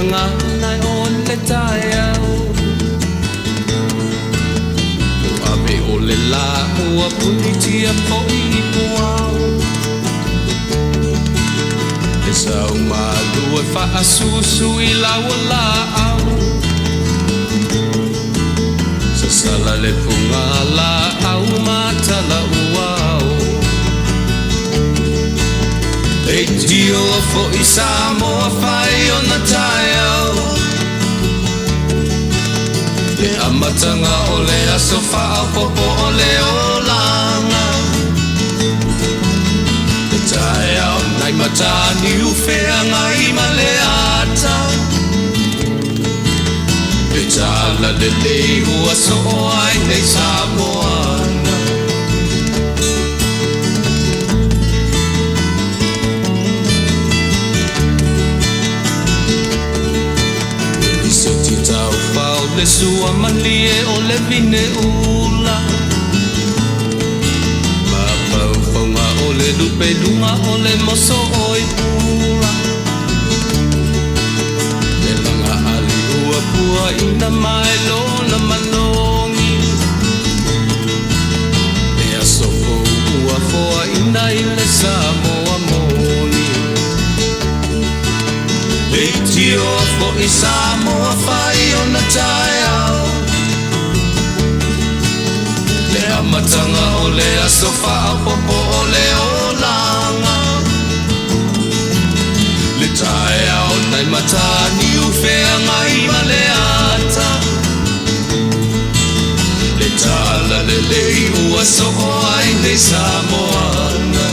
gagana o le taeao. Ave o le la ua punitia fo'i i puao. Le sau malu e faasusu i lau laau. Sasala le fuga laau matala uao. Leitio fo'i Samoa fai ona taeao. Le amataga o le aso faaopoopo o le olaga. Le taeao nai Mataniu Feagai ma le ata. Le tala lelei ua soo ai nei Samoana. Le lisoti taufao le sua malie o le vine ula. Mafaufauga o le lupeluga o le moso oi pula. Le laga ali ua puaina mai lona manogi. Le aso fou ua foaina i le Samoa moni. Leitio fo'i Samoa fai ona taeao. Le amataga o le aso faaopoopo o le olaga. Le taeao nai Mataniu Feagai ma le ata. Le tala lelei ua soo ai nei Samoana.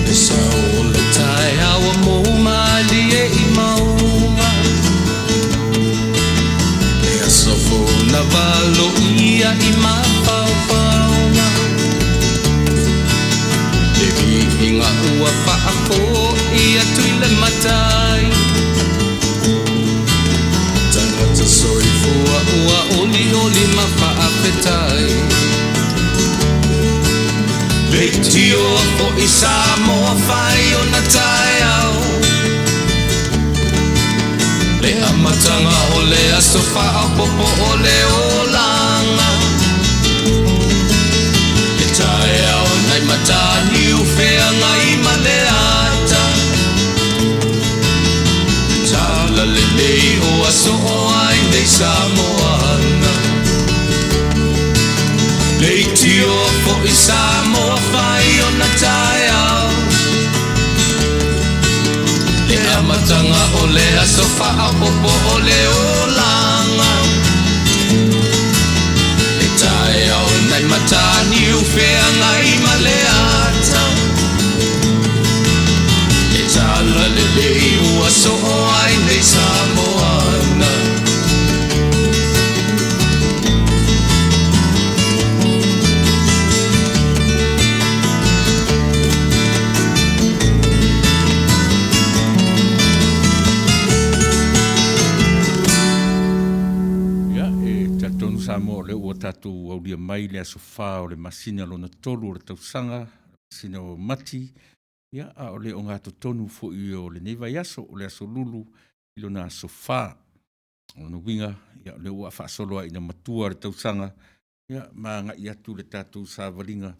Le sao o le taeao ua mou malie i mauga. Le aso fou na valoia i mafaufauga. Le viiga ua faafo'i atu i le Matai. Tagata soifua ua olioli ma faafetai. Leitio fo'i Samoa fai ona taeao. Le amataga o le aso faaopoopo o le olaga. Le taeao nai Mataniu Feagai ma le ata. Le tala lelei ua soo ai nei Samoana. Leitio fo'i Samoa fai ona taeao. Le amataga o le aso faaopoopo o le olaga. Le taeao nai Mataniu Feagai ma le ata. Le tala lelei ua soo ai nei Samoana. Ia, e talitonu Samoa o lea ua tatou aulia mai le aso 4 o le masina lona 3 o le tausaga, masina o Mati, ia, a o le ogatotonu foi o lenei vaiaso, o le aso Lulu i lona aso 4. O lona uiga, ia, o lea ua faasolo ai ina matua le tausaga, ia, ma agai atu le tatou savaliga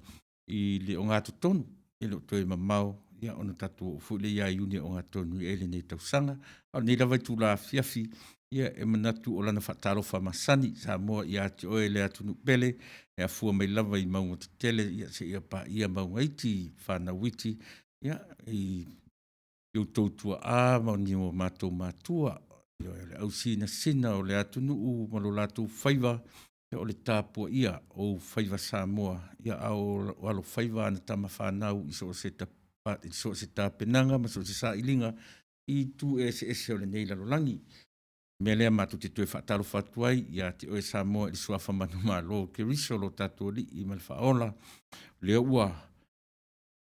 i le ogatotonu, e le o toe mamao, ia, ona tatou oo foi lea ia Iuni e ogatotonu i ai lenei tausaga. A o lenei lava itula afiafi, ia, e manatu o lana faatalofa masani Samoa ia te oe le atunuu pele, e afua mai lava i mauga tetele, ia, seia paia mauga iti, fanau iti, ia, i outou tuaa ma ni o matou matua, ia, o le ausinasina o le atunuu ma lo latou faiva, ia, o le tapuaia o faiva Samoa, ia, a o alofaiva ana tama fanau i so o se tapenaga ma so o se sailiga i itu eseese o lenei lalolagi. Mea lea matou te toe faatalofa atu ai ia te oe Samoa i le suafa manumalo o Keriso lo tatou Alii ma le Faaola, o lea ua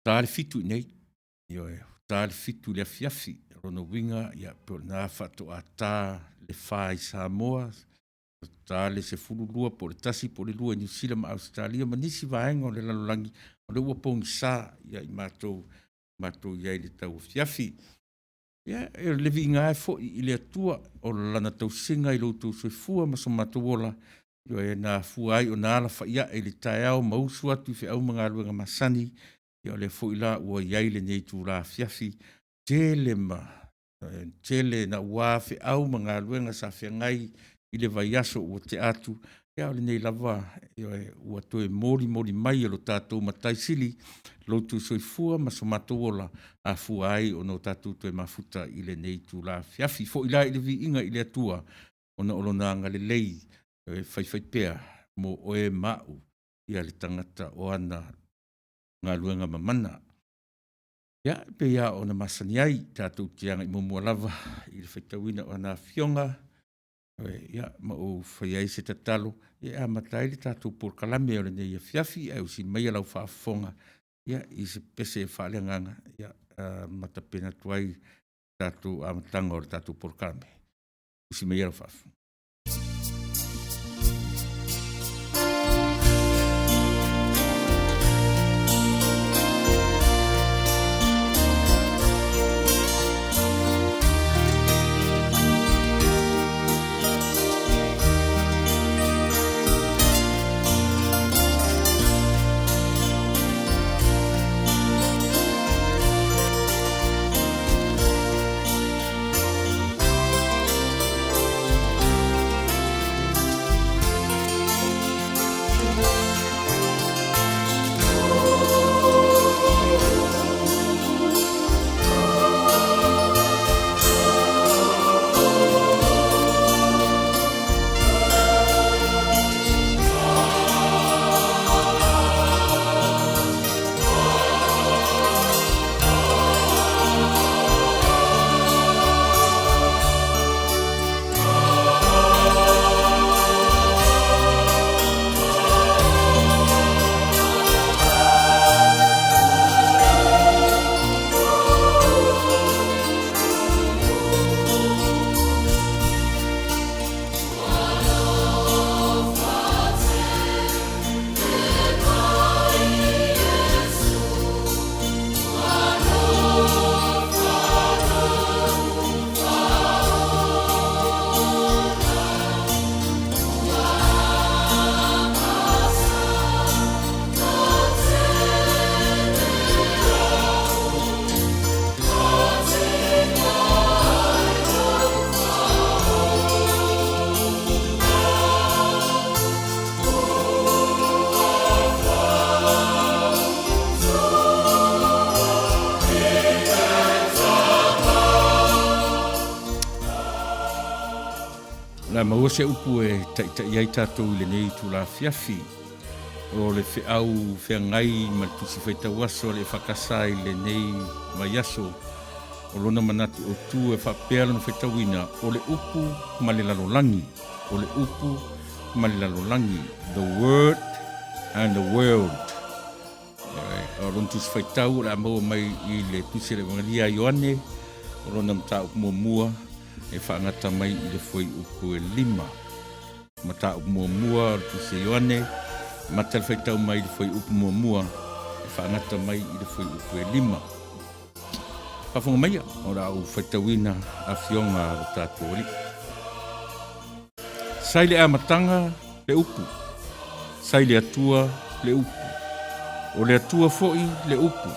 ta le 7 i inei, ioe, ua ta le 7 i le afiafi. O lona uiga, ia, pei o lena faatoa ta le 4 i Samoa, ta le 12 po o le 1 po o le 2 i Niu Sila ma Ausetalia ma nisi vaega o le lalolagi, o lea ua pogisa ia i matou, matou i ai i le tauafiafi. Ia, o le viiga e foi i le Atua o Lana tausiga i lo outou soifua ma so matou ola, ioe, na afua ai ona alafai ae i le taeao ma usu atu i feau ma galuega masani, ia o lea foi la ua i ai lenei itula afiafi, tele ma tele naua feau ma galuega sa feagai i le vaiaso ua tea atu, a o lenei lava, ioe, ua toe molimoli mai e lo tatou Matai Sili lo outou soifua ma so matou ola, afua ai ona o tatou toe mafuta i lenei itula afiafi. Foi la i le viiga i le Atua ona o Lona agalelei e faifaipea mo oe ma au, ia le tagata o ana galuega mamana. Ia, e pei lava ona masani ai, tatou te agai muamua lava i le faitauina o ana Afioga, ia, ma ou faia ai se tatalo e amata ai le tatou polokalame o lenei afiafi, ae usi maia lau faafofoga i se pese faaleagaga ma tapena atu ai tatou amataga o le tatou polokalame. Usi maia lau faafofoga. O le a maua se upu e taitai ai tatou i lenei itula afiafi. O le feau feagai ma le Tusi Faitau Aso a le EFKS i lenei vaiaso, o lona manatu autu e faapea lona faitauina, o le upu ma le lalolagi, o le upu ma le lalolagi, the word and the world. O lona tusi faitau o le a maua mai i le tusi a le Evangelia a Ioane, o lona mataupu muamua e faagata mai i le fuaiupu e 5. Mataupu muamua o le tusi a Ioane, amata le faitau mai i le fuaiupu muamua e faagata mai i le fuaiupu e 5. Faafofoga maia, o le a ou faitauina afioga a lo tatou Alii. Sa i le amataga le upu, sa i le Atua le upu, o le Atua foi le upu.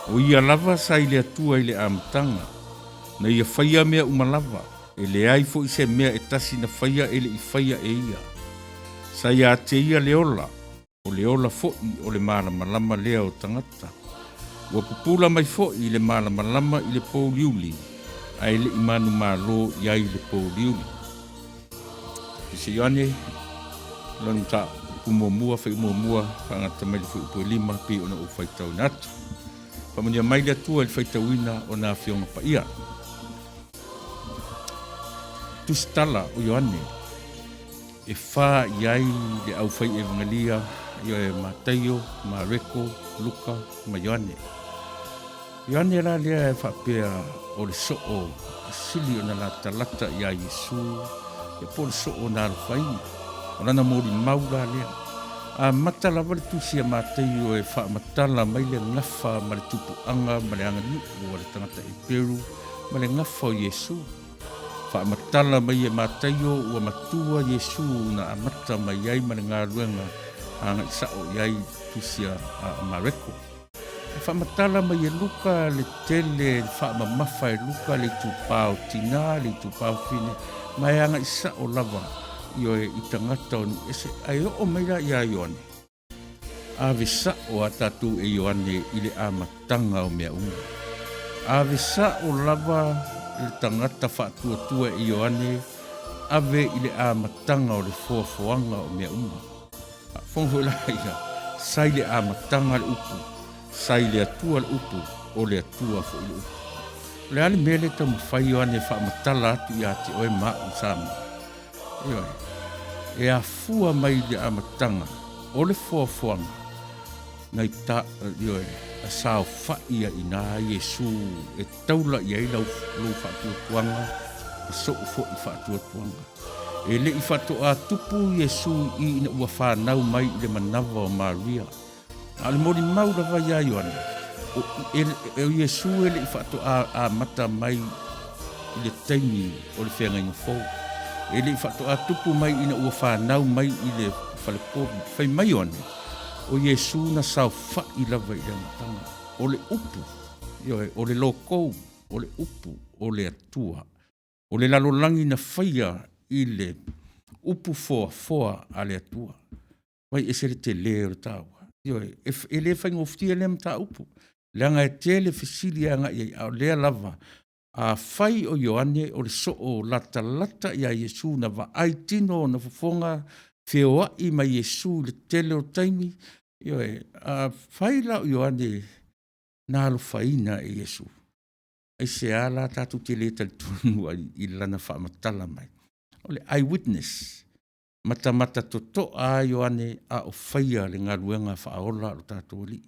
O ia lava sa i le Atua i le amataga, na ia faia mea uma lava, e leai foi se mea e tasi na faia e le i faia e ia. Sa ia te ia le ola, o le ola foi o le malamalama lea o tagata. Ua pupula mai foi le malamalama i le pouliuli, ae le i manumalo i ai le pouliuli. Pise Ioane, lona mataupu muamua, faiu muamua, faagata mai le fuaiupu e 5, pei ona ou faitauina atu. Faamanuia mai le Atua i le faitauina o na Afioga Paia. Tusitala o Ioane e fa i ai le aufai evagelia, ioe, Mataio, Mareko, Luka ma Ioane. Ioane la lea e faapea o le soo sili ona latalata iā Iesu, ia po o le soo na alofaina. O lana molimau la lea. Amata lava le tusi a Mataio e faamatala mai le gafa ma le tupuaga ma le aganuu a le tagata Eperu ma le gafa o Iesu. Faamatala mai e Mataio ua matua Iesu na amata mai ai ma le galuega agai sao i ai tusi a Mareko. E faamatala mai e Luka le tele faamamafa e Luka le itupa o tinā, le itupa o fine, ma e agai sao lava ioe i tagata o nuu ese. Ae oo mai la iā Ioane, ave sao a tatou e Ioane i le amataga o mea uma. Ave sao lava le tagata faatuatua e Ioane, ave i le amataga o le foafoaga o mea uma. Faafofoga foi la ia, sa i le amataga le upu, sa i le Atua le upu, o le Atua foi le upu. O le a le mea lea e taumafai Ioane e faamatala atu ia te oe ma au Samoa? Ioe, e afua mai i le amataga o le foafoaga nai ta, ioe, a saofa'i ai i ina Iesu e taula i ai lau, lou faatuatuaga ma so'u fo'i faatuatuaga. E le i faatoa tupu Iesu i ina ua fanau mai i le manava o Maria. A o le molimau lava iā Ioane, o, e, e, o Iesu e le i faatoa amata mai i le taimi o le feagaiga fou. E le i faatoa tupu mai ina ua fanau mai i le falepovi. Fai mai Ioane, o Iesu na saofa'i lava i le amataga. O le upu, ioe, o le lokou, o le upu, o le Atua. O le lalolagi na faia i le upu foafoa a le Atua. Vai ese le tele o le taua. Ioe, e le faigofie lea mataupu, leaga e tele fesili e agai ai, a o lea lava, afai o Ioane o le soo latalata iā Iesu na vaai tino ona fofoga feoai ma Iesu i le tele o taimi, ioe, afai la o Ioane na alofaina e Iesu, aisea la tatou te le talitonu ai i lana faamatala mai? O le eye witness, matamata totoa a Ioane a o faia le galuega faaola a lo tatou Alii.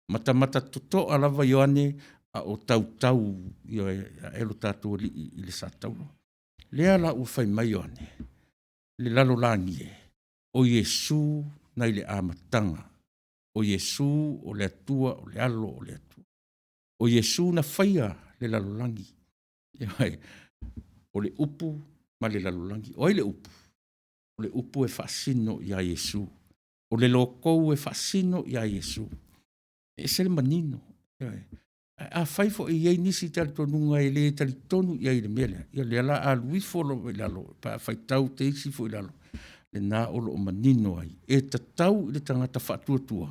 Matamata totoa lava Ioane a o tautau, ioe, ae lo tatou Alii i le satauro. Lea la ua fai mai Ioane, le lalolagi e, o Iesu nai le amataga, o Iesu o le Atua, o le Alo o le Atua. O Iesu na faia le lalolagi, ioe, o le upu ma le lalolagi. O ai le upu? O le upu e faasino ia Iesu. O le lokou e faasino ia Iesu. E ese le manino, ioe. Ae afai foi e i ai nisi talitonuga e le talitonu i ai i le mea lea, ia o lea o le a alu ifo lava i lalo pe a faitau te isi foi i lalo, lena o lo o manino ai, e tatau i le tagata faatuatua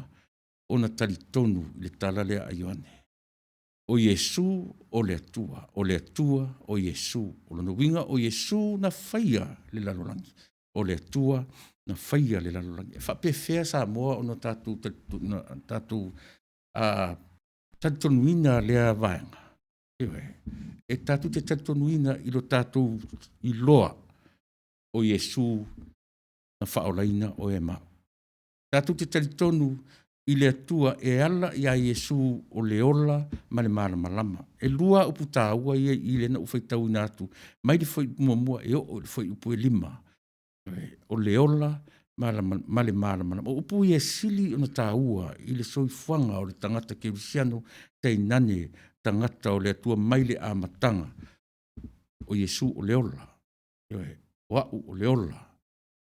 ona talitonu i le tala lea a Ioane. O Iesu o le Atua, o le Atua o Iesu. O lona uiga o Iesu na faia le lalolagi, o le Atua na faia le lalolagi. E faapefea Samoa ona tatou tatou talitonuina lea vaega? Ioe, e tatou te talitonuina i lo tatou iloa o Iesu na faaolaina oe ma au. Tatou te talitonu i le Atua e ala ia Iesu o le ola ma le malamalama. E lua upu taua ia i i lea na ou faitauina atu mai le fuaiupu muamua e oo i le fuaiupu e 5, o le ola ma le malamalama. O upu ia e sili ona taua i le soifuaga o le tagata kerisiano, tainane tagata o le Atua mai le amataga. O Iesu o le ola, ioe, o au o le ola,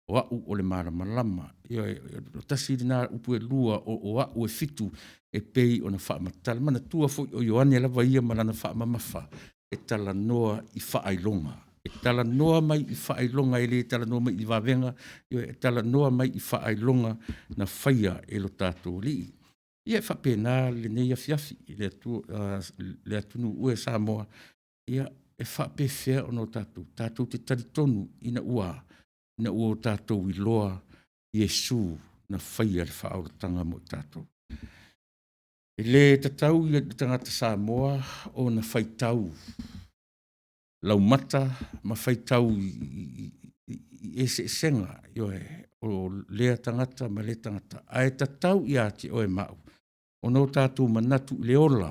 o au o le malamalama. Ioe, o tasi lena upu e lua o au e fitu e pei ona faamatala. Manatua foi o Ioane lava ia ma lana faamamafa e talanoa i faailoga, e talanoa mai i faailoga, e le talanoa mai i vavega, ioe, e talanoa mai i faailoga na faia e lo tatou Alii. Ia e faapena lenei afiafi i le atunuu e Samoa, ia e faapefea ona tatou, tatou te talitonu ina ua a? Ina ua tatou iloa Iesu na faia le faaolataga mo i tatou. E le tatau i le tagata Samoa ona faitau. laumata ma faitau i eseesega, ioe, o lea tagata ma lea tagata, ae tatau ia te oe ma au ona o tatou manatu i le ola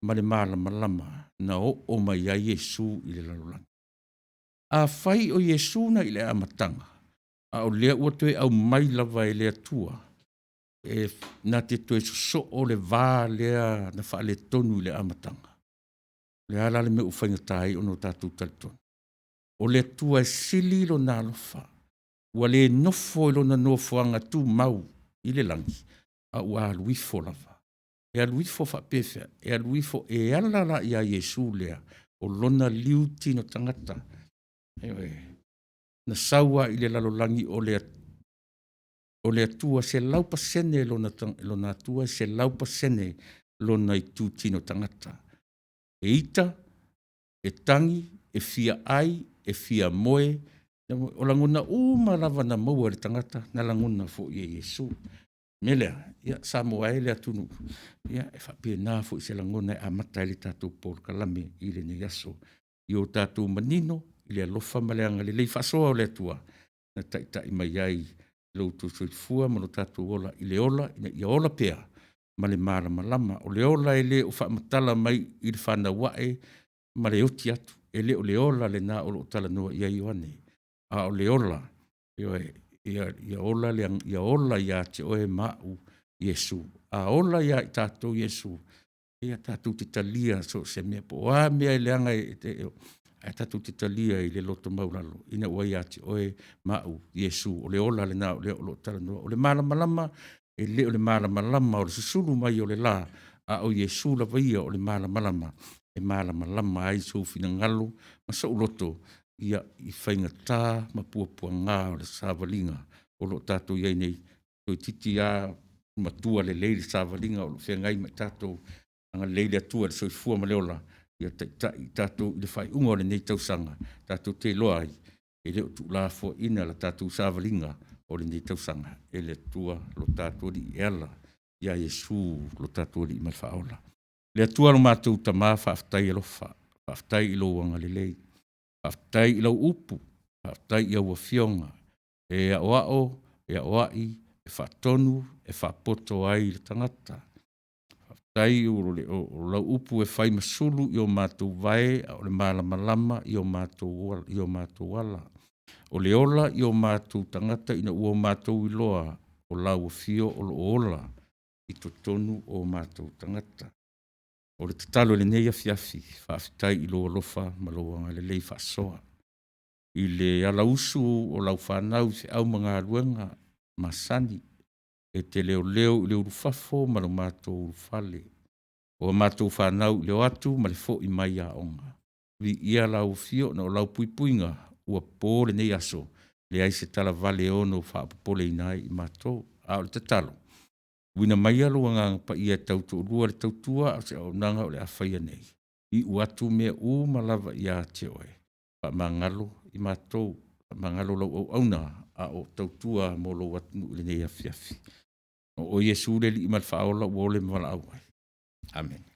ma le malamalama na oo mai ai Iesu i le lalolagi. Afai o Iesu na i le amataga, a o lea ua toe aumai lava e le Atua e na te toe sosoo le va lea na faaletonu i le amataga, o le a la le mea ua faigata ai ona tatou talitonu? O le Atua e sili Lona alofa, ua le nofo i Lona nofoaga tumau i le lagi, a ua alu ifo lava. E alu ifo faapefea? E alu ifo e ala la ia Iesu lea o Lona liutino tagata, ioe, na sau lava i le lalolagi o le Atua 100% Lona Atua, e 100% Lona itutino tagata. E ita, e tagi, e fia ai, e fia moe, o lagona uma lava na maua e le tagata, na lagona foi e Iesu. O le mea lea, ia Samoa e le atunuu, e faapena foi se lagona e amata ai le tatou polokalame i lenei aso, ia o tatou manino i le alofa ma le agalelei faasoa o le Atua na taitai mai ai lo outou soifua ma lo tatou ola i le ola ina ia ola pea ma le malamalama. O le ola e le o faamatala mai i le fanau ae ma le oti atu, e le o le ola lena o lo o talanoa i ai Ioane, a o le ola, ioe, ia ola ia te oe ma au Iesu. A ola ia i tatou Iesu, ia tatou te talia so o se mea, po o a mea leaga ae tatou te talia i le loto maualalo ina ua ia te oe ma au Iesu. O le ola lena o lea o lo o talanoa. O le malamalama, e le o le malamalama o le susulu mai o le la, a o Iesu lava ia o le malamalama e malamalama ai sou finagalo ma sou loto i faigata ma puapuaga o le savaliga o lo o tatou i ai nei, toeitiiti lava matua lelei le savaliga o lo o feagai ma i tatou. Agalelei le Atua i le soifua ma le ola ia taitai i tatou i le faaiuga o lenei tausaga, tatou te iloa ai, e le o tuulafoaiina le tatou savaliga o lenei tausaga e le Atua lo tatou Alii e ala ia Iesu lo tatou Alii ma le Faaola. Le Atua lo matou Tama, faafetai alofa, faafetai i lou agalelei, faafetai i lau upu, faafetai i au Afioga e aoao, e aoai, e faatonu, e faapoto ai le tagata. Faafetai o lau upu e fai ma sulu i o matou vae, a o le malamalama i o matou ala. O le ola i o matou tagata ina ua matou iloa o lau afio o lo o ola i totonu o matou tagata. O le tatalo i lenei afiafi, faafetai i lou alofa ma lou agalelei faasoa i le alausu o lau fanau i feau ma galuega masani, e te leoleo i le ulufafo ma le matou ulufale, o a matou fanau i le o atu ma le foi mai aoga. Viia lau afio ona o lau puipuiga ua po lenei aso, leai se talavale e ono faapopoleina ai i matou. A o le tatalo, tuuina maia lou Agaga Paia e tautoalua le tautua a o se auaunaga o le a faia nei, iu atu mea uma lava ia te oe, faamagalo i matou, faamagalo lau auauna a o tautua mo lou atunuu i lenei afiafi. O oe Iesu le Alii ma le Faaola ua ola ma valaau ai. Amene.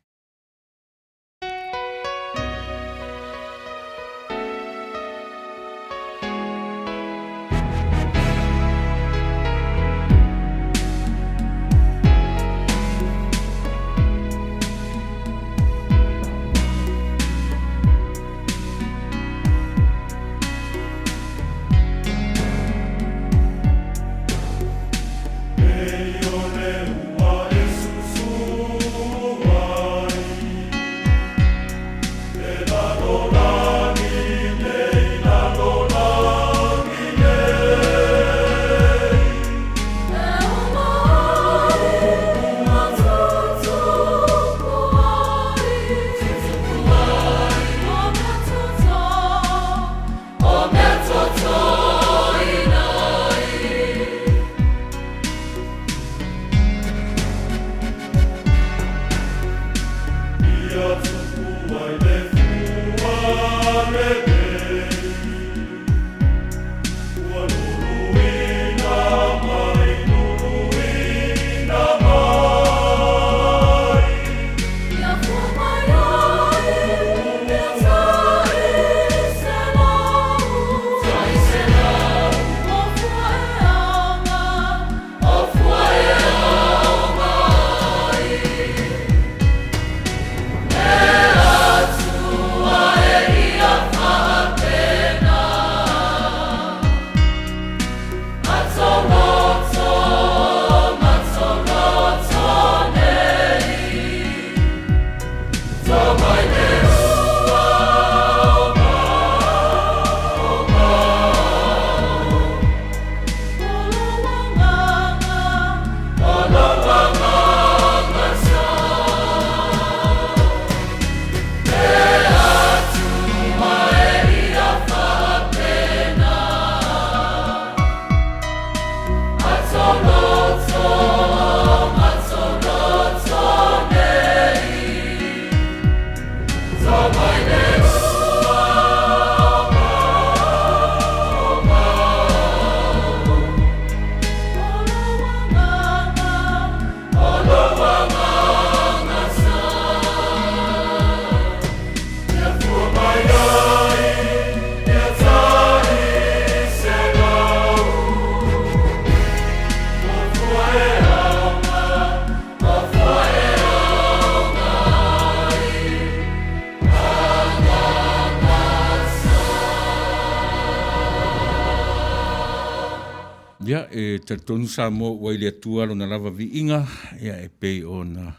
Ia, e talitonu Samoa ua i le Atua lona lava viiga, ia e pei ona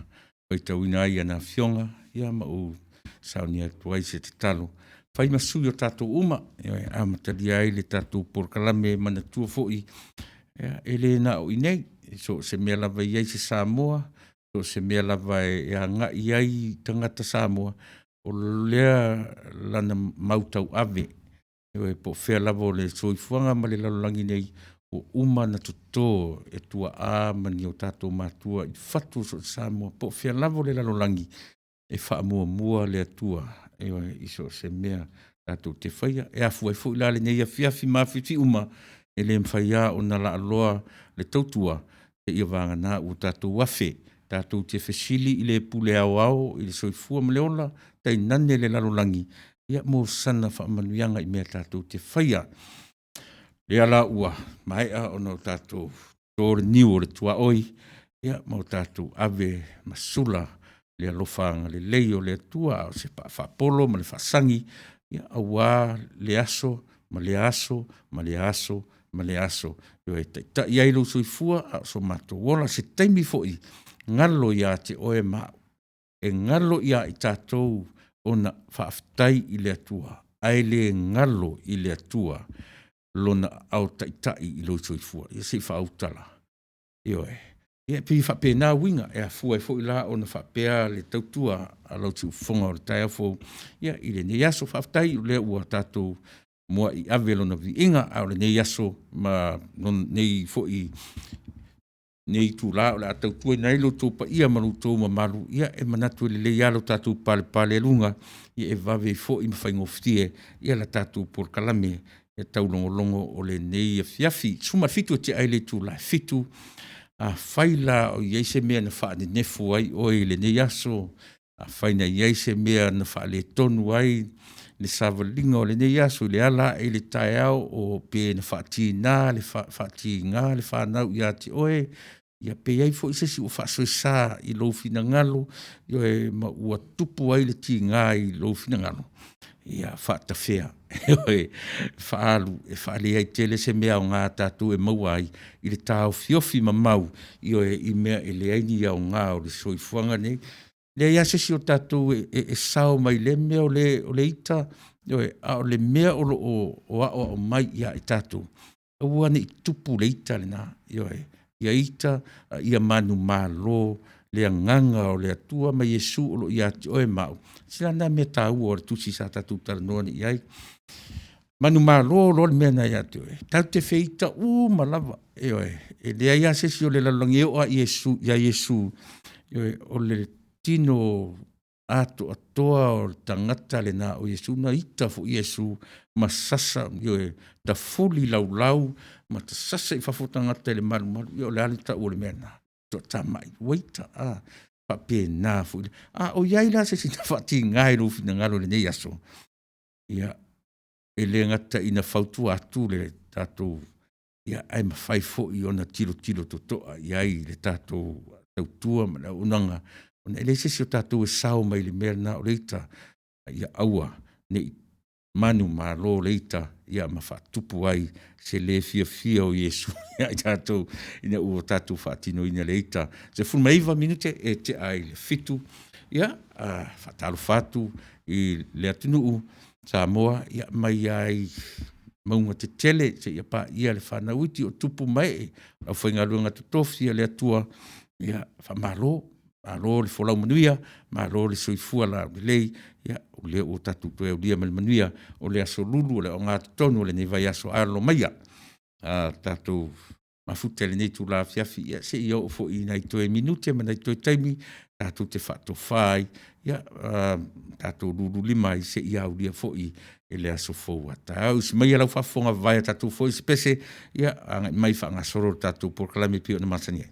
faitauina ai ana afioga, ia ma ou saunia atu ai se tatalo, fai ma sui o tatou uma, e amatalia ai le tatou polokalame manatua foi, ia, e le na o i inei, so o se mea lava e i ai se Samoa, so o se mea lava e agai i ai tagata Samoa, o lea lana mautauave, ioe, po o fea lava o le soifuaga ma le lalolagi nei, ua uma ona toto e tuaa ma ni o tatou matua i fatu o so o se Samoa po o fea lava o le lalolagi, e faamuamua le Atua, ioe, i so o se mea tatou te faia. E afua ai foi la lenei afiafi ma afiafi uma, e le mafai lava ona laaloa le tautua seia vagana ua tatou afe tatou te fesili i le pule aoao i le soifua ma le ola, tainane le lalolagi mo sana faamanuiaga i mea tatou te faia. O lea la ua maea ona tatou toto le niu o le tuaoi ma o tatou ave ma sula le alofa agalelei o le Atua, a o se paa faapolo ma le faasagi aua lea aso ma lea aso ma lea aso ma lea aso, e taitai ai lou soifua a o so matou ola. O se taimi foi galo ia te oe ma au, e galo ia i tatou ona faafetai i le Atua, ae le galo i le Atua Lona aao taitai i lou soifua. Ia se i faautala, ioe. Ia e pei e faapena uiga, e afua ai foi la ona faapea le tautua a lau siufofoga o le taeao fou i lenei aso. Faafetai o lea ua tatou muai ave Lona viiga, a o lenei aso ma lenei foi itula o le a tautuaina ai lo outou paia ma lo outou mamalu, ia e manatu e lelei lava lo tatou palepaleluga e vave ai foi ma faigofie le tatou polokalame taulogologo o lenei afiafi. 6:30 e tea ai le itula e 7:00. Afai la o i ai se mea na faanenefu ai oe i lenei aso, afai na i ai se mea na faaletonu ai le savaliga o lenei aso i le ala ae i le taeao pe na faatiga le fanau ia te oe, ia pe i ai foi se isi ua faasoesa i lou finagalo, ioe, ma ua tupu ai le tiga i lou finagalo, ia faatafea, ioe, faaalu e faaleai tele se mea aoga a tatou e maua ai i le taofiofi mamau, ioe, i mea e leai ni aoga o le soifuaga lenei. E leai lava se isi o tatou e sao mai lea mea o le ita, ioe, a o le mea o lo o aoao mai ia i tatou, aua ne i tupu le ita lena, ioe, ia ita a ia manumalo le agaga o le Atua ma Iesu o lo o ia te oe ma au. Se o le a lena mea taua o le tusi sa tatou talanoa nei i ai. Manumalo loa le mea lena ia te oe, tatou te feita uma lava, ioe, e leai lava se isi o le lalolagi e oo lava ia Iesu, ioe, o le tino atoatoa o le tagata lena o Iesu, na ita foi Iesu ma sasa, ioe, tafulilaulau ma ta sasa i fafo tagata i le malumalu. Ia o le a le tau o le mea lena? Toatamai, ua ita. A faapena foi. A o i ai la se isi na faatiga i lou finagalo i lenei aso, ia, e le gata ina fautua atu le tatou, ae mafai foi ona tilotilo totoa i ai i le tatou tautua ma le auaunaga, ona e leai se isi o tatou e sao mai le mea lena o le ita, a ia aua ne i manumalo le ita ma faatupu ai se le fiafia o Iesu ia i tatou ina ua tatou faatinoina le ita. 19 minute e tea ai i le 7:00. Ia, e faatalofa atu i le atunuu Samoa mai lava i mauga tetele seia paia le fanau iti, o tupu ma ee o le aufaigaluega totofi a le Atua, ia faamalo, malo le folau manuia, malo le soifua laulelei, o lea ua tatou toe aulia ma le manuia o le aso Lulu o le ogatotonu o lenei vaiaso. Ae lalo maia tatou mafuta i lenei itula afiafi, ia seia oo foi i nai toe minute ma nai toe taimi tatou te faatofa ai, ia, tatou lululima ai seia aulia foi e le aso fou a taeao. Usi maia lau faafofoga vae a tatou foi se pese, ia agai mai faagasolo le tatou polokalame e pei ona masani ai.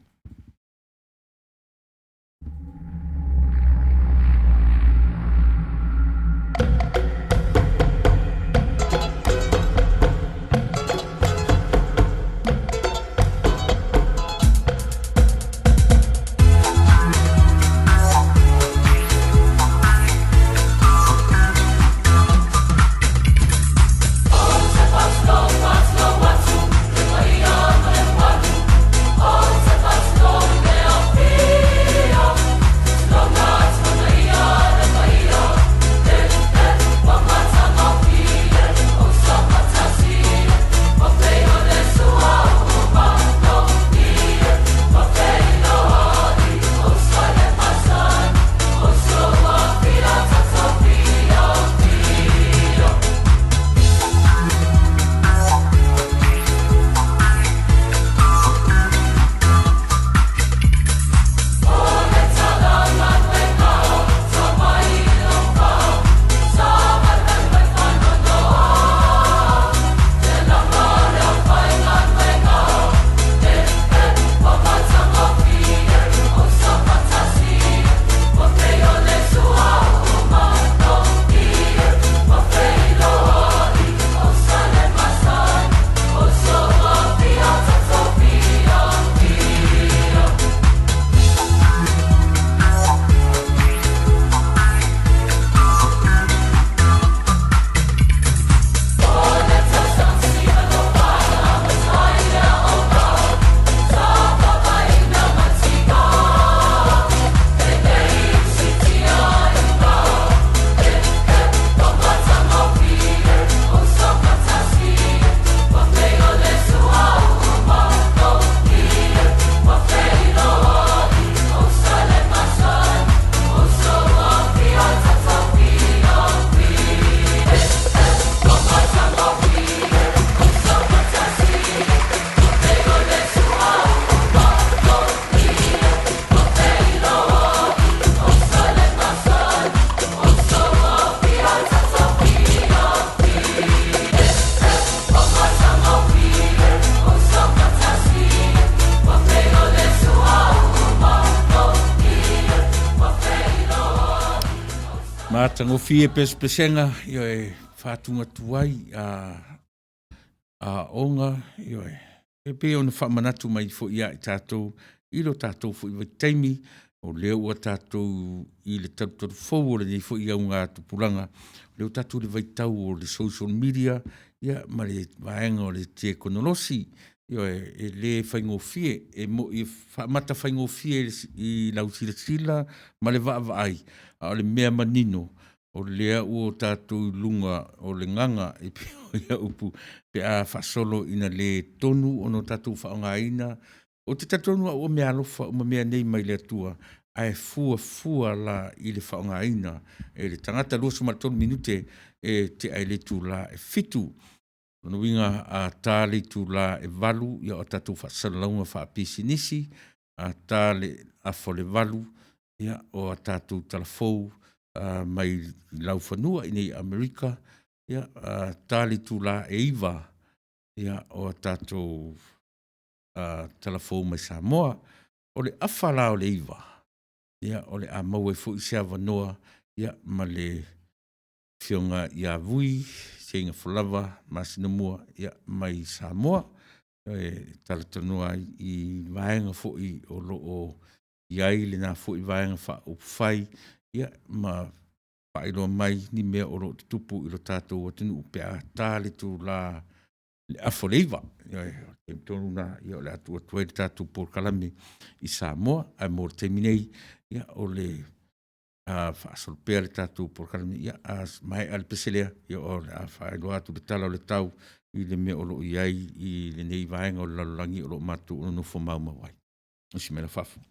Matagofie pesepesega, ioe, faatuga ai a aoga, ioe. E pei ona faamanatu mai foi ia i tatou i lo tatou foi vaitaimi, o lea ua tatou i le talutalu fou o lenei foi augatupulaga, o lea ua tatou i le vaitau o le social media, ia ma le vaega o le tekonolosi. Ioe, e le faigofie, e moi e faamata faigofie i lau silasila ma le vaavaai, a o le mea manino, o lea ua tatou i luga o le gaga e pei o ia upu pe a faasolo ina le tonu ona tatou faaaogaina. Ou te talitonu lava o meaalofa uma mea nei mai le Atua, ae fuafua la i le faaaogaina e le tagata. 23 minute e tea ai le itula e 7:00. O lona uiga a ta le itula e 8:00, ia o tatou faasalalauga faapisinisi, a ta le 7:30, ia o a tatou tala fou mai laufanua i inei i Amerika, a ta le itula e 9:00, ia o a tatou tala fou mai Samoa. O le afa la o le 9:00, ia o le a maua ai foi se avanoa ma le Afioga ia Vui Seugafolava Masinomua mai Samoa e talatalanoa ai i vaega foi o lo o i ai lena foi Vaega Faaupufai ma faailoa mai ni mea o lo o tutupu i lo tatou atunuu pe a ta le itula i le afa o le 9:00. Ioe, o le taimi tonu lena o le a tuu atu ai le tatou polokalame i Samoa. Ae mo le taimi nei, o le a faasolo pea le tatou polokalame, a maea le pese lea, o le a faailoa atu le tala o le tau i le mea o lo o i ai i lenei vaega o le lalolagi o lo o matou nonofo maumau ai. Usi mai lau faafofoga.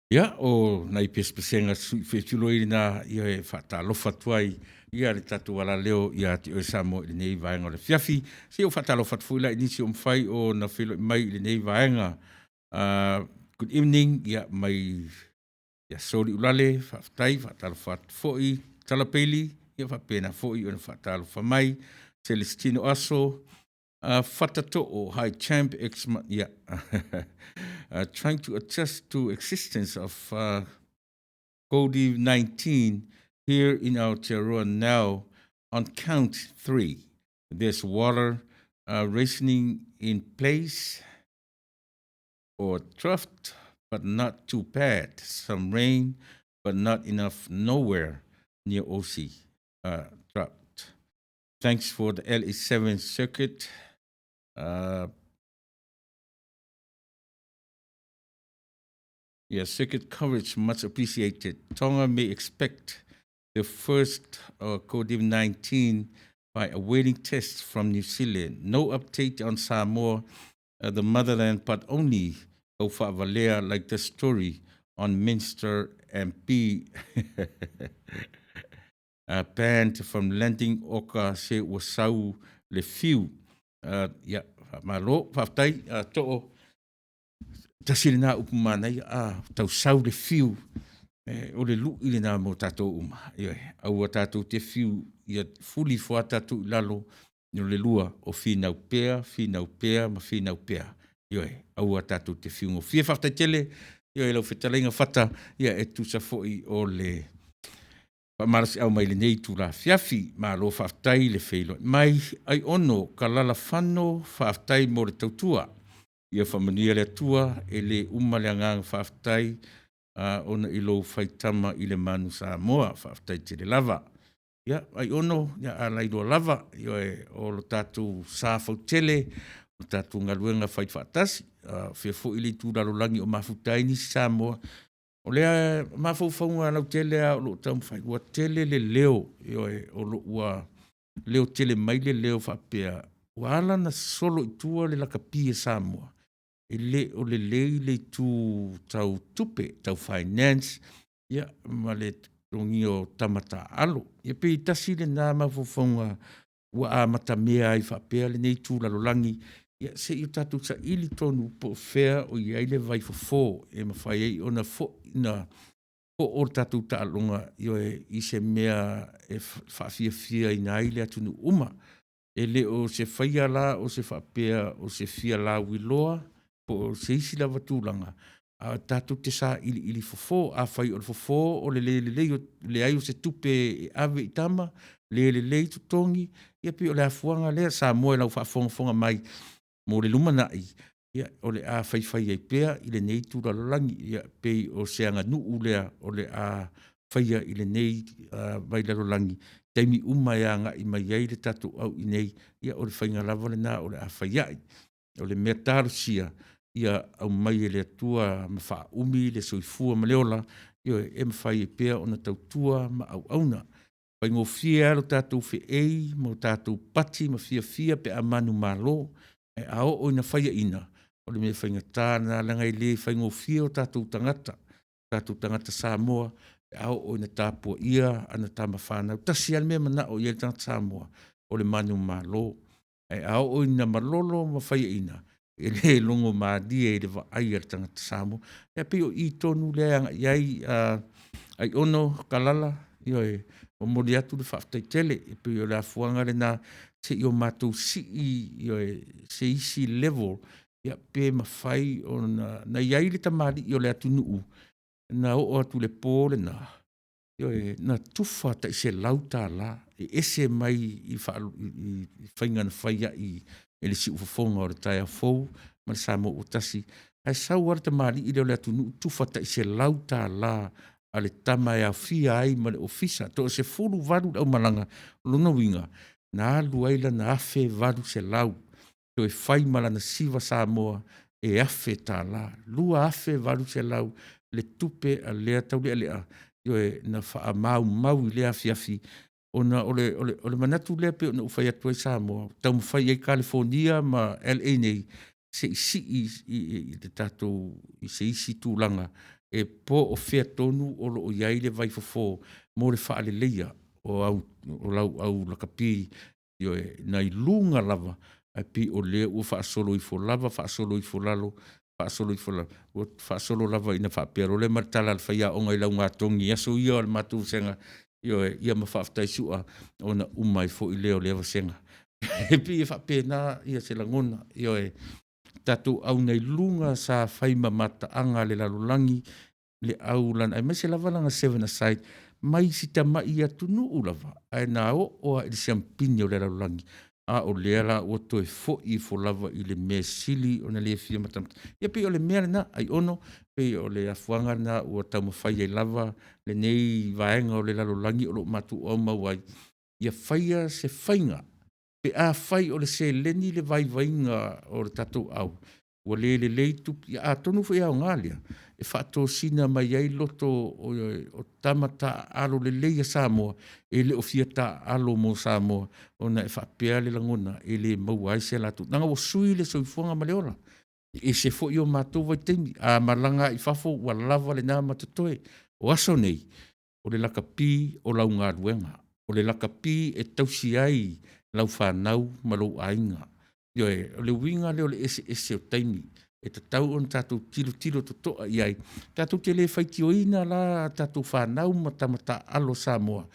Ia, o nai pesepesega fefiluai lena ia e faatalofa atu ai ia le tatou alaleo ia te oe Samoa i lenei vaega o le afiafi. Se i ou faatalofa atu foi la i nisi ua mafai ona feiloai mai i lenei vaega. Good evening ia mai ia Soliulale, faafetai. Faatalofa atu foi Tala Bailey, ia faapena foi ona faatalofa mai. Selestino Aso, Fatatoo, hi champ ex ia trying to adjust to existence of COVID-19 here in Aotearoa now on count 3. There's water rationing in place or draft, but not too bad. Some rain, but not enough nowhere near OC. Drought. Thanks for the LE7 circuit. Yeah, circuit coverage much appreciated. Tonga may expect the first COVID-19 by awaiting tests from New Zealand. No update on Samoa, the motherland, but only Kaufa like the story on Minster MP banned from landing oka se ua sau le fiu. Ia, malo, faafetai, too, tasi lena upu manaia, a tausau le fiu, o le lui lena mo tatou uma. Ioe, aua tatou te fiu, ia fuli ifo lava tatou i lalo, o le lua, o finau pea, finau pea ma finau pea. Ioe, aua tatou te fiu gofie. Faafetai tele i lau fetalaiga Fata, ia e tusa foi o le faamalosiau mai i lenei itula afiafi. Malo faafetai le feiloai mai. Aiono Kalala Fano, faafetai mo le tautua. Ia faamanuia le Atua, e le uma le agaga faafetai ona i lou faitama i le Manu Samoa. Faafetai tele lava. Ia, Aiono, a lailoa lava, ioe, o lo tatou sa fautele, o le tatou galuega faifaatasi. A o fea foi le itu lalolagi o mafuta ai nisi Samoa, o lea mafaufauga lautele lava o lo o taumafai, ua tele le leo, ioe, o lo o ua leo tele mai le leo faapea, ua ala ona sosolo i tua le lakapi a Samoa, e le o lelei le itu tau tupe, tau finance, ia ma le totogia o tama taaalo. Ia pei tasi lena mafaufauga ua amatamea ai faapea lenei itu lalolagi, ia se i o tatou saili tonu po o fea o i ai le vaifofo e mafai ai ona foi oo le tatou taaloga, ioe, i se mea e faafiafiaina ai le atunuu uma. E le o se faia la o se faapea o se fia lauiloa po o se isi lava tulaga, ae tatou te sailiili fofo. Afai o le fofo o le le lelei o le leai o se tupe e ave i tama, le lelei totogi, ia pei o le afuaga lea Samoa i lau faafogafoga mai mo le lumanai, ia o le a faifai ai pea i lenei itu lalolagi. Ia pei o se aganuu lea o le a faia i lenei vailalolagi i taimi uma e agai mai ai le tatou au i inei, ia o le faiga lava lena o le a fai ai. O le mea talosia, ia aumai e le Atua ma faaumi le soifua ma le ola, ioe, e mafai ai pea ona tautua ma auauna. E faigofie lava lo tatou feei ma tatou pati ma fiafia pe a manumalo, ae a oo ina faiaina, o le mea faigata lena leaga e le faigofie o tatou tagata, tatou tagata Samoa pe a oo ina tapuaia ana tama fanau. E tasi lava le mea e manao i ai le tagata Samoa, o le manumalo. Ae a oo ina malolo ma faiaina, e le logomalie i le vaai a le tagata Samoa. Ia pei o i tonu lea e agai i ai Aiono Kalala, ioe, e momoli atu le faafetai tele, e pei o le afuaga lena se i o matou sii i se isi level pe mafai ona… Na i ai le tamalii o le atunuu na oo atu i le po lena, ioe, na tufa tai $100 e ese mai i faiga na fai ai i le siufofoga o le taeao fou ma le Samoa ua Tasi, ae sau lava le tamalii lea o le atunuu tufa tai $100 a le tama e aofia ai ma le ofisa. E toasefuluvalu le aumalaga, o lona uiga, na alu ai lana $1,800 toe fai ma lana siva Samoa e $1,000. E $2,800 le tupe a lea taulealea, ioe, na faamaumau i lea afiafi, ona o le manatu lea pei ona ou fai atu ai Samoa, taumafai i ai Kalifonia ma LA nei se i sii i se isi tulaga. E po o fea tonu o lo o i ai le vaifofo mo le faaleleia o au o lau au lakapi, ioe, nai luga lava, ae pei o lea ua faasolo ifo lava faasolo ifo lalo, faasolo ifo lalo, ua faasolo lava ina faapea loa lea ma le tala a le faiaoga i laugatogi i aso ia o le matou vasega, ioe, ia ma faafetai Sua, ona uma ai foi lea o lea vasega. E pei e faapena se lagona, ioe, tatou au nai luga sa fai ma mataaga a le lalolagi le au aemaise lava lana seven a side mai si tamai atunuu lava, ae na oo lava i le siamupini o le lalolagi, a o lea la ua toe foi ifo lava i le mea e sili ona le fia matamata. Ia pei o le mea lena Aiono, pei o le afuaga lena ua taumafai ai lava lenei vaega o le lalolagi o lo o matou aumau ai, ia faia se faiga pe afai o le seleni le vaivaiga o le tatou au, ua le lelei tupe, ia atonu foi e aoga lea e faatosina mai ai loto o tama taaalo lelei a Samoa e le o fia taaalo mo Samoa ona e faapea le lagona, e le maua ai se latou… leaga ua sui le soifuaga ma le ola, e ese foi o matou vaitaimi, a malaga lava i fafo ua lava lena ma totoe. O aso nei, o le lakapi o lau galuega, o le lakapi e tausi ai lau fanau ma lou aiga. Ioe. O le uiga lea o le eseese o taimi, e tatau ona tatou tilotilo totoa i ai. Tatou te le faitioina la a tatou fanau ma tama taaalo a Samoa,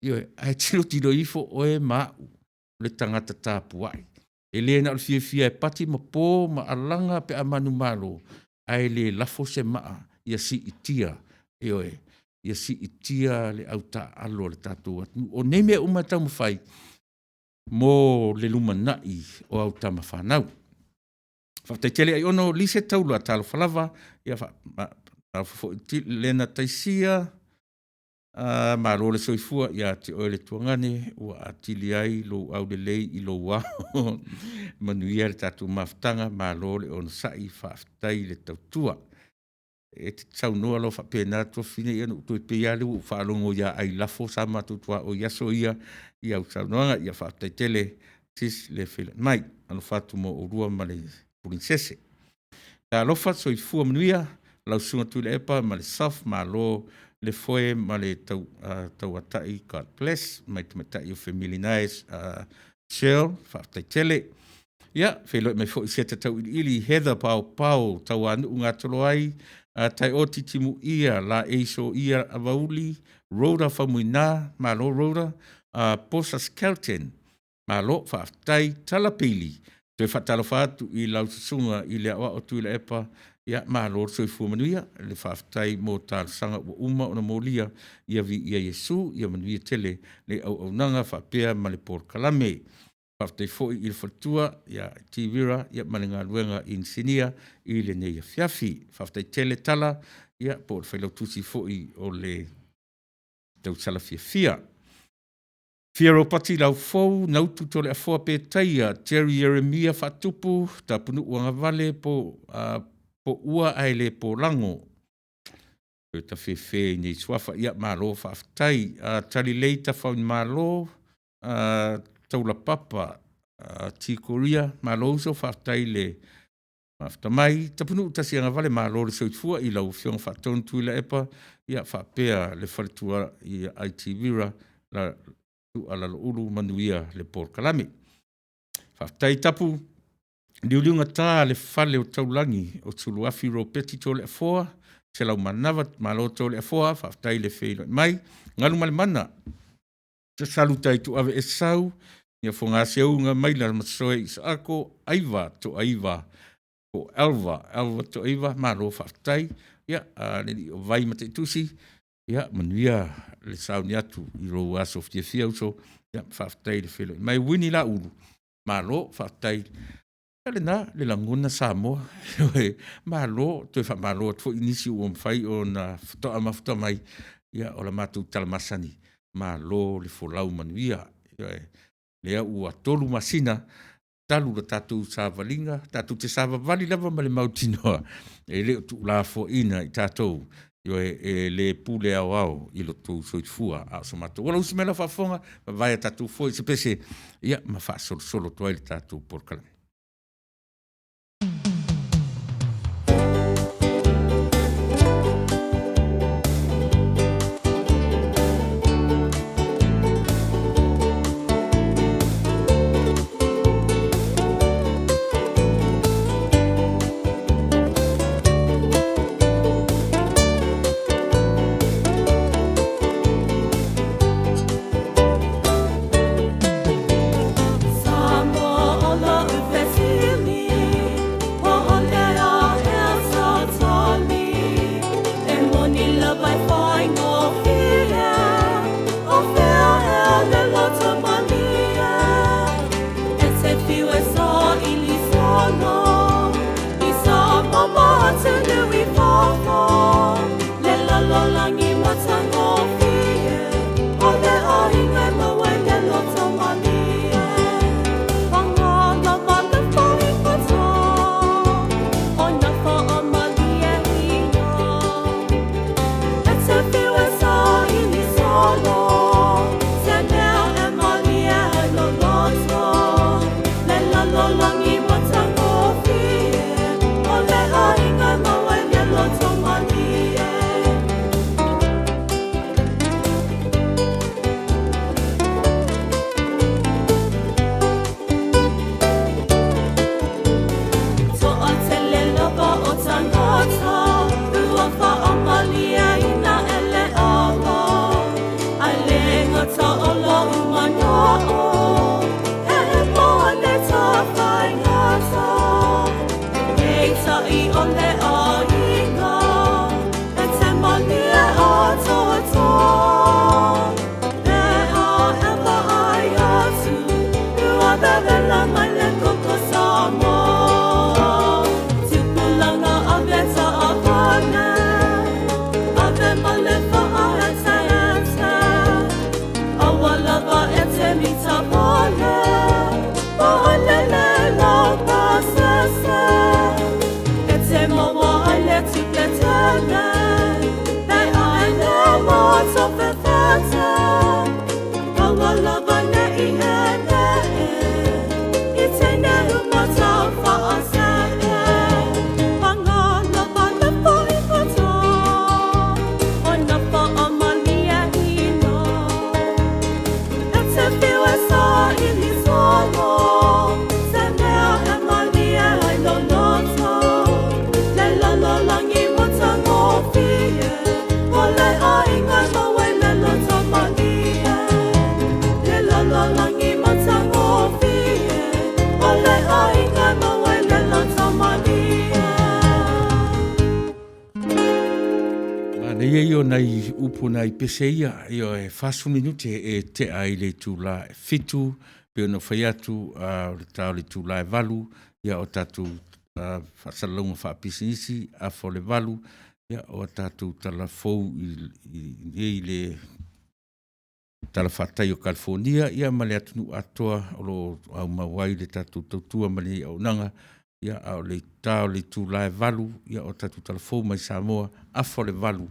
ioe, ae tilotilo ifo oe ma au, o le tagata tapuai. E le na o le fiafia e pati ma po ma alaga pe a manumalo, ae le lafo se maa ia siitia, ioe, ia siitia le au taaalo a le tatou atunuu. O nei mea uma e taumafai mo le lumanai o au tama fanau. Faafetai tele Aiono Lise Taula, talofa lava. Faatalofa foi Lena Taisia, malo le soifua ia te oe le tuagane ua atili ai lou aulelei i lou ao. Manuia le tatou mafutaga, malo le onosai, faafetai le tautua. E te saunoa loa faapena Tuafafine, ia ona ou toe pei lava lea ua ou faalogo ia Ailafo sa matou tuaoi i aso ia i au saunoaga. Faafetai tele sis le feiloai mai. Alofa atu mo oulua ma le Pinisese. Talofa, soifua manuia lau Susuga Tuilaepa ma le Soft, malo le foe ma le tauatai, God bless mai le tamaitai o Feminai Shirl, faafetai tele. Ia, e feiloai mai foi Seta Tauiliili Heather Paopao Tauanuu Gatoloai Taeoti Timuia Laei Soia Avauli Rhoda Faumuina, malo Rhoda, Posa Skelton, malo faafetai. Tala Pili, e toe faatalofa atu i lau Susuga i le Aoao Tuilaepa, malo le soifua manuia. Le faafetai mo talosaga ua uma ona molia, ia viia Iesu, ia manuia tele le auaunaga faapea ma le polokalame. Faafetai foi i le faletua ia T Vira ma le galuega inisinia i lenei afiafi. Faafetai tele Tala po o le Failautusi foi o le tausala fiafia. Afio Ropati Lauofo, Nautu Toleafoa Petaiia, Jerry Ieremia Faatupu Tapunuu Agavale Poua ae le Polago, toe tafefe i nei suafa. Ia malo faafetai. Taulelei Tafaigimalo Taulapapa T. Koria, malo uso, faafetai le mafuta mai. Tapunuu Tasiagavale, malo le soifua i lau Afioga Faatonu Tuilaepa faapea le faletua ia IT Vera Tuua Laloulu, manuia le polokalame. Faafetai Tapu. Liuliugata le fale o Taulagi o Suluafi Ropati Toleafoa Sellamanava, malo Toleafoa, faafetai le feiloai mai. Galumalemana Sasalu tai Tuave Esau, Fogaseuga Maila Masoe Isaako Aiva Toaiva po o Alva, Alva Toaiva, malo faafetai. Le alii o Vai ma Mataitusi, ia manuia le sauni atu i lou aso fiafia uso, faafetai le feiloai mai. Uini Laulu, malo faafetai. Ia o lena, le lagona Samoa, ioe. Malo. E toe faamalo atu foi i nisi ua mafai ona faatoa mafuta mai, ia o le matou tala masani, malo le folau manuia. Ioe. Lea ua 3 masina talu le tatou savaliga, tatou te savavali lava ma le mautinoa e le o tuulafoaiina i tatou, ioe, e le pule aoao i lo outou soifua a o so matou ola. Usi mai lau faafofoga, vavae a tatou foe i se pese ma faasolosolo atu ai le tatou polokalame. Manaia ia o nai upu nai pese ia, ioe, e 40 minute e tea ai i le itula e 7:00 e pei ona ou fai atu o le ta o le itula e 8:00 ia o tatou faasalalauga faapisinisi, 7:30 o tatou tala fou i le talafatai o Kalifonia ma le atunuu atoa o lo o aumau ai le tatou tautua ma le auaunaga. A o le ta o le itula e 8:00 o tatou tala fou mai Samoa, 7:30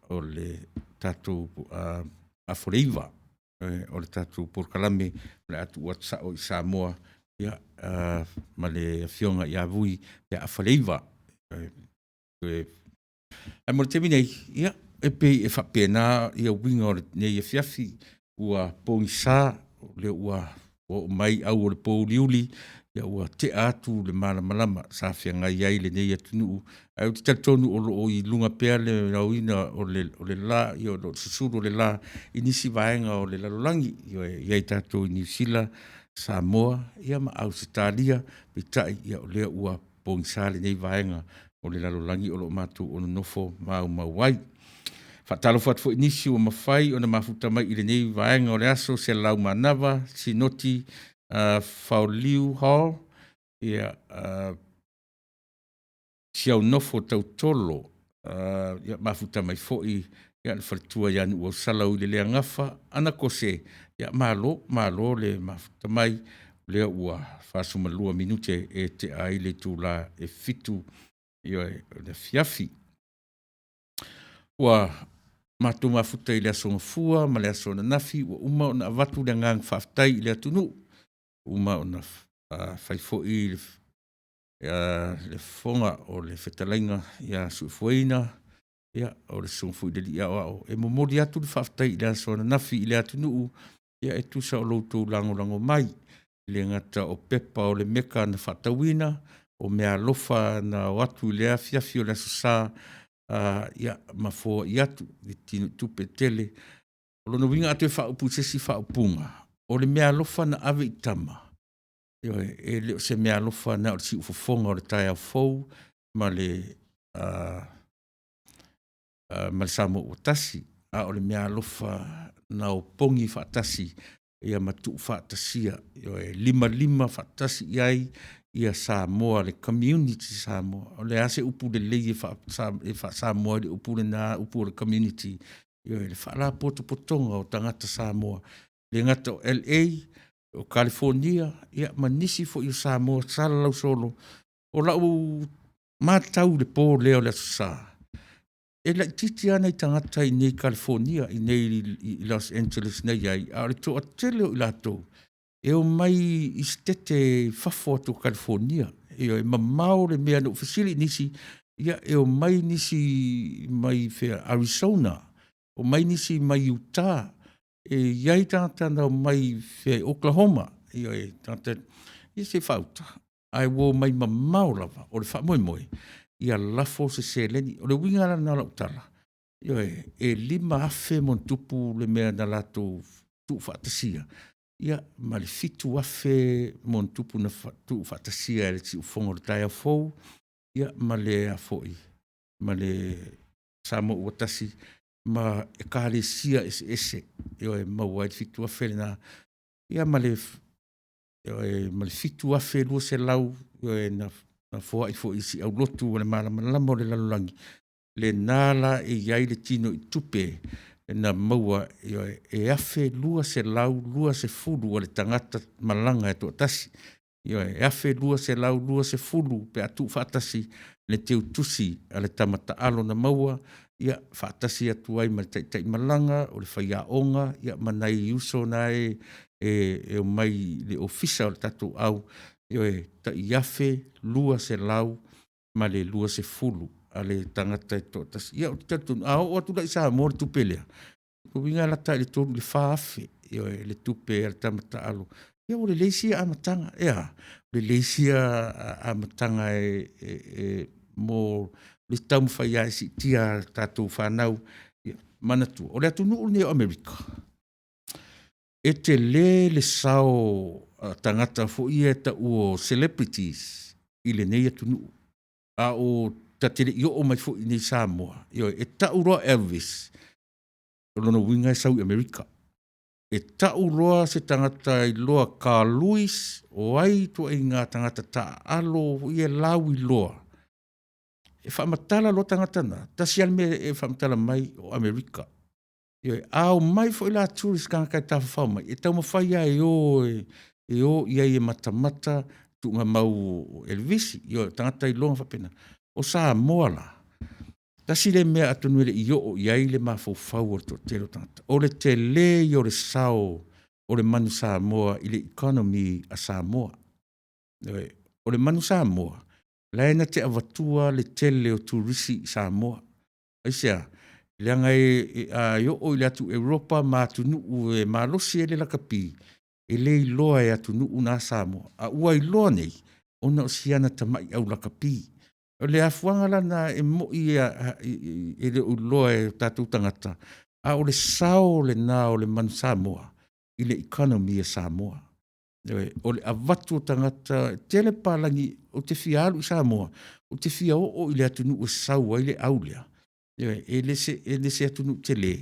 o le tatou 8:30 o le tatou polokalame o le a tuu atu sao i Samoa ma le Afioga ia Vui pe 8:30. Ae mo le taimi nei, ia e pei e faapena uiga o lenei afiafi, ua pogisa, o lea ua oo mai au o le pouliuli, ua tea atu le malamalama sa feagai ai lenei atunuu. Ae ou te talitonu o lo o i luga pea le aoina o le la, o le susulu o le la i nisi vaega o le lalolagi, ioe, e i ai tatou i Niu Sila, Samoa ma Ausetalia, peitai o lea ua pogisa lenei vaega o le lalolagi o lo o matou nonofo ma aumau ai. E faatalofa atu foi i nisi ua mafai ona mafuta mai i lenei vaega o le aso, Selau Manava Sinoti Faoliu Hall, Siaunofo Tautolo, mafuta mai foi le faletua ia Nuuausala Uileleagafa Ana Kose, malo, malo le mafuta mai, o lea ua 42 minute e tea ai le itula e 7:00 i le afiafi. Ua matou mafuta i le aso Gafua ma le aso ananafi ua uma ona avatu le agaga faafetai i le atunuu, ua uma ona fai foi le fofoga o le fetalaiga ia Soifua o le susuga foi i le Alii Aoao e momoli atu le faafetai i le aso ananafi i le atunuu e tusa o lo outou lagolago mai. E le gata o pepa o le meka na faatauina, o meaalofa na o atu i lea afiafi o le aso Sa ma foai atu i tinoitupe tele. O lona uiga a toe faaupu i se isi faaupuga, o le meaalofa na ave i tama, ioe, e le o se meaalofa na o le siufofoga o le taeao fou ma le Samoa ua Tasi, a o le meaalofa na opogi faatasi ma tuufaatasia, ioe, limalima faatasi i ai Samoa le community Samoa. O le a se upu lelei e faa-Samoa ai le upu lena le upu o le community? Ioe, le faalapotopotoga o tagata Samoa, e le gata o LA, o Kalifonia, ma nisi foi o Samoa sa salalau solo. O lau matau i le po lea o le aso Sa, e laitiiti lava nai tagata i inei i Kalifonia i inei i Los Angeles na i ai, a o le toatele o i latou, e omai i Setete i fafo atu o Kalifonia. Ioe, e mamao le mea na ou fesili i nisi, ia e omai nisi mai Arizona, omai nisi mai Utah, e i ai tagata na omai mai Oklahoma, ioe, ia se i faauta, ae ua omai mamao lava. O le faamoemoe, ia lafo se seleni. O le uiga la lena o lau tala, ioe, e $5,000+ le mea na latou tuufaatasia ma le $7,000+ na tuufaatasia e le Siufofoga o le Taeao Fou ma le Samoa ua Tasi ma Ekalesia eseese, ioe, e maua ai le $7,000 lena, ia ma le $7,200 na foai foi i si aulotu o le Malamalama o le Lalolagi, lena la e i ai le tinoitupe na maua, ioe, e $1,220 a le tagata malaga e toatasi. Ioe, e $1,220 pe a tuufaatasi le teutusi a le tama taalo na maua, faatasi atu ai ma le taitai malaga, o le faiaoga ma nai uso na e omai i le Ofisa o le tatou Au, ioe, tai $1,220 a le tagata e toatasi. Ia ou te talitonu, a oo atu la i Samoa le tupe lea, lona uiga e lata lava i le $3,000 i le $4,000, ioe, le tupe a le tama taalo. Ia ua lelei sia amataga, e a? Lelei sia amataga mo le taumafai lava e siitia a tatou fanau. Ia manatua, o le atunuu lenei o Amerika, e tele le sao a tagata foi ia e taua o celebrities i lenei atunuu. A o Ta te le i oo mai foi i inei i Samoa, ioe, e tau loa Elvis, o lona uiga e sau i Amerika. E tau loa se tagata iloa Carl Lewis, o ai ituaiga tagata taaalo foi ia e lauiloa, e faamatala loa tagata na, tasi lava le mea e faamatala mai o Amerika. Ioe, a omai foi la tourist tagata e tafafao mai, e taumafai lava e o e o i ai e matamata tuugamau o Elevisi, ioe o tagata iloga faapena. O Samoa la, tasi lea mea atonu e le i oo i ai le mafaufau o le toatele o tagata, o le tele ia o le sao o le Manu Samoa i le economy a Samoa. Ioe, o le Manu Samoa, la e na te avatua le tele o turisi i Samoa. Aisea? Leaga a oo i atu Europa ma atunuu e malosi ai le lakapi, e le iloa e atunuu na Samoa, a ua iloa nei, ona o si ana tamai aulakapi. O le afuaga la lena e moi e le o iloa e o tatou tagata, a o le sao lena o le Manu Samoa i le economy a Samoa. Ioe, o le avatu o tagata, e tele papalagi ou te fia alu i Samoa, ou te fia oo i le atunuu e sau ai le au lea, ioe, e le o se atunuu tele,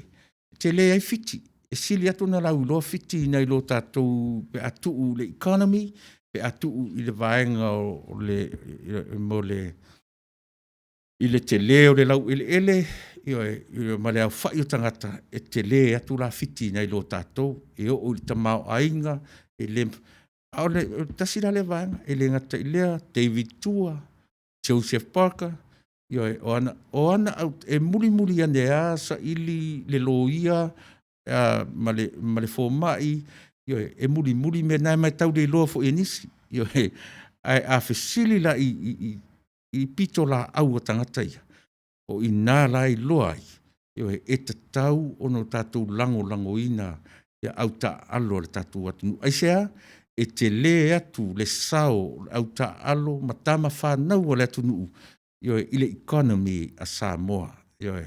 e tele ai Fiti. E sili atu ona lauiloa Fiti nai lo tatou pe a tuu i le economy, pe a tuu i le vaega o le i le tele o le laueleele, ioe, ma le aofai o tagata, e tele atu la Fiti nai lo tatou. E oo i le tamaoaiga, e le a o le tasi la lea vaega. E le gata i lea, David Tua, Joseph Parker, ioe, o ana e mulimuli ane lava saili le loia ma le fomai, ioe, e mulimuli mea na ma e tau le iloa foi e nisi. Ioe, ae a fesili la i pitolaau a tagata ia, o i ina la e iloa ai, ioe, e tatau ona tatou lagolagoina au taaalo a le tatou atunuu. Aisea? E tele atu le sao o le au taaalo ma tama fanau a le atunuu, ioe, i le economy a Samoa. Ioe,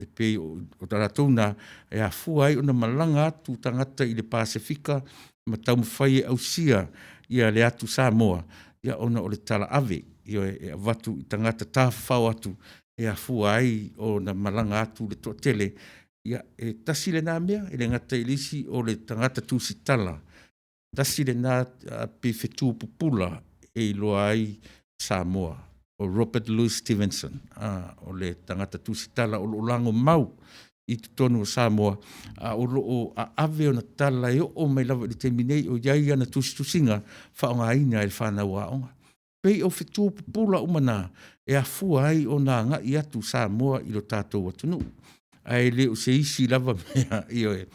e pei o latou na e afua ai ona malaga atu tagata i le Pasefika ma taumafai e ausia le atu Samoa ona o le talaave, ioe, e avatu i tagata tafafao atu e afua ai ona malaga atu le toatele. Ia, e tasi lena mea, e le gata i le isi o le tagata tusitala, tasi lena pei fetu pupula e iloa ai Samoa, o Robert Louis Stevenson. O le tagata tusitala o lo o lagomau i totonu o Samoa, a o lo o aave ana tala e oo mai lava i le taimi nei o i ai ana tusitusiga e faaaogaina e le fanau aoga. E pei o fetu pupula uma na e afua ai ona agai atu Samoa i lo tatou atunuu, ae le o se isi lava mea, ioe. E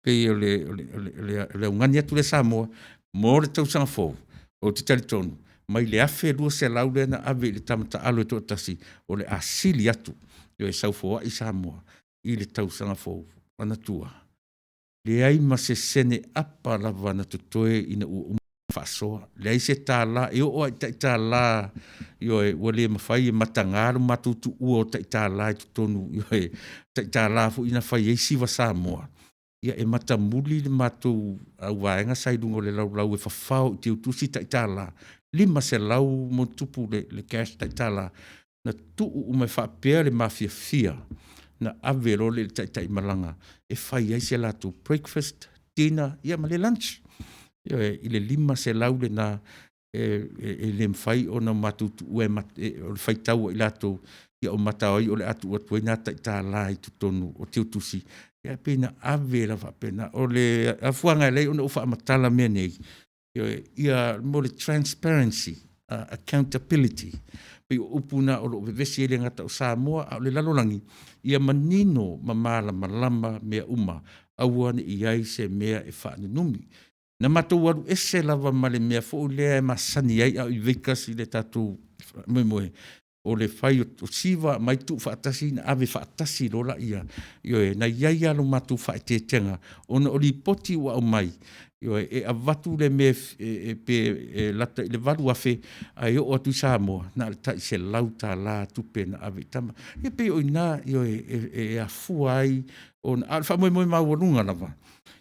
pei o le augani atu lea Samoa mo le tausaga fou, ou te talitonu mai le $1,200 lea na ave i le tama taalo e toatasi, o le a sili atu, ioe, sau foai Samoa i le tausaga fou. Manatua, leai ma se sene apa lava na totoe ina ua uma ona faasoa, leai se $1, e oo lava i tai $1, ioe, ua le mafai e mataga lo matou tuua o tai $1 i totonu, ioe, tai $1 foi na fai ai siva Samoa, ia e matamuli le matou auvaega sa i luga o le laulau e fafao i teutusi tai $1, 500+ le cash tai $1, na tuu uma faapea le mafiafia na ave loa lea i le taitaimalaga e fai ai se latou breakfast, dinner, ia ma le lunch. Ioe, i le $500 lena e le mafai ona matou tuua, o le faitau a i latou o mataaoi o le a tuu atu ai na tai $1 i totonu o teutusi, ae pei na ave lava faapena. O le afuaga e ala ai ona ou faamatala mea nei, ioe, mo le transparency, accountability. Pei o upu na o lo o vevesi ai e le gata o Samoa a o le lalolagi, ia manino ma malamalama mea uma, aua ne i i ai se mea e faanunumi. Na matou alu ese lava ma le mea foi lea e masani ai a o i Veikase i le tatou faamoemoe, o le fai o siva aumai tuufaatasi ona ave faatasi loa lea. Ioe, na i ai lava lo matou faaeteetega ona o lipoti ua aumai, ioe, e avatu le mea pe lata i le $8,000 ae oo atu i Samoa, na o le tai $100 tupe na ave i tama. Ia pei o i ina, ioe, e afua ai ona… A o le faamoemoe maualuga lava,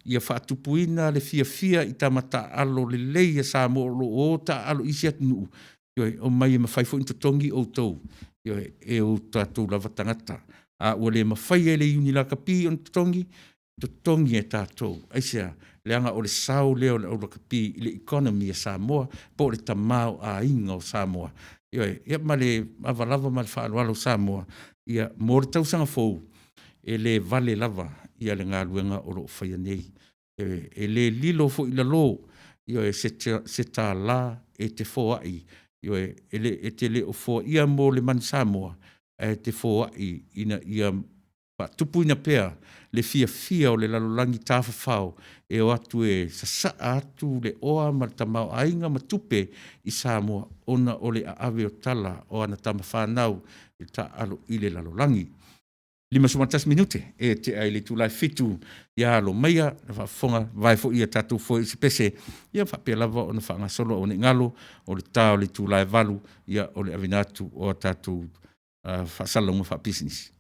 ia faatupuina le fiafia i tama taalo lelei a Samoa o lo o o taaalo i isi atunuu, ioe, omai e mafai foi ona totogi outou. Ioe, e o tatou lava tagata. A ua le mafai e le Iuni Lakapi ona totogi, totogi e tatou. Aisea? Leaga o le sao lea o le au lakapi i le economy a Samoa po o le tamaoaiga o Samoa. Ioe, ia ma le ava lava ma le faaaloalo Samoa, ia mo le tausaga fou, e le vale lava le galuega o lo o faia nei. E le lilo foi i lalo, ioe, se $1 e te foai, ioe, e te le o foaia mo le Manu Samoa, ae te foai ina ia faatupuina pea le fiafia o le lalolagi tafafao e o atu e sasaa atu le oa ma le tamaoaiga ma tupe i Samoa ona o le aave o tala o ana tama fanau e taaalo i le lalolagi. E 51 minute e tea ai i le itula e 7:00, ia alo maia le faafofoga vae foi a tatou foe i se pese, ia faapea lava ona faagasolo. Aua ne i galo o le ta o le itula e 8:00 o le aveina atu o a tatou faasalalauga faapisinisi.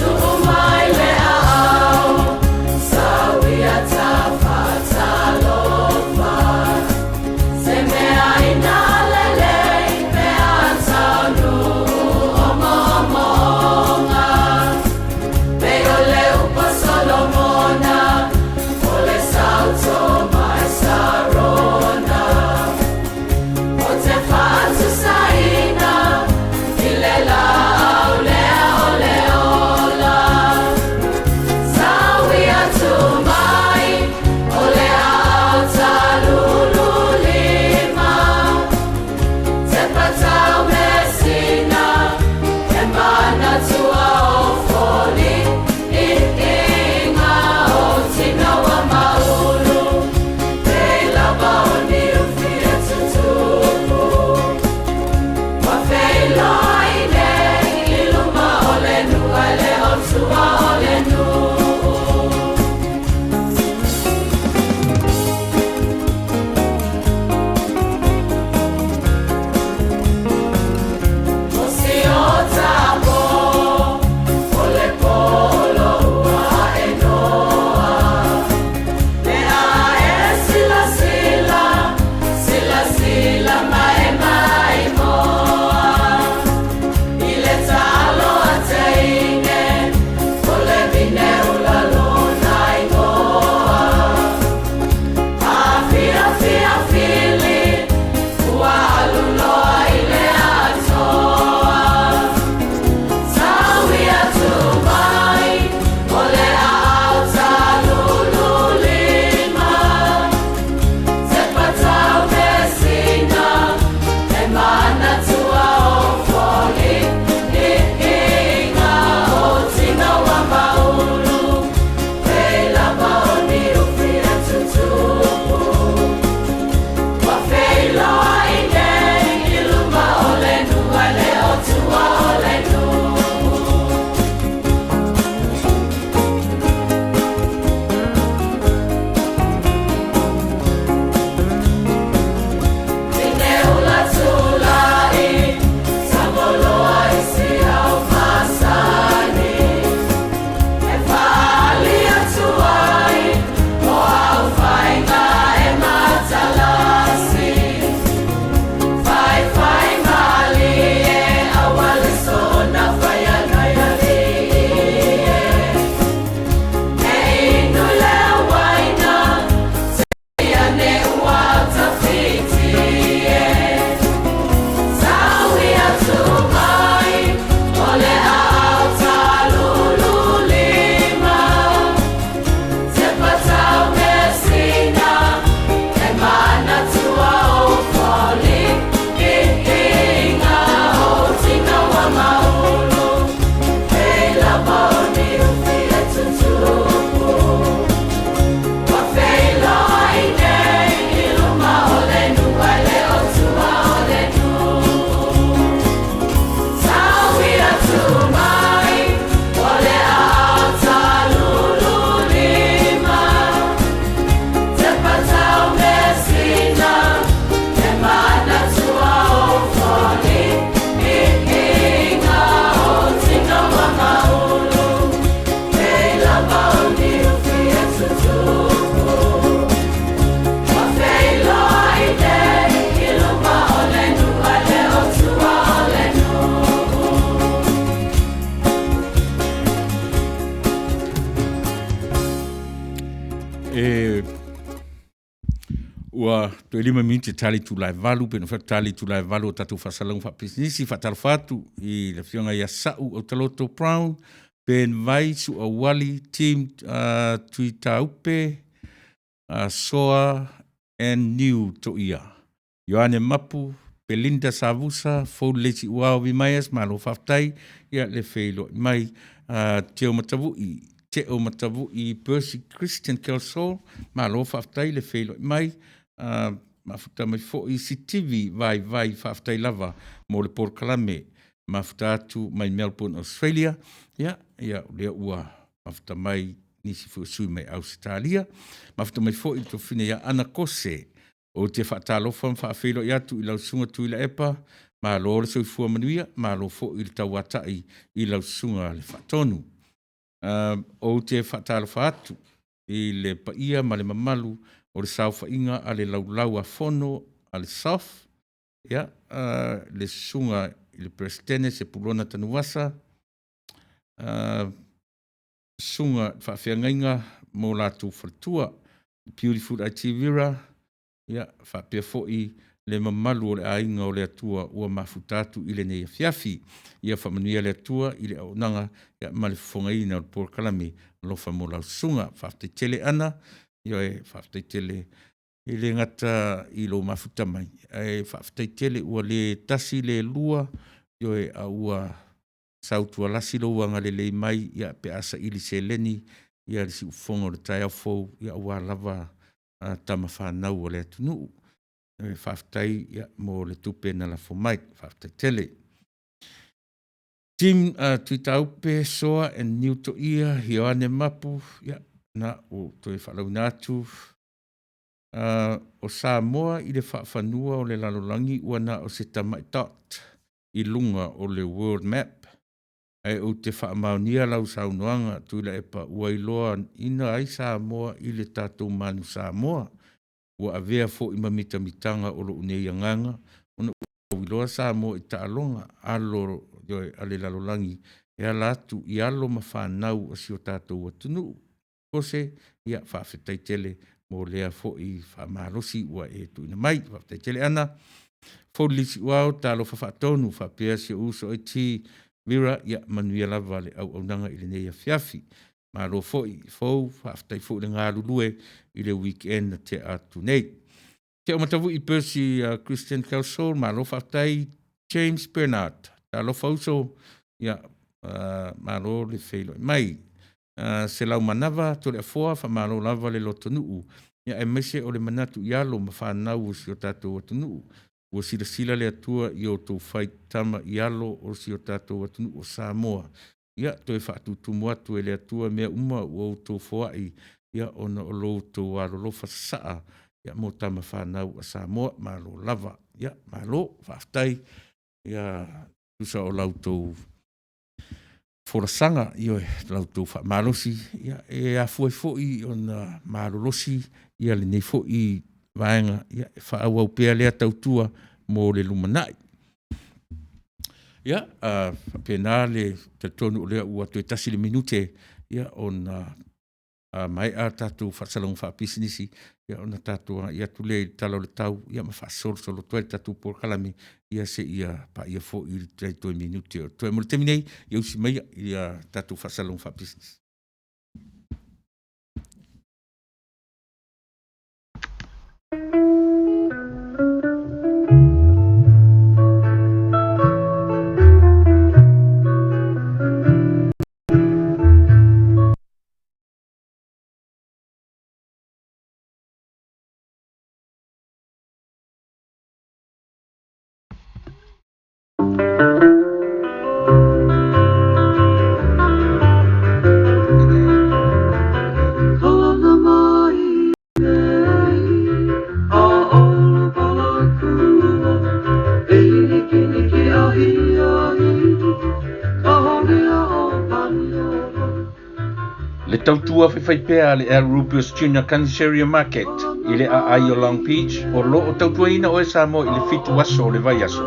Tuu mai le aao, se mea ina lelei pe a taunuu omoomoga. Ua toe 5 minute ta le itula e 8, pe na fai atu ta le itula e 8 o tatou faasalalauga faapisinisi. Faatalofa atu i le afioga ia Sa'u Autaloto Brown, Ben Vai, Suauali, Tim Tuitaupe, Soa and New Toia, Ioane Mapu, Belinda Savusa, Fou Lelei Siuao Vimaias, malo faafetai ia le feiloai mai. Teo Matavui, Teo Matavui Percy Christian Kelsall, malo faafetai le feiloai mai. Mafuta mai foi Sitivi Vaivai, faafetai lava mo le polokalame, mafuta atu mai Melbourne, Australia. Ia, ia o lea ua mafuta mai nisi foi o sui usufono mai Ausetalia. Mafuta mai foi le tuafafine ia Ana Kose. Ou te faatalofa ma faafeiloai atu i lau Susuga Tuilaepa, malo le soifua manuia, malo foi le tauatai i lau Susuga i le Faatonu. Ou te faatalofa atu i le paia ma le mamalu o le saofaiga a le Laulau a Fono a le SOF, ia, le Susuga i le Peresetene Sepulona Tanuvasa, susuga i faafeagaiga ma o latou faletua, Beautiful IT Vera, ia faapea foi le mamalu o le aiga o le Atua ua mafuta atu i lenei afiafi. Ia faamanuia le Atua i le auaunaga ma le fofogaina o le polokalame. Alofa mo lau susuga. Faafetai tele Ana, ioe, faafetai tele e le gata i lou mafuta mai, ae faafetai tele ua le tasi le lua, ioe, a ua sautualasi lou agalelei mai pe a saili seleni le siufofoga o le taeao fou aua lava tama fanau a le atunuu. Faafetai mo le tupe na lafo mai. Faafetai tele. Tim Tuitaupe Soa and Niu Toia Ioane Mapu, ia, na ua ou toe faalauina atu. O Samoa i le faafanua o le lalolagi ua na o se tamai dot i luga o le world map. Ae ou te faamaonia lau saunoaga Tuilaepa ua iloaina ai Samoa i le tatou Manu Samoa. Ua avea foi ma mitamitaga o lou nei agaga ona ua iloa Samoa i taaloga alo a le lalolagi e ala atu i alo ma fanau a si o tatou atunuu. Kose, ia faafetai tele mo lea foi faamalosi ua e tuuina mai. Faafetai tele Ana. Fouli Siuao, talofa faatonu faapea si ou uso IT Vera, ia manuia lava le auaunaga i lenei afiafi. Malo foi Fou, faafetai foi le galulue i le weekend na tea atu nei. Teo Matavui Percy Christian Kelsall, malo faafetai. James Bernard, talofa uso, ia, malo le feiloai mai. Selau Manava Toleafoa, faamalo lava le lotonuu, aemaise o le manatu i alo ma fanau o si o tatou atunuu. Ua silasila le Atua i o outou faitama i alo o si o tatou atunuu o Samoa. Ia, toe faatutumu atu e le Atua mea uma ua outou foai, ia ona o lo outou alolofa sasaa mo tama fanau a Samoa. Malo lava. Ia, malo, faafetai. Ia, tusa o la outou folasaga, ioe, la outou faamalosi, ia, e afua ai foi ona malolosi lenei foi vaega e faaauau pea lea tautua mo le lumanai. Ia, faapena le talitonu o lea ua toe tasi le minute ona maea tatou faasalalauga faapisinisi, ona tatou agai atu lea i le Tala o le Tau ma faasolosolo atu ai le tatou polokalame seia paia foi le tai toe minute o totoe. Mo le taimi nei, ia usi maia tatou faasalalauga faapisinisi. Le tautua faifaipea a le Al Rubius Junior Counseria Market i le aai o Long Beach o lo o tautuaina oe Samoa i le 7 aso o le vaiaso.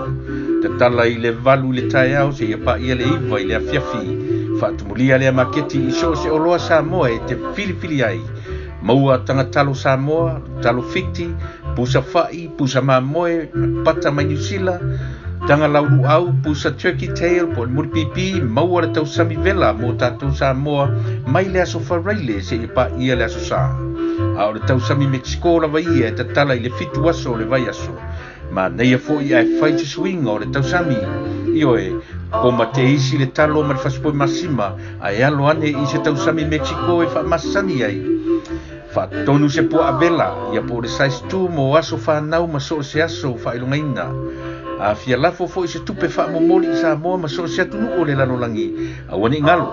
Tatala i le 8 i le taeao seia paia le 9 i le afiafi. Faatumulia lea maketi i so o se oloa Samoa e te filifili ai. Maua tagatalo Samoa, talo Fiti, Pusa fa'i, pusa mamoe, pata mai Niu Sila, taga laulu'au, pusa turkey tail po o le mulipipi, maua le tausami vela mo tatou Samoa mai le aso Faraile seia pa'ia le aso Sa. A o le tausami Mexico lava ia e tatala i le 7 aso o le vaiaso. Manaia foi ae fai se suiga o le tausami. Ioe, koma teisi le talo ma le fasipoe masima ae alo ane i se tausami Mexico e faamasani ai. Faatonu se puaa vela, ia po o le size 2 mo aso fanau ma so o se aso faailogaina. A fia lafo foi se tupe faamomoli i Samoa ma so o se atunuu o le lalolagi, aua ne i galo,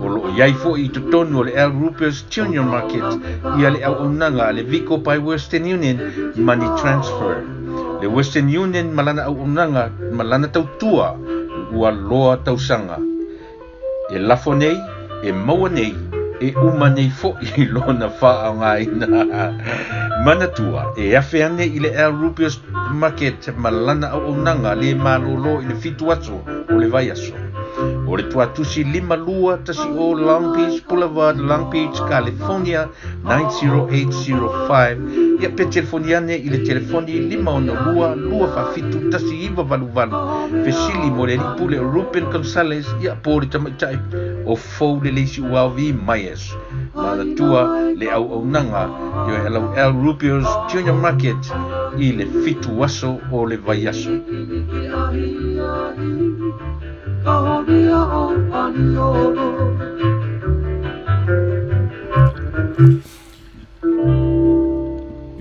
o lo o i ai foi i totonu o le Al Rupert's Junior Market ia le auaunaga a le Vico by Western Union Money Transfer. Le Western Union ma lana auaunaga ma lana tautua ua loa tausaga. E lafo nei, e maua nei, e uma nei foi lona faaaogaina. Manatua, e afe ane i le Al Rubios Market ma lana auaunaga le malōlō i le 7 aso o le vaiaso. O le tuatusi 5210 Long Beach Boulevard, Long Beach, California 90805. Ia pe telefoni ane i le telefoni 562 247 1988. Fesili mo le alii pule o Ruben Gonzalez, ia po o le tamaitai o Fou le Leisi Uaovi Myers. Manatua le auaunaga ioe alau Al Rubio's Junior Market i le 7 aso o le vaiaso.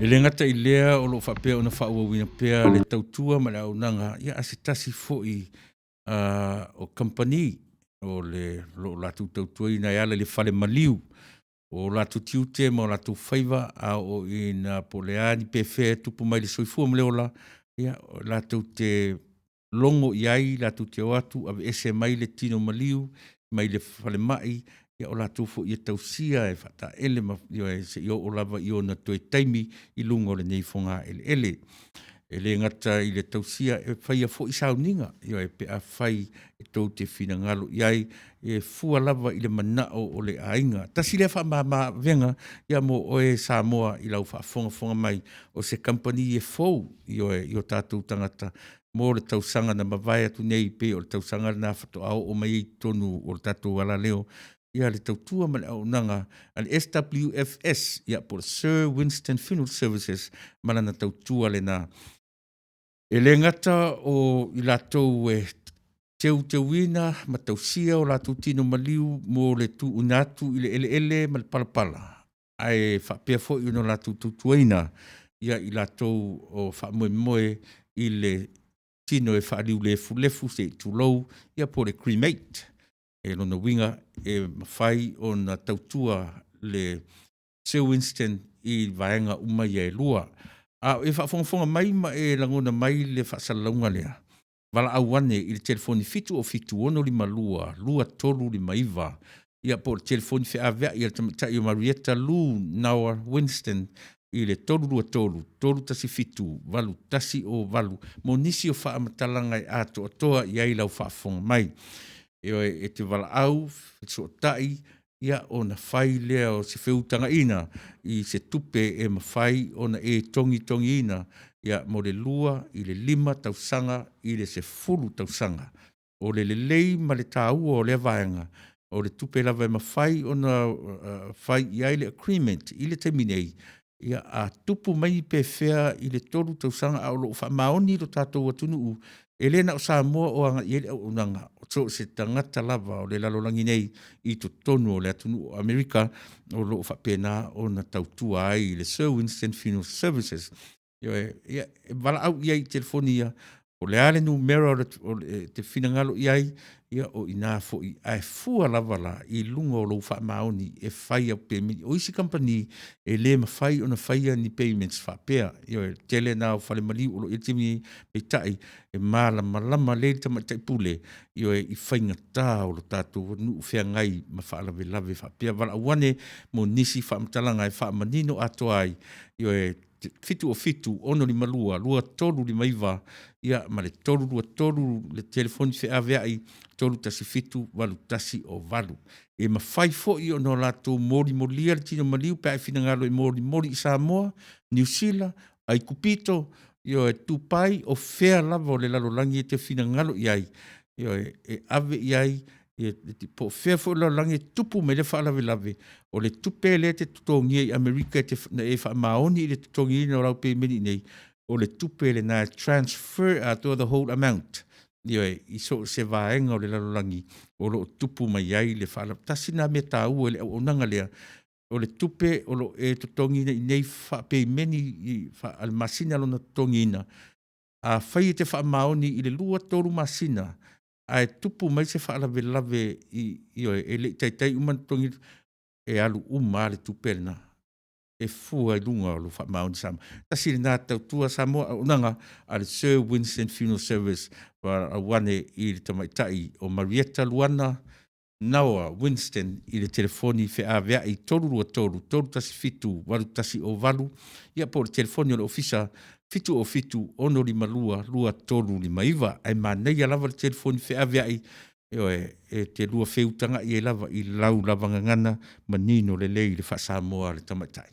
E le gata i lea o lo o faapea ona faaauauina pea le tautua ma le auaunaga, ia a se tasi foi o kamupani o le lo o latou tautuaina e ala i le fale maliu o latou tiute ma o latou faiva a oo ina po o le a ni pefea e tupu mai le soifua ma le ola, ia latou te logo i ai latou te o atu aveese mai le tino maliu mai le falemai, ia o latou foi e tausia e faataele ma ioe seia oo lava i ona toe taimi i luga o lenei fogaeleele. E le gata i le tausia e faia foi sauniga, ioe, pe afai e tou te finagalo i ai, e fua lava i le manao o le aiga. Tasi lea faamama avega ia mo oe Samoa i lau faafogafoga mai, o se kamupani e fou, ioe, i o tatou tagata mo le tausaga na mavae atu nei, pei o le tausaga lena faatoa oo mai ai i totonu o le tatou alaleo ia le tautua ma le auaunaga a le SWFS, ia po o le Sir Winston Funeral Services ma lana tautua lena. E le gata o i latou e teuteuina ma tausia o latou tino maliu mo le tuuina atu i le eleele ma le palapala, ae faapea foi ona latou tautuaina ia i latou o faamoemoe i le tino e faaliulefulefu se i tulou, ia po o le cremate. E lona uiga e mafai ona tautua le Sir Winston i vaega uma ia e lua. A o e faafogafoga mai ma e lagona mai le faasalalauga lea, valaau ane i le telefoni 707 652 2359, ia po o le telefoni feaveai a le tamaitai o Marietta Lu Nawa Winston i le 323 317 8108 mo nisi o faamatalaga e atoatoa i ai lau faafofoga mai. Ioe, e te valaau, fesootai, ia ona fai lea o se feutagaina i se tupe e mafai ona e togitogiina ia mo le 2 i le 5 tausaga i le 10 tausaga. O le lelei ma le taua o lea vaega, o le tupe lava e mafai ona fai i ai le agreement i le taimi nei, ia a tupu mai pefea i le 3 tausaga a o lo o faamaoni lo tatou atunuu, e le na o Samoa o agai i ai le auaunaga, so o se tagata lava o le lalolagi nei i totonu o le atunuu o Amerika o lo o faapena ona tautua ai i le Sir Winston Funeral Services. Ioe, ia, e valaau i ai i telefoni ia, o le a le numera o le, te finagalo i ai, ia o i ina foi, ae fua lava la i luga o lou faamaoni e fai au pemeni. O isi kamupani, e le mafai ona faia ni payments faapea. Ioe, tele na o fale maliu o lo o i ai le taimi nei, peitai, e malamalama lelei le tamaitai pule, ioe, i faigata o lo tatou nuu feagai ma faalavelave faapea. Valaau ane mo nisi faamatalaga e faamanino atoa ai, ioe, 707 652 2359, ia ma le 323 le telefoni feaveai 317 8108. E mafai foi ona latou molimolia le tino maliu pe a e finagalo e molimoli i Samoa, Niu Sila, Aikupito, ioe, Tupai, o fea lava o le lalolagi e te finagalo i ai, ioe, e ave i ai, po o fea foi o le lalolagi e tupu mai ai lea faalavelave, o le tupe lea e te totogia i Amerika na e faamaoni i le totogiina o lau pemeni i inei, o le tupe lena e transfer atoa the whole amount, ioe, i so o se vaega o le lalolagi o lo o tupu mai ai le faalavelave. Tasi lena mea taua i le auaunaga lea, o le tupe o lo o e totogiina i inei faapemeni a le masina lona totogiina, afai e te faamaoni i le 2, 3 masina ae tupu mai se faalavelave ioe, e le i taitai uma ona totogi, e alu uma lava le tupe lena e fua i luga o lou faamaoni. Tasi lena tautua Samoa auaunaga a le Sir Winston Funeral Service, valaau ane i le tamaitai o Marieta Luana Naoa Winston i le telefoni feaveai 323 317 8108, ia po o le telefoni o le Ofisa 707 652 2359. Ae manaia lava le telefoni feaveai, ioe, e te lua feutagai ai lava i lau lava gagana manino lelei le faa-Samoa a le tamaitai.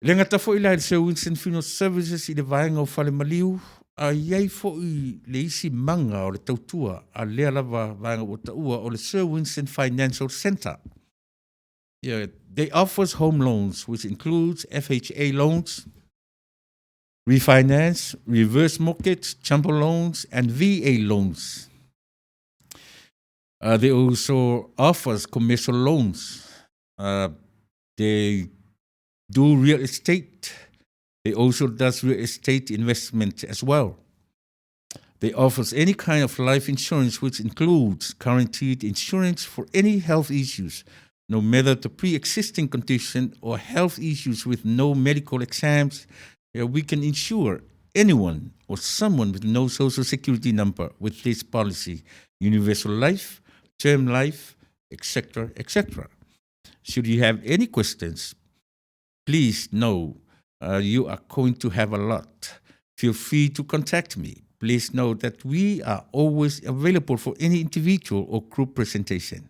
E le gata foi la i le Sir Winston Funeral Services i le vaega o fale maliu, a i ai foi le isi maga o le tautua a lea lava vaega ua taua, o le Sir Winston Financial Centre. Yeah, they offers home loans which includes FHA loans, refinance, reverse mortgage, jumbo loans, and VA loans. They also offers commercial loans. They do real estate. They also does real estate investment as well. They offers any kind of life insurance, which includes guaranteed insurance for any health issues, no matter the pre-existing condition or health issues with no medical exams. We can insure anyone or someone with no social security number with this policy, universal life, term life, etc., etc. Should you have any questions, please know you are going to have a lot. Feel free to contact me. Please know that we are always available for any individual or group presentation.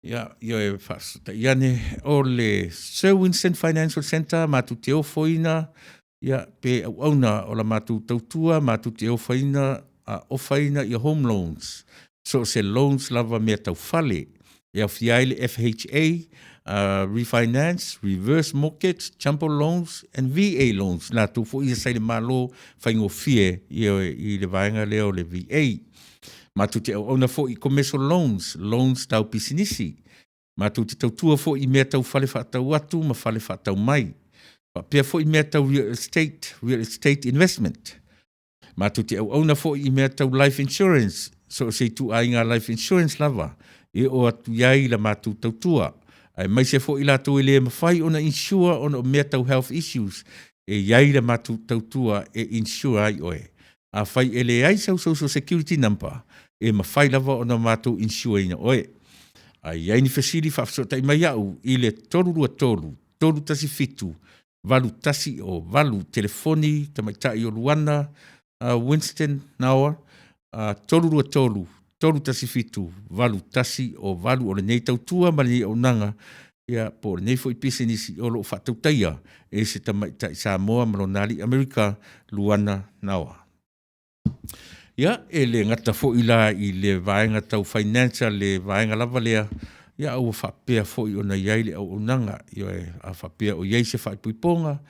Ia, ia e faasuta'i ane o le Sir Winston Financial Centre matou te ofoina ia pe auauna o la matou tautua matou te ofaina a ofaina ia home loans. So o se loans lava mea tau fale e aofia ai le FHA, refinance, reverse mortgage, jumbo loans and VA loans. Latou foi ia sa i le Malo faigofie ia i le vaega lea o le VA. Matou te auauna foi i commercial loans, loans tau pisinisi. Matou te tautua foi i mea tau fale faatau atu ma fale faatau mai. Faapea foi mea tau real estate, real estate investment. Matou te auauna foi i mea tau life insurance, so o se ituaiga life insurance lava e oo atu i ai la matou tautua. Aemaise foi i latou e le mafai ona insure ona o mea tau health issues, e i ai la matou tautua e insure ai oe. Afai e leai sau social security number, e mafai lava ona matou insure ina oe. A i ai ni fesili faafesootai mai au i le 323 317 8108, telefoni tamaitai o Luana Winston Naoa, 323 317 8108. O lenei tautua ma lenei auaunaga, ia, po o lenei foi pisinisi o lo o faatautaia e se tamaitai Samoa ma lona alii Amerika, Luana Naoa. Ia, e le gata foi la i le vaega tau finance a le vaega lava lea, ia a ua faapea foi ona i ai le auaunaga, ioe, a faapea o i ai se faaipoipoga,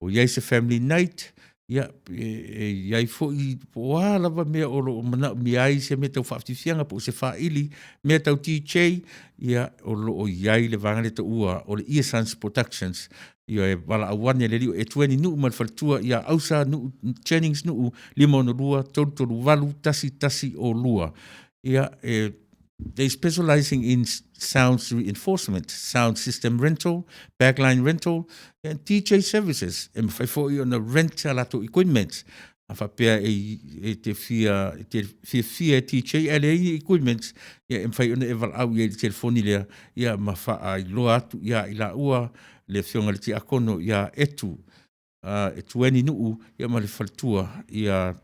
o i ai se family night, ia, e i ai foi po o a lava mea o lo o manaomia ai se mea tau faafiafiaga po o se faili, mea tau DJ, ia, o lo o i ai le vaega lea e taua o le Ear Sons Productions. Ioe, valaau ane le alii o Etueni Nuu ma le faletua ia Ausa Nuu Jennings Nuu 562 338 1102. Ia, e they specializing in sound reinforcement, sound system rental, backline rental, and DJ services. E mafai foi ona rent a latou equipment. A faapea e te fia e te fiafia e DJ ae leai ni equipment, ia e mafai ona e valaau i ai i le telefoni lea, ia ma faailoa atu ia i laua le afioga i le tiakono ia Etu, Etueni Nuu, ia ma le faletua ia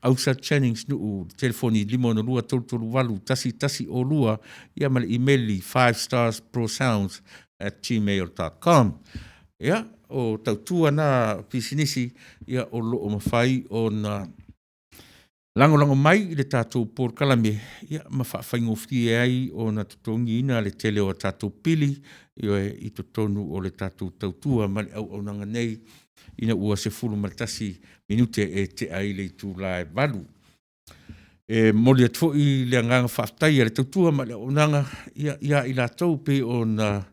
Ausa Jennings Nuu, telefoni 562 338 1102, ia ma le email i 5starsprosounds@gmail.com. Ia, o tautua na pisinisi, ia, o lo o mafai ona lagolago mai i le tatou polokalame, ia, ma faafaigofie ai ona totogiina le tele o a tatou pili, ioe, i totonu o le tatou tautua ma le auaunaga nei ina ua 11 minute e tea ai le itula e 8:00. E momoli atu foi le agaga faafetai a le tautua ma le auaunaga ia i latou e pei ona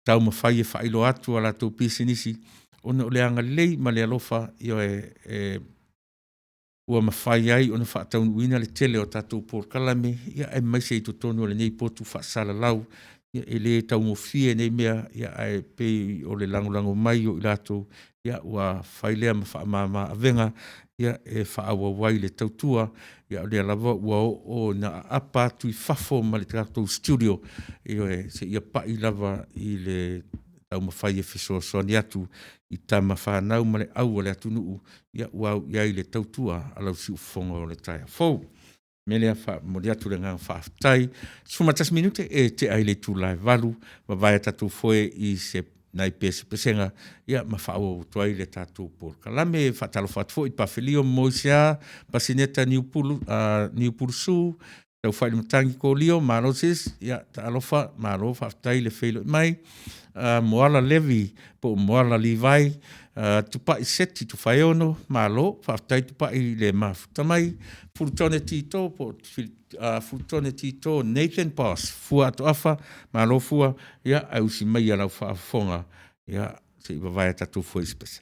taumafai e faailoa atu a latou pisinisi ona o le agalelei ma le alofa, ioe, ua mafai ai ona faataunuuina le tele o tatou polokalame, aemaise i totonu o lenei potu faasalalau. E le taugofie nei mea, ae pei o le lagolago mai o i latou ua fai lea ma faamamaavega e faaauau ai le tautua, a o lea lava ua oo ina aapa atu i fafo ma le tatou studio, ioe, seia pai lava i le taumafai e fesoasoani atu i tama fanau ma le au a le atunuu ua au i ai le tautua a lau siufofoga o le taeao fou. O le mea lea e faamomoli atu le agaga faafetai. 11 minute e tea ai le itula e 8:00, vavae a tatou foe i nai pesepesega ma faaauau atu ai le tatou polokalame. E faatalofa atu foi i Pafelio Moisea Pasineta Niupulusu Taufaiimatagi Kolia, malo sis, talofa malo faafetai le feiloai mai. Moala Levi po o Moala Levi Tupai Seti Tofaeono, malo faafetai Tupai i le mafuta mai. Fulutone Tito po o Fulutone Tito Nathan Boss Fua Atoafa, malo Fua, ae usi maia lau faafofoga se i vavae a tatou foe i se pese.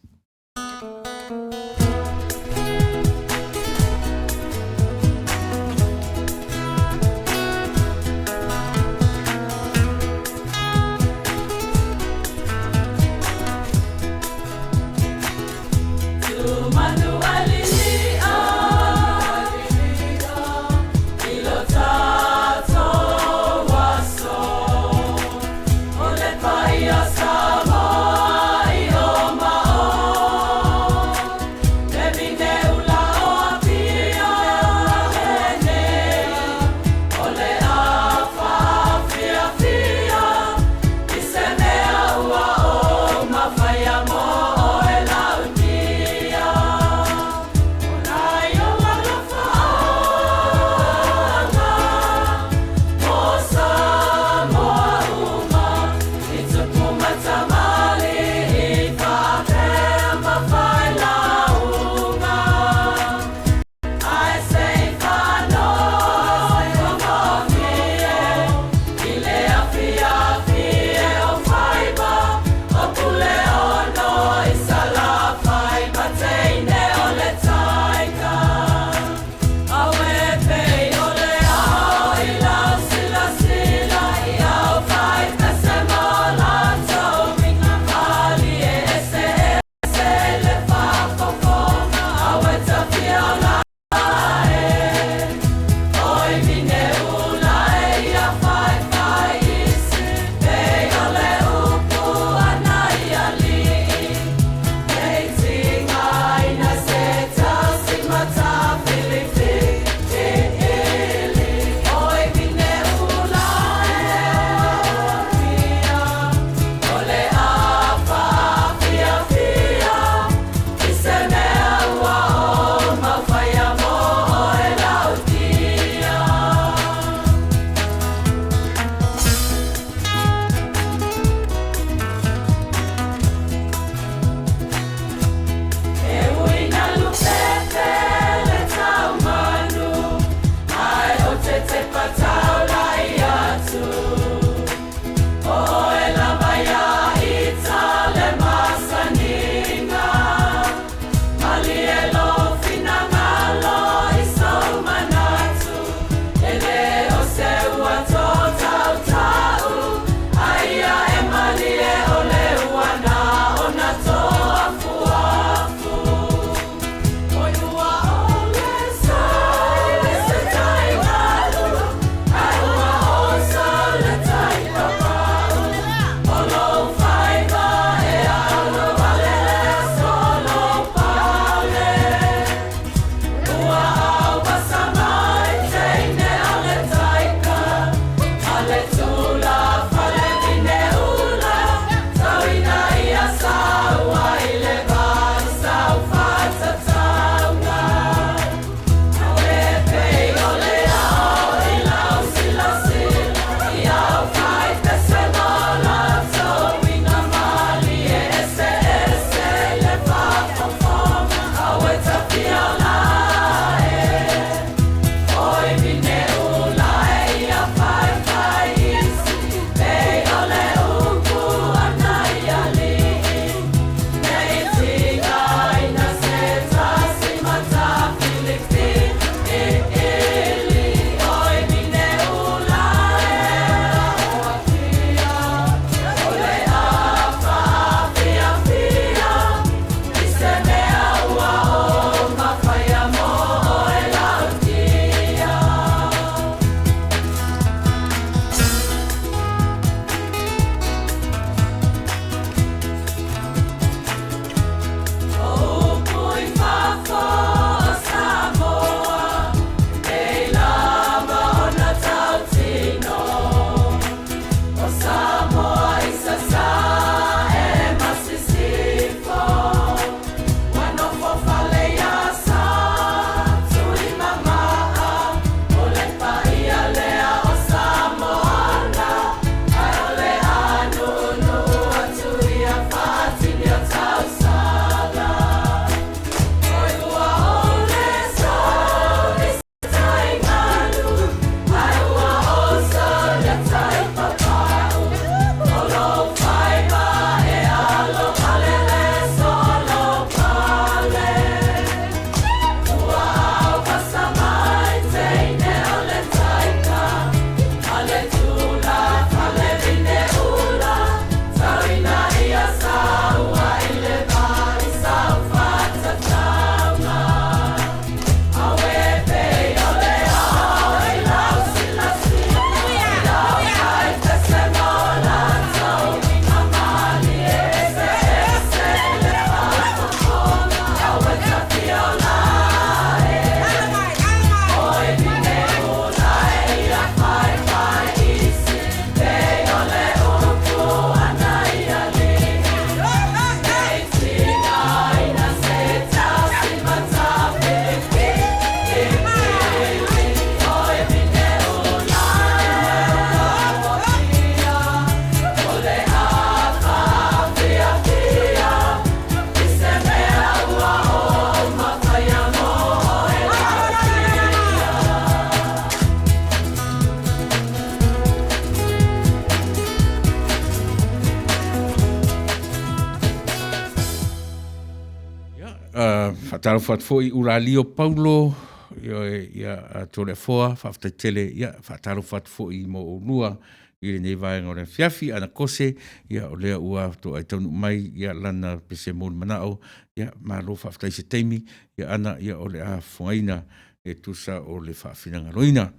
Faatalofa atu foi i Ulalio Paulo, ioe, ia Toleafoa, faafetai tele, ia faatalofa atu foi mo oulua i lenei vaega o le afiafi. Ana Kose, ia o lea ua toai taunuu mai ia lana pese mo le manao, ia malo faafetai i se taimi, ia Ana, ia o le a fofogaina e tusa o le faafinagaloina.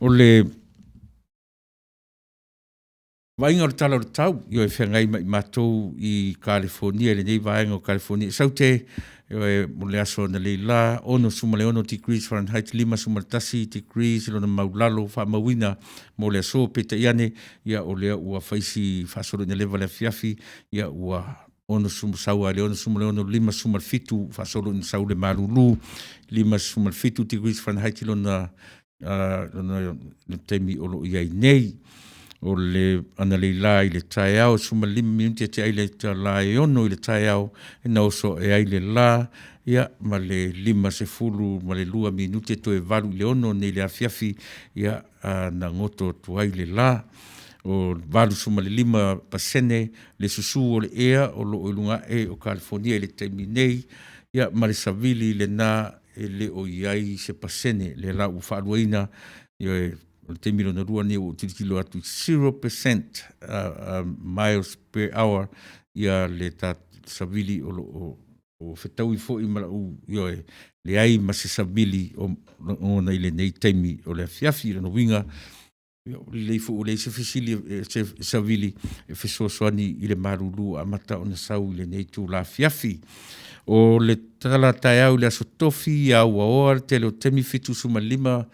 O le vaaiga o le Tala o le Tau, ioe, feagai ma i matou i Kalifonia i lenei vaega o Kalifonia i Saute, ioe, mo le aso analeila, 66 degrees Fahrenheit, 51 degrees lona maualalo faamauina mo le aso. Peitai ane, ia o lea ua fai si faasolo ina leva i le afiafi, ia ua sau lava i le 66, 57 faasolo ina sau le malulu, 57 degrees Fahrenheit lona taimi o lo o i ai nei. O le analeila i le taeao e 15 minute tea i le itula e 6 i le taeao na oso ae ai le la, ia ma le 52 minute toe 7 i le 6 nei i le afiafi, ia na goto atu ai le la. O le 85% le susu o le ea o lo o i luga ae o Kalifonia i le taimi nei, ia ma le savili lena e le o i ai se pasene, lea la ua faaluaina, ioe, o le taimi lona lua lenei ua ou tilotilo atu, 0% miles per hour le savili o lo o fetaui foi ma lau, ioe, leai ma se savili o lagona i lenei taimi o le afiafi. O lona uiga, lelei foi ua leai se savili e fesoasoani i le malulu ua amata ona sau i lenei itula afiafi. O le tala taeao i le aso Tofi, e auaoa le tele o taimi, 75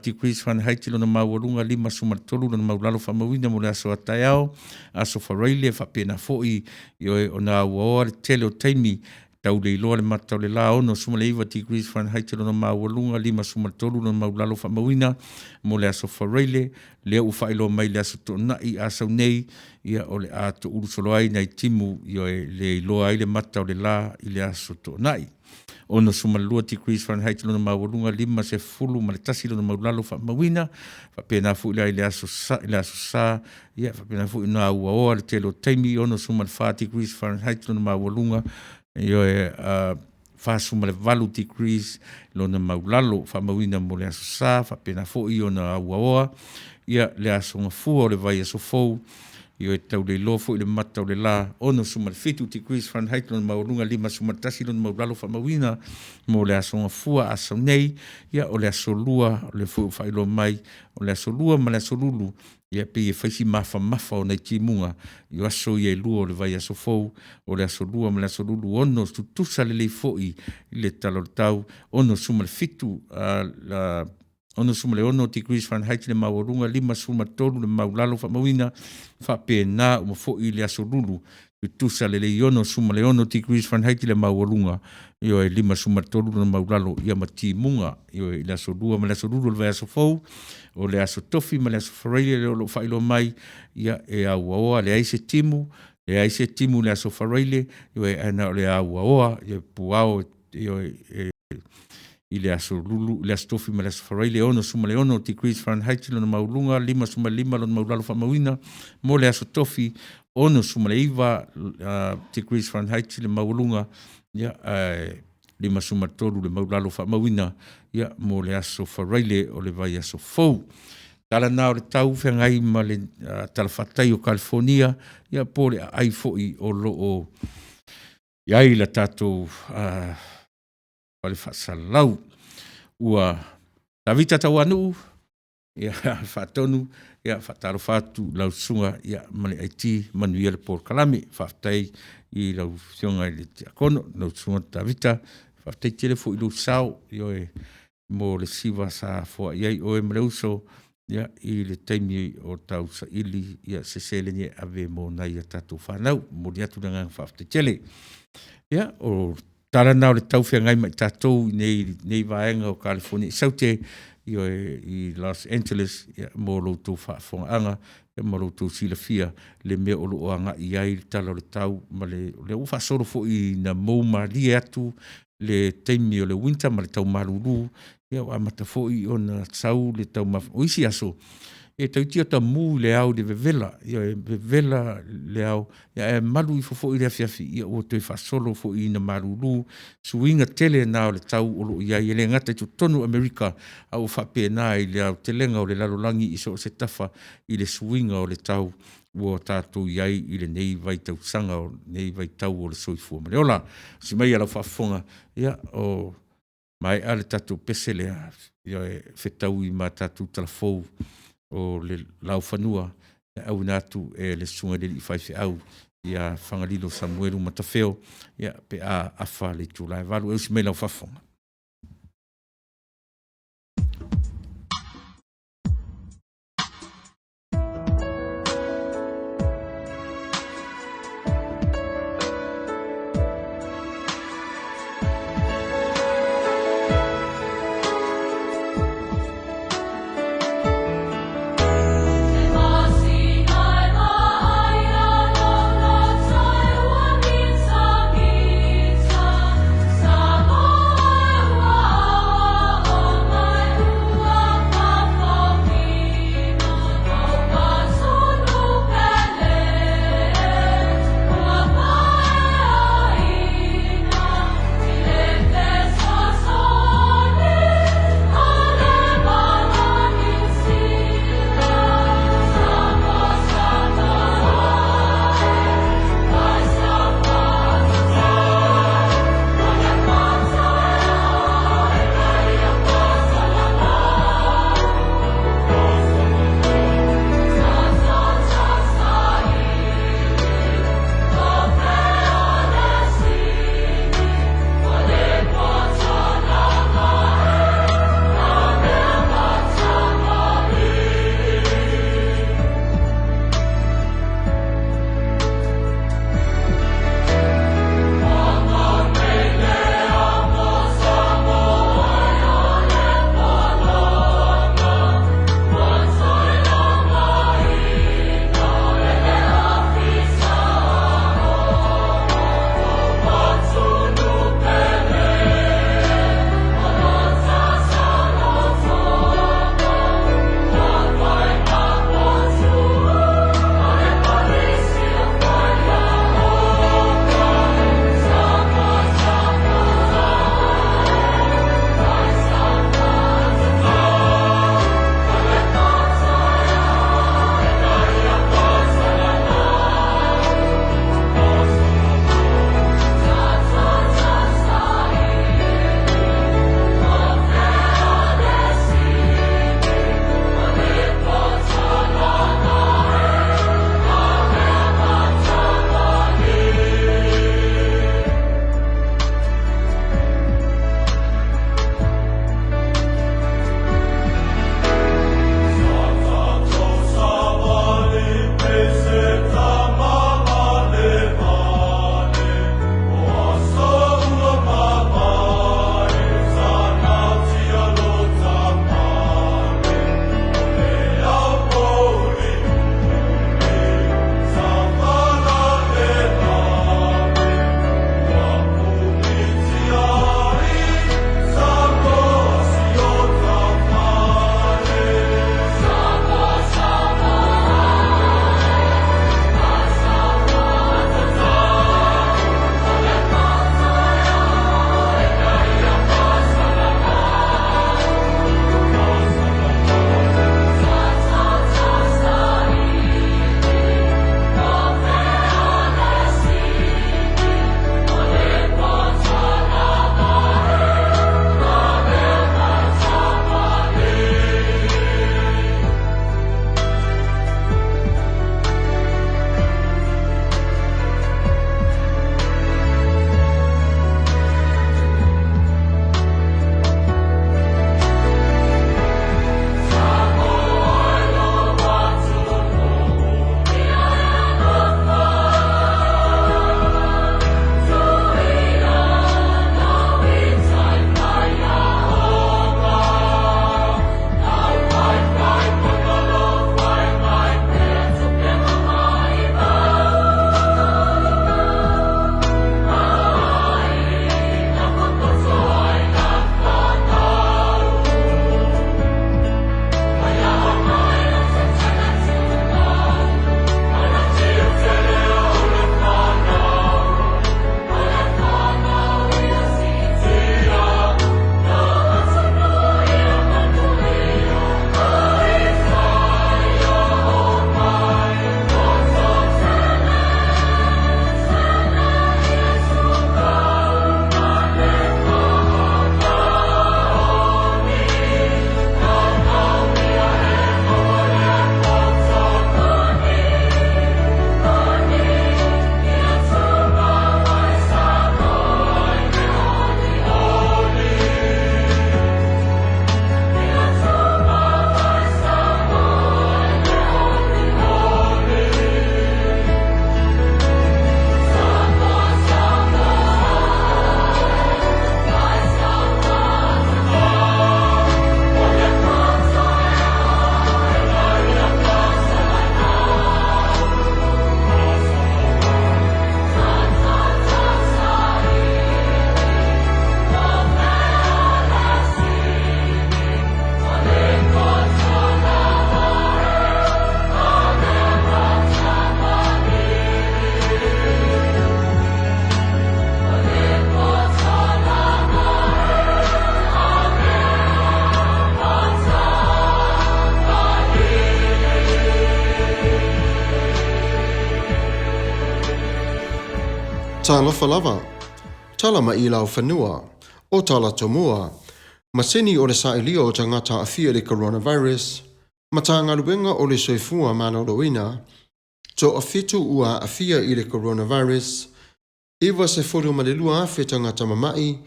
degrees Fahrenheit lona maualuga, 53 lona maualalo faamauina mo le aso a taeao. Aso Faraile, e faapena foi, ioe, ona auaoa le tele o taimi, tau le iloa le mata o le la, 69 degrees Fahrenheit lona maualuga, 53 lona maualalo faamauina mo le aso Faraile. Lea ua faailoa mai i le aso Toonai a sau nei, ia o le a toulu solo ai nai timu, ioe, le iloa ai le mata o le la i le aso Toonai. 62 degrees Fahrenheit lona maualuga, 51 lona maualalo faamauina. Faapena foi la i le aso Sa, ia faapena foi ona auaoa le tele o taimi, 64 degrees Fahrenheit lona maualuga, ioe, 48 degrees lona maulalo faamauina mo le aso Sa, faapena foi ona auaoa ia le aso Gafua o le vaiaso fou, ioe, tau le iloa foi le mata o le la, 67 degrees Fahrenheit lona maualuga, 51 lona maulalo faamauina mo le aso Gafua a sau nei. Ia o le aso Lua, o lea foi ua faailoa mai, o le aso Lua ma le aso Lulu, ia pei e fai si mafamafa o nai timuga i aso ia e lua o le vaiaso fou, o le aso Lua ma le aso Lulu, ono tutusa lelei foi le Tala o le Tau, 67 66 degrees Fahrenheit le maualuga, 53 le maulalo faamauina, faapena uma foi le aso Lulu, tutusa lelei 66 degrees Fahrenheit le maualuga, ioe, 53 lona maulalo, ia ma timuga, ioe, i le aso Lua ma le aso Lulu o le vaiaso fou. O le aso Tofi ma le aso Faraile lea o lo o faailoa mai, ia e auaoa, leai se timu, leai se timu i le aso Faraile, ioe, ae na o le auaoa, ia puao, ioe, i le aso Lulu, le aso Tofi ma le aso Faraile, 66 degrees Fahrenheit lona maualuga, 55 lona maulalo faamauina mo le aso Tofi, 69 degrees Fahrenheit le maualuga, ia, ae 53 le maulalo faamauina, ia, mo le aso Faraile o le vaiaso fou. Tala na o le tau feagai ma le talafatai o Kalifonia, ia po o le aai foi o lo o i ai le tatou fale faasalalau. Ua Tavita Tauanuu, ia faatonu, ia faatalofa atu i lau susuga ma le IT, manuia le polokalame. Faafetai i lau Afioga i le Tiakono, lau Susuga Tavita, faafetai tele foi i lou sao, ioe, mo le siva sa foai ai oe ma le uso i le taimi o tausaili se seleni e ave mo nai a tatou fanau. E momoli atu le agaga faafetai tele. Ia, o tala na o le tau feagai ma i tatou i nei vaega o Kalifonia i Saute, ioe, i Los Angeles, mo lo outou faafofogaaga ma lo outou silafia le mea o lo o agai i ai le Tala o le Tau, ma o lea ua faasolo foi ina mou malie atu le taimi o le winter ma le tau malulu, ia ua amata foi ona sau le taumafa. O isi aso, E tautia tamu i le ao i le vevela, ia e vevela le ao, ia ae malu ifo foi i le afiafi, ia ua toe faasolo foi ina malulu, suiga tele na o le tau o lo o i ai e le gata i totonu o Amerika, a ua faapena i le aotelega o le lalolagi i so o se tafa i le suiga o le tau ua tatou i ai i lenei vaitausaga lenei vaitau o le soifua ma le ola. Onosai maia lau faafofoga, ia o maea le tatou pese lea, ioe, fetaui ma tatou talafou o le laufanua e auina atu e le Susuga i le alii faifeau ia Fagalilo Samuelu Matafeo pe a afa le itula e 8:00. E usi mai i lau faafofoga. Talofa lava. Tala mai i Laufanua. O Tala Tomua. Masini o le sailia o tagata aafia i le coronavirus. Matagaluega o le Soifua Maloloina. Toafitu ua aafia i le coronavirus. 92,000 tagata mama'i,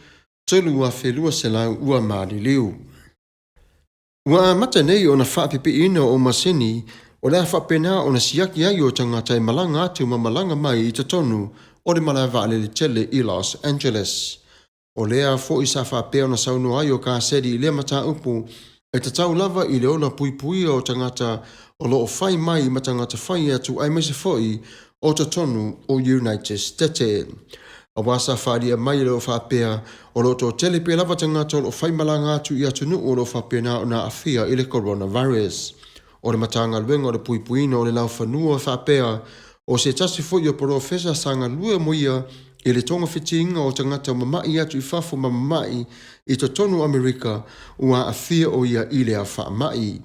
3,200 ua maliliu. Ua amata nei ona faapipiina o masini o le a faapena ona siaki ai o tagata e malaga atu ma malaga mai i totonu o le malae vaalele tele i Los Angeles. O lea foi sa faapea ona saunoa ai o Kasedi i lea mataupu, e tatau lava i le ola puipuia o tagata o lo o fai mai ma tagata fai atu aemaise foi o totonu o United Stete. Aua sa faaalia mai e lo o faapea o lo o toatele pea lava tagata o lo o faimalaga atu i atunuu o lo o faapena ona aafia i le coronavirus. O le Matagaluega o le Puipuiina o le Laufanua faapea o se tasi foi o polofesa sa galue mo ia i le togafitiina o tagata mama'i atu i fafo ma mama'i i totonu o Amerika ua aafia o ia i lea faama'i.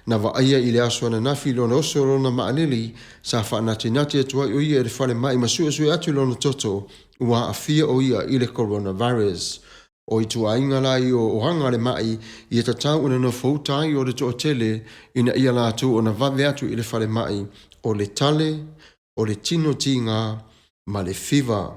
Na vaaia i le aso ananafi lona oso lona maalili sa faanatinati atu ai o ia i le falemai ma suesue atu lona toto ua aafia o ia i le coronavirus. O ituaiga la ia o aga a le ma'i ia tatau ona nofouta ai o le toatele ina ia latou ona vave atu i le falemai, o le tale, o le tino tiga ma le fiva.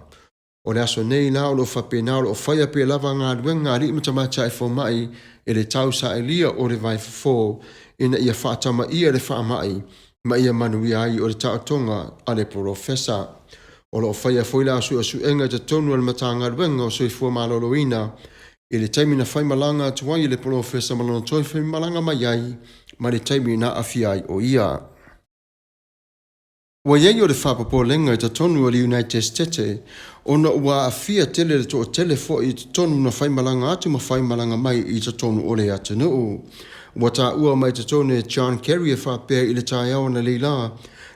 O le aso nei la o lo o faapena o lo o faia pea lava galuega a alii ma tamaitai fomai e le tausaelia o le vaifofo ina ia faatamaia le faamai ma ia manuia ai o le taotoga a le polofesa. O lo o faia foi la suesuega i totonu o le Matagaluega o Soifua Maloloina i le taimi na faimalaga atu ai i le polofesa ma lona toe faimalaga mai ai ma le taimi na aafia ai o ia. Ua i ai o le faapopolega i totonu o le United Stete ona ua aafia tele le toatele foi i totonu na faimalaga atu ma faimalaga mai i totonu o le atunuu. Ua taua mai totonu e John Kerry e faapea i le taeao analeila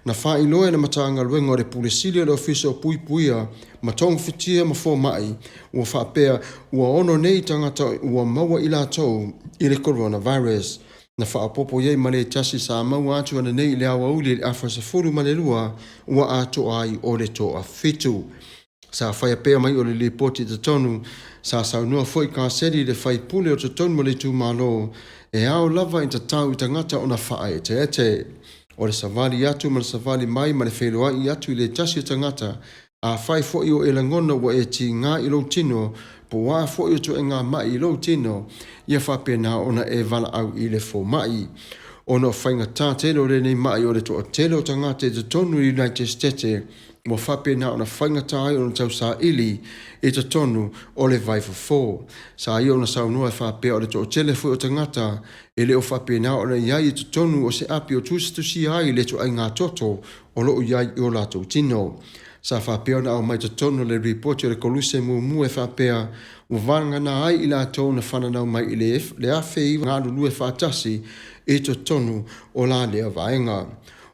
na faailoa e le Matagaluega o le Pule Sili o le Ofisa o Puipuia ma Togafitia ma Fomai ua faapea ua ono nei tagata ua maua i latou i le coronavirus. Na faaopoopo i ai ma le tasi sa maua atu ananei i le aoauli i le afa 12 ua atoa ai o le toafitu. Sa faia pea mai o le lipoti i totonu, sa saunoa foi Kasedi i le faipule o totonu o le itumalo e ao lava i tatau i tagata ona faaeteete. O le savali atu ma le savali mai ma le feiloai atu i le tasi o tagata, afai foi o e lagona ua e tiga i lou tino, po o a foi o ituaiga ma'i i lou tino, ia faapena ona e valaau i le fomai. Ona o faigata tele o lenei ma'i o le toatele o tagata i totonu i United States ua faapena ona faigata ai ona tausaili i totonu o le vaifofo. Sa ia ona saunoa e faapea o le toatele foi o tagata e le o faapena ona i ai i totonu o se api o tusitusia ai le ituaiga toto o lo o i ai i o latou tino. Sa faapea ona aumai totonu o le lipoti o le Koluse muamua e faapea ua vagana ai i latou na fananau mai i le 1900 galulue faatasi i totonu o la lea vaega.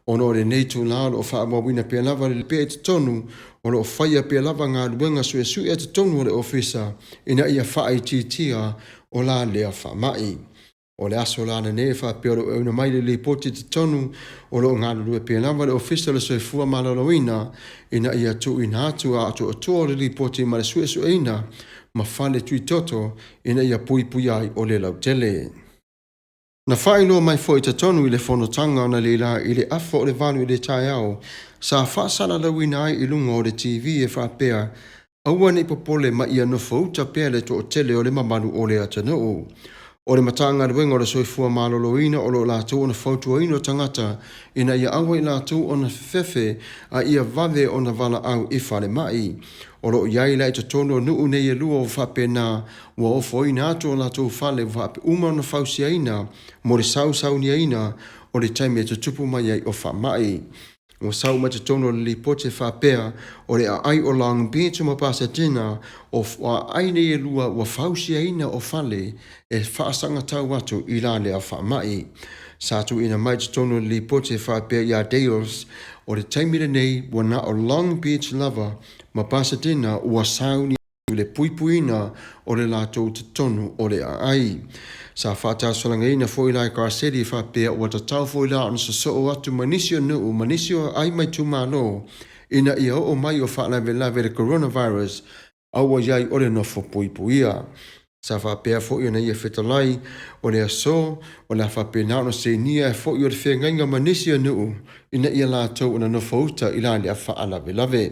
Ona o lenei itula o lo o faaauauina pea lava le pea i totonu, o lo o faia pea lava galuega suesue a totonu o le ofisa ina ia faaitiitia o la lea faamai. O le aso la lenei e faapea o lo o auina mai le lipoti i totonu o lo o galulue pea lava le Ofisa o le Soifua Maloloina ina ia tuuina atu a atoatoa o le lipoti ma le suesueina ma fale tuitoto ina ia puipuia ai o le lautele. Na faailoa mai foi i totonu i le fonotaga analeila i le afa o le 8 i le taeao sa faasalalauina ai i luga o le TV e faapea aua ne i popole ma ia nofouta pea le toatele o le mamalu o le atunuu. O le Matagaluega o le Soifua Maloloina o lo o latou ona fautuaina o tagata ina ia aua i latou ona fefefe a ia vave ona valaau i falemai. O lo o i ai la i totonu o nuu nei e lua ua faapena ua ofoina atu o latou fale ua uma ona fausiaina mo le sausauniaina o le taimi e tutupu mai ai o faamai. Ua sau mai totonu o le lipoti e faapea o le aai o Long Beach ma Pasadena o aai nei e lua ua fausiaina o fale e faasagatau atu i la lea faamai. Sa tuuina mai totonu o le lipoti e faapea ia Dales o le taimi lenei ua na o Long Beach lava ma Pasadena ua sauni le puipuiina o le latou totonu o le aai. Sa faatasolagaina foi la e Garcetti e faapea ua tatau foi la ona sosoo atu ma nisi o nuu ma nisi o aai ma itumalo. ina ia oo mai o faalavelave i le coronavirus a ua i ai o le nofo puipuia. Sa faapea foi ona ia fetalai, o le aso, o le a faapena ona seinia ai foi o le feagaiga ma nisi o nuu ina ia latou ona nofo uta i la lea faalavelave.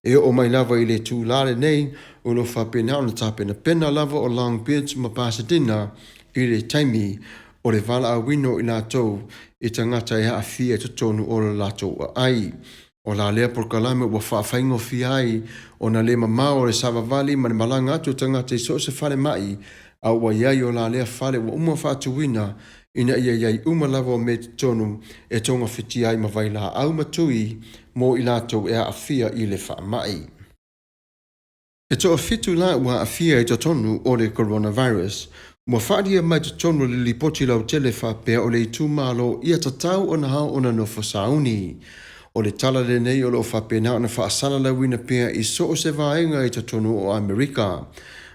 E oo mai lava i le itulā lenei, o lo o faapena ona tapenapena lava o Long Beach ma Pasadena i le taimi o le valaauina o i latou i tagata e aafia i totonu o lo latou aai. O la lea polokalame ua faafaigofie ai ona le mamao o le savavali ma le malaga atu o tagata i so o se falemai, a ua i ai o la lea fale ua uma faatuina ina ia i ai uma lava o mea i totonu e togafitia ai ma vailaau ma tui mo i latou e aafia i le faamai. E toafitu la ua aafia i totonu o le coronavirus. Ua faaalia mai totonu o le lipoti lautele faapea o le itumalo ia tatau ona ao ona nofo sauni. O le tala lenei o lo o faapena ona faasalalauina pea i so o se vaega i totonu o Amerika.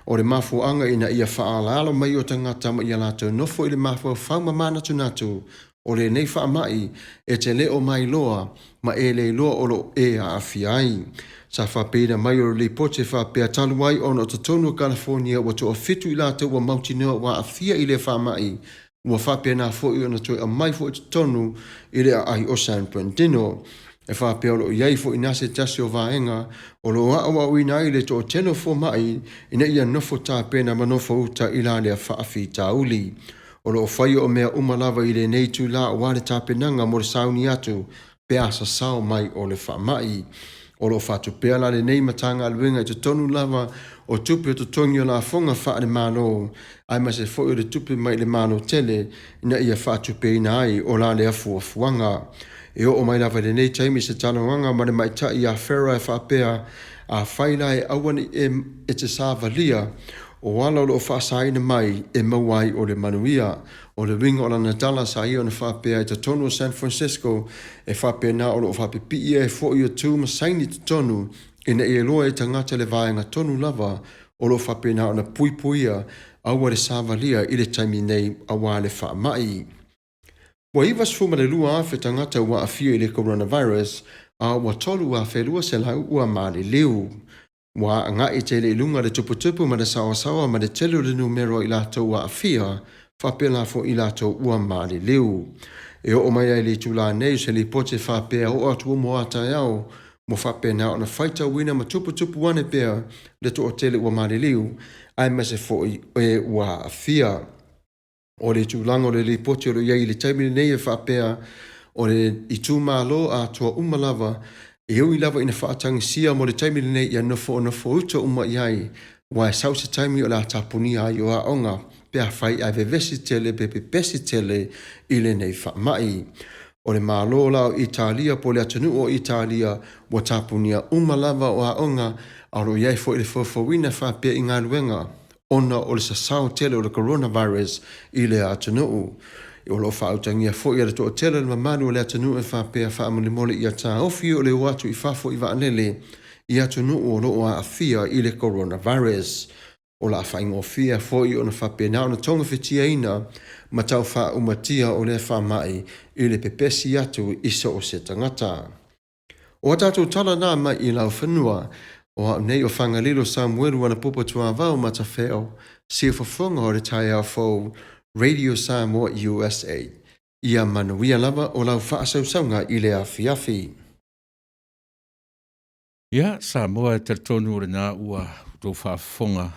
O le mafuaaga ina ia faaalaala mai o tagata ma ia latou nofo i le mafaufau ma manatunatu o lenei faamai e te le o mailoa ma e le iloa o lo o e aafia ai. Sa faapeina mai o le lipoti e faapea talu ai ona o totonu o Kalafonia ua toafitu i latou ua mautinoa ua aafia i lea faamai, ua faapena foi ona toe aumai foi i totonu i le aai o San Bernardino. E faapea o lo o i ai foi i ina se tasi o vaega o lo o aoaoina ai le toatele o fomai ina ia nofo tapena ma nofo uta i la lea faafitauli. O lo o faia o mea uma lava i lenei itulā aua le tapenaga mo le sauni atu pe a sasao mai o le faamai. O lo o faatupea la lenei Matagaluega i totonu lava o tupe o totogi o lafoga faale-Malo aemaise foi o le tupe mai le Malo tele ina ia faatupeina ai o la lea fuafuaga. E oo mai lava i lenei taimi se talanoaga ma le maita'i ia Farah e faapea, Afai la e aua ne i e te savalia, o ala o lo o faasaina mai e maua ai o le manuia. O le uiga o lana tala sa ia ona faapea i totonu o San Francisco e faapena o lo o faapipii ai foi o tu ma saini i totonu ina ia iloa e tagata le vaega tonu lava o lo o faapena ona puipuia aua le savalia i le taimi nei aua le faamai. Ua 92,000 tagata ua aafia i le coronavirus, a ua 3,200 ua maliliu. Ua agai tele i luga le tuputupu ma le saoasaoa ma le tele o le numera o i latou ua aafia, faapena foi i latou ua maliliu. E oo mai lava i le itula nei o se lipoti e faapea oo atu mo a taeao, ua faapena ona faitauina ma tuputupu ane pea le toatele ua maliliu, aemaise foi e ua aafia. O le tulaga o le lipoti o lo o i ai i le taimi lenei e faapea, o le itumalo atoa uma lava, e ui lava ina faatagisia mo le taimi lenei ia nofonofouta uma i ai, aua e sau se taimi o le a tapunia ai o aoga pe afai ae vevesi tele pe pepesi tele i lenei faamai. O le Malo la o Italia po o le atunuu o Italia ua tapunia uma lava o aoga, a o lo o i ai foi le foufouina faapea i galuega ona o le sasao tele o le coronavirus i lea atunuu. O lo o faautagia foi e le toatele o le mamalu o le atunuu e faapea faamolemole ia taofi o le o atu i fafo i vaalele i atunuu o lo o aafia i le coronavirus. O le a faigofie foi ona faapena ona togafitiaina ma tau faaumatia o lea faamai i le pepesi atu i so o se tagata. O a tatou tala na mai i laufanua, o au nei o Fagalilo Samuelu Anapopo Tuavao Matafeo, siufofoga o le taeao fou, Radio Samoa USA. Ia manuia lava o lau faasausauga i le afiafi. Ia, Samoa e talitonu o lena ua outou faafofoga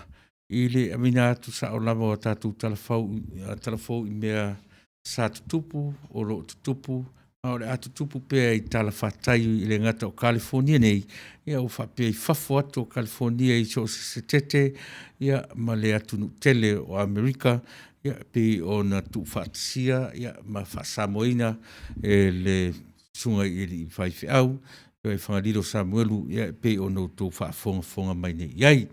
i le aveina atu sao lava o a tatou tala fou, tala fou i mea sa tutupu, o lo o tutupu, ma o le a tutupu pea i talafatai e le gata o Kalifonia nei, ia ua faapea i fafo atu o Kalifonia i so o se setete, ia, ma le atunuu tele o Amerika, ia, e pei ona tuufaatasia, ia, ma faasamoaina e le Susuga i alii faifeau, ia Fagalilo Samuelu, ia e pei ona outou faafogafoga mai nei i ai.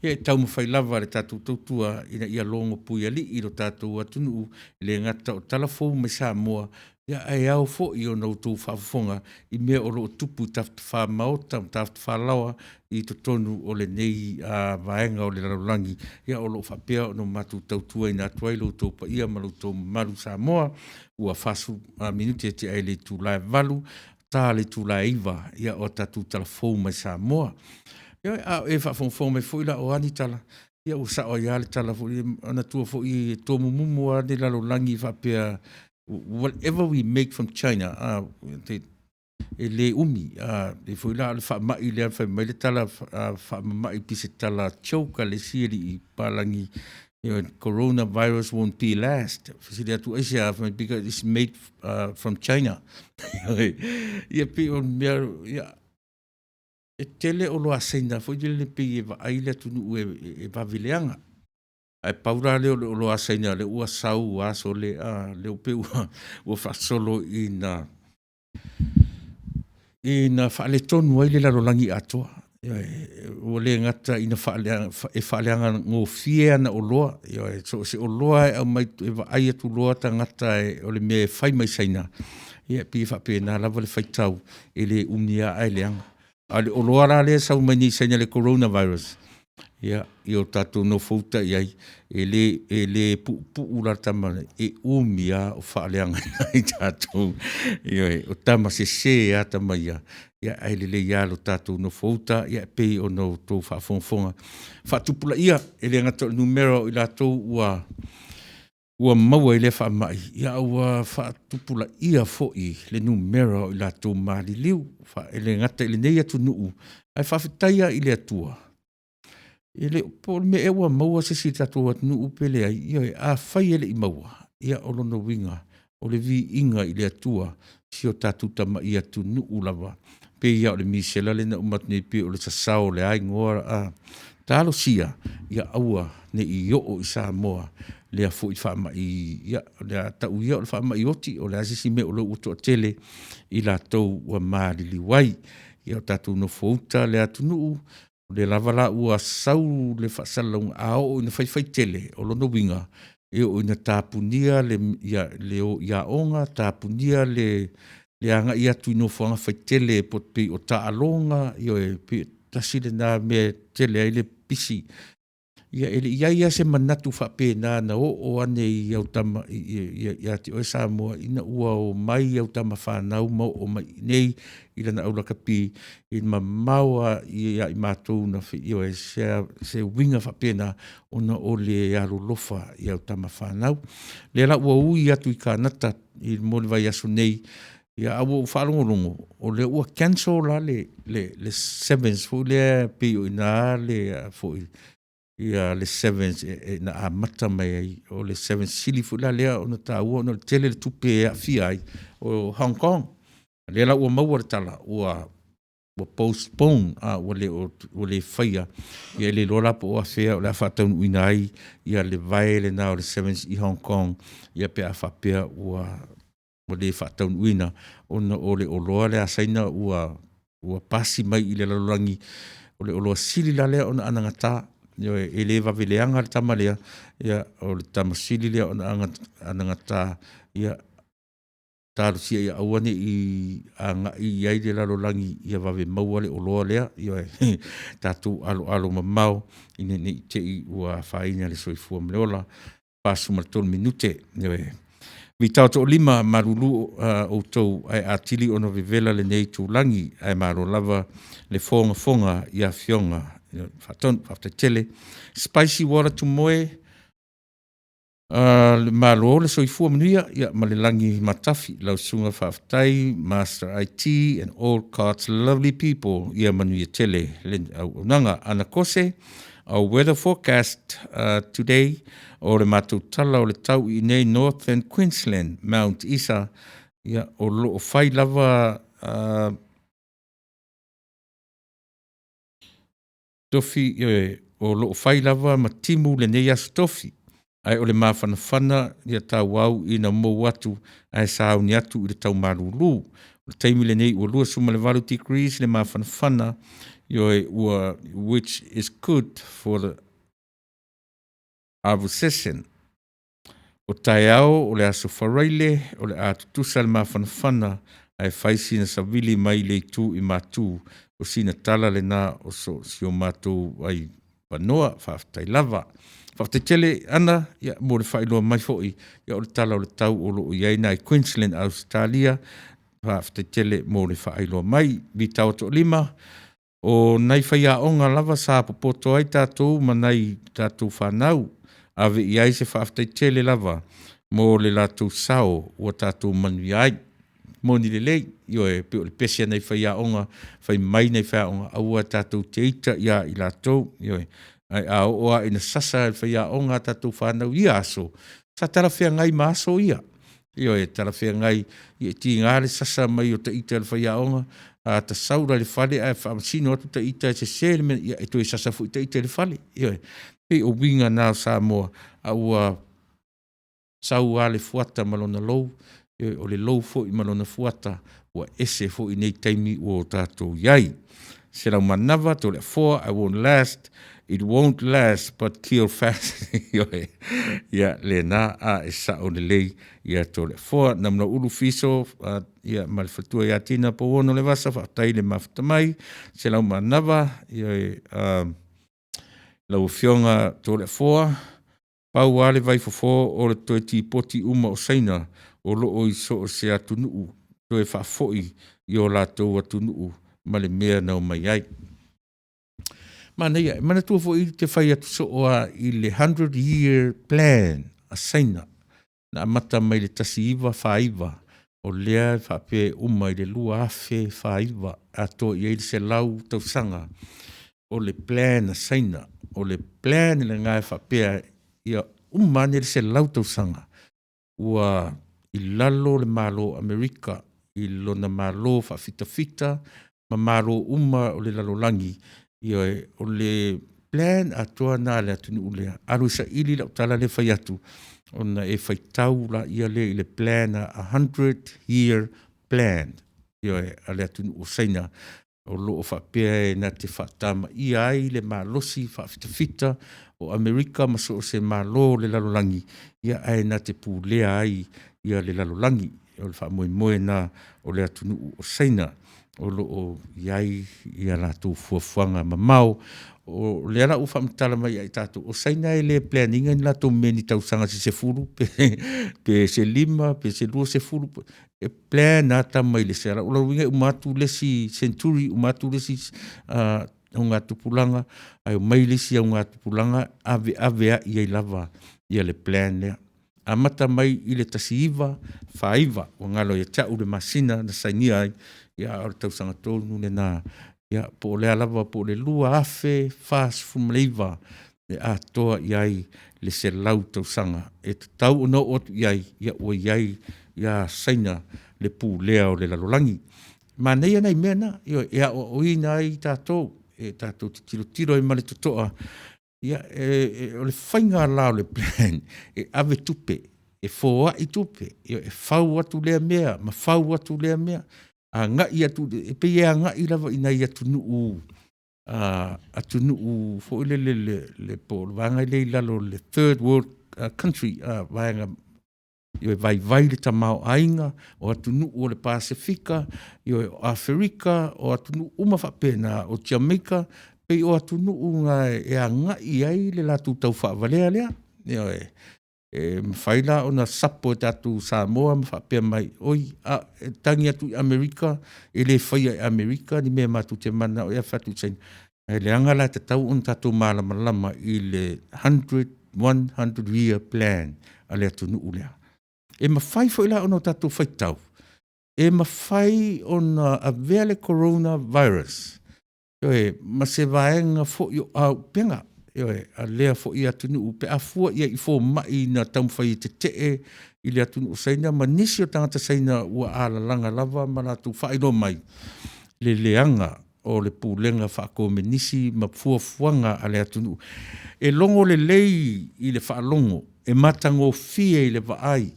Ia e taumafai lava le tatou tautua ina ia logo puialii lo tatou atunuu, e le gata o tala fou mai Samoa, ia ae ao foi ona outou faafofoga i mea o lo o tupu i tafatafa maota ma tafatafa laoa i totonu o lenei vaega o le lalolagi, ia o lo o faapea ona matou tautuaina atu ai lo outou paia ma lo outou mamalu Samoa. Ua 40 minute e tea ai le itula e 8. ta le itula e 9, ia, o a tatou tala fou mai Samoa. Ioe, a o e faafogafoga mai foi la o a ni tala, ia ua sao ai lava le tala foi, manatua foi e tomumumu lava le lalolagi faapea, whatever we make from China, e le umi. E pei foi la o le faamai lea fai mai le tala faamamai pei se tala joke a le isi alii papalagi, coronavirus won't be last. Fesili atu aisea? Fai mai because it's made from China. Ia pei o mea ia, e tele oloa a Saina foi lele pei e vaai le atunuu e vave leaga. Ae pau la lea o le oloa a Saina lea ua sau lava sole, a, lea ua pei ua faasolo ina faaletonu ai le lalolagi atoa. Ioe, ua le gata ina faaleaga, e faaleagagofie ana oloa, ioe, so o se oloa lava e aumai e vaai atu loa tagata o le mea e fai mai Saina, ia e pei e faapena lava le faitau, e le umi lava ae leaga. A o le oloa la lea e sau mai nei i Saina le coronavirus, ia, ia o tatou nofouta i ai, e le puupuu la le tama, e umi lava o faaleagaina ai tatou. Ioe, o tama sese lava tama ia, ae lelei lava lo tatou nofouta e pei ona outou faafogafoga, faatupulaia. E le gata o le numera o i latou ua maua i lea faamai, a ua faatupulaia foi le numera o i latou maliliu, e le gata i lenei atunuu, ae faafetai lava i le Atua, e le o po o le mea ea ua maua se isi i le tatou atunuu pe leai. Ioe, afai e le i maua, ia o lona uiga o le viiga i le Atua i si o tatou tamai atunuu lava. E pei lava o le misela lea na uma atu nei pei o le sasao o le a igoa, a? Talosia ia aua ne i oo i Samoa lea foi faamai, ia o le a tau ia o le faamai oti, o le a se isi mea o lea ua toatele i latou ua maliliu ai. Ia o tatou nofouta le atunuu, o lea lava la ua sau le faasalalauga, a oo ina faifai tele, o lona uiga, e oo ina tapunia le o i aoga, tapunia le agai atu i nofoaga faitele e pei o taaloga, ioe, pei tasi lena mea e tele ai le pipisi. Ia e le i i ai lava se manatu faapena na oo ane i au tama ia te oe Samoa ina ua omai au tama fanau ma oo mai i inei i lana aulakapi, i le mamao lava ia i matou na, ioe, se uiga faapena ona o le alolofa i au tama fanau. O lea la ua ui atu i Kanata mo le vaiaso nei, ae ua ou faalogologo o lea ua cancel la le sevens foi lea pei o i ina le foi le sevens na amata mai ai. O le sevens sili foi la lea ona taua ona o le tele o le tupe e aafia ai, o Hong Kong. O lea la ua maua le tala ua postpone, ua le faia, ia e le iloa la po o afea o le a faataunuuina ai le vae lena o le sevens i Hong Kong pe a faapea ua le faataunuuina ona o le oloa lea a Saina ua pasi mai i le lalolagi. O le oloa sili la lea ona anagata, ioe, e le vave leaga le tama lea, o le tama sili lea ona anagata. Ia talosia ia aua ne i agai i ai le lalolagi ia vave maua le oloa lea, ioe, tatou aloalo mamao ina ne i te i ua afaina le soifua ma le ola. 43 minute, ioe. Vitao toalima, malulu outou ae atili ona vevela lenei itulagi, ae malo lava le fogafoga i Afioga Faatonu. Faafetai tele. Spicy Water Tumoe, malo le soifua manuia ma le lagi matafi lau susuga faafetai Master IT and all God's lovely people. Ia manuia tele le auaunaga. Ana Kose, our weather forecast today, o le matou tala o le tau i inei Northern Queensland, Mount Isa, ia o lo o fai lava tofi, ioe, o lo o fai lava ma timu lenei aso tofi, ae o le mafanafana ia tauau ina mou atu ae sauni atu i le tau malulu. O le taimi lenei ua 28 degrees le mafanafana, ioe, ua which is good for the arvo session. O taeao o le aso Faraile o le a tutusa le mafanafana ae fai sina savili mai le itu i matu. O sina tala lena o si o matou ai panoa. Faafetai lava. Faafetai tele Ana ia, mo le faailoa mai foi ia, o le tala o le tau o lo o i ai na i Queensland, Ausetalia. Faafetai tele mo le faailoa mai. Vitao Toalima, o nai faiaoga lava sa popoto ai tatou ma nai tatou fanau. Ave i ai se faafetai tele lava mo le latou sao ua tatou manuia ai. Moni lelei, ioe, pei o le pese a nai faiaoga, fai mai nai faiaoga, aua tatou te ita ia i latou, ioe. Ae a oo lava ina sasa e le faiaoga a tatou fanau i ia aso, sa talafeagai ma aso ia, ioe, e talafeagai, e tiga le sasa mai o ita e le faiaoga, a ta sau la i le fale ae faamasino atu ita e sese le mea, ia e toe sasa foi ita i le fale. Ioe. E pei o uiga na o Samoa, a ua sau lava le fuata ma lona lou, ioe, o le lou foi ma lona fuata, ua ese foi nei taimi ua tatou i ai. Selau manava Toleafoa, I won't last, it won't last but kill fast. Ioe, ia lena, a e sao lelei ia Toleafoa. Namulauulu Fiso ma le faletua ia Tina Pouono Levasa, faafetai le mafuta mai. Selau manava, ioe, lau Afioga Toleafoa, pau lava le vaifofo o le toe tipoti uma o Saina o lo o i so o se atunuu toe faafoi i o latou atunuu ma le mea na omai ai. Manaia, e manatua foi ou te fai atu soo lava i le 100 year plan a Saina na amata mai le 1949, o lea e faapea e uma i le 2049, e atoa i ai le 100 tausaga. O le plan a Saina. O le plan lena e faapea ia uma ane le 100 tausaga ua i lalo le Malo o Amerika i lona malo faafitafita ma malo uma o le lalolagi, ioe, o le plan atoa lena a le atunuu lea. Alu e saili lau tala lea e fai atu ona e faitau laia lea i le plan, a 100 year plan, ioe, a le atunuu o Saina o lo o faapea e na te faatamaia ai le malosi faafitafita o Amerika ma so o se malo o le lalolagi, ae na te pulea ai le lalolagi. O le faamoemoe lena o le atunuu o Saina o lo o i ai a latou fuafuaga mamao. O lea la ua faamatala mai ia i tatou, o Saina e le plan ina ni latou mea i ni tausaga se 10 pe se 5 pe se 20, e plan lava tama i le 100. O lona uiga e uma atu le isi century uma atu le isi augatupulaga ae omai le isi augatupulaga aveaveai ai lava le plan lea. Amata mai i le 1949, ua galo ia te au le masina na sainia ai, a o le tausaga tonu lena, po o le a lava, po o le 2049 e atoa i ai le 100 tausaga. E tatau ona oo atu i ai ua i ai ia Saina le pulea o le lalolagi. Manaia nai mea na, ioe, e aoaoina ai tatou, e tatou te tilotilo ai ma le totoa, o le faiga la o le plan, e ave tupe, e foai tupe, e fau atu lea mea ma fau atu lea mea, agai atu, e pei e agai lava i nai atunuu atunuu foi lele po o le vaega lea i lalo o le third world country, vaega e vaivai le tamaoaiga, o atunuu o le Pasefika, ioe, o Aferika, o atunuu uma faapena, o Jamaica, pei o atunuu na e agai i ai le latou taufaavalea lea. Ioe. E mafai la ona sapo e tatou Samoa ma faapea mai, oi, e tagi atu i Amerika e le faia e Amerika ni mea matou te mananao i ai ae fai atu i Saina. Ae leaga la e tatau ona tatou malamalama i le 100 year plan a le atunuu lea. E mafai foi la ona tatou faitau, e mafai ona avea le coronavirus, ioe, ma se vaega foi o auupega, ioe, a lea foi atunuu pe a fua i ai i fomai na taumafai e tetee i le atunuu o Saina ma nisi o tagata Saina ua alalaga lava ma latou faailoa mai le leaga o le pulega faakomenisi ma fuafuaga a le atunuu. E logo lelei i le faalogo, e matagofie i le vaai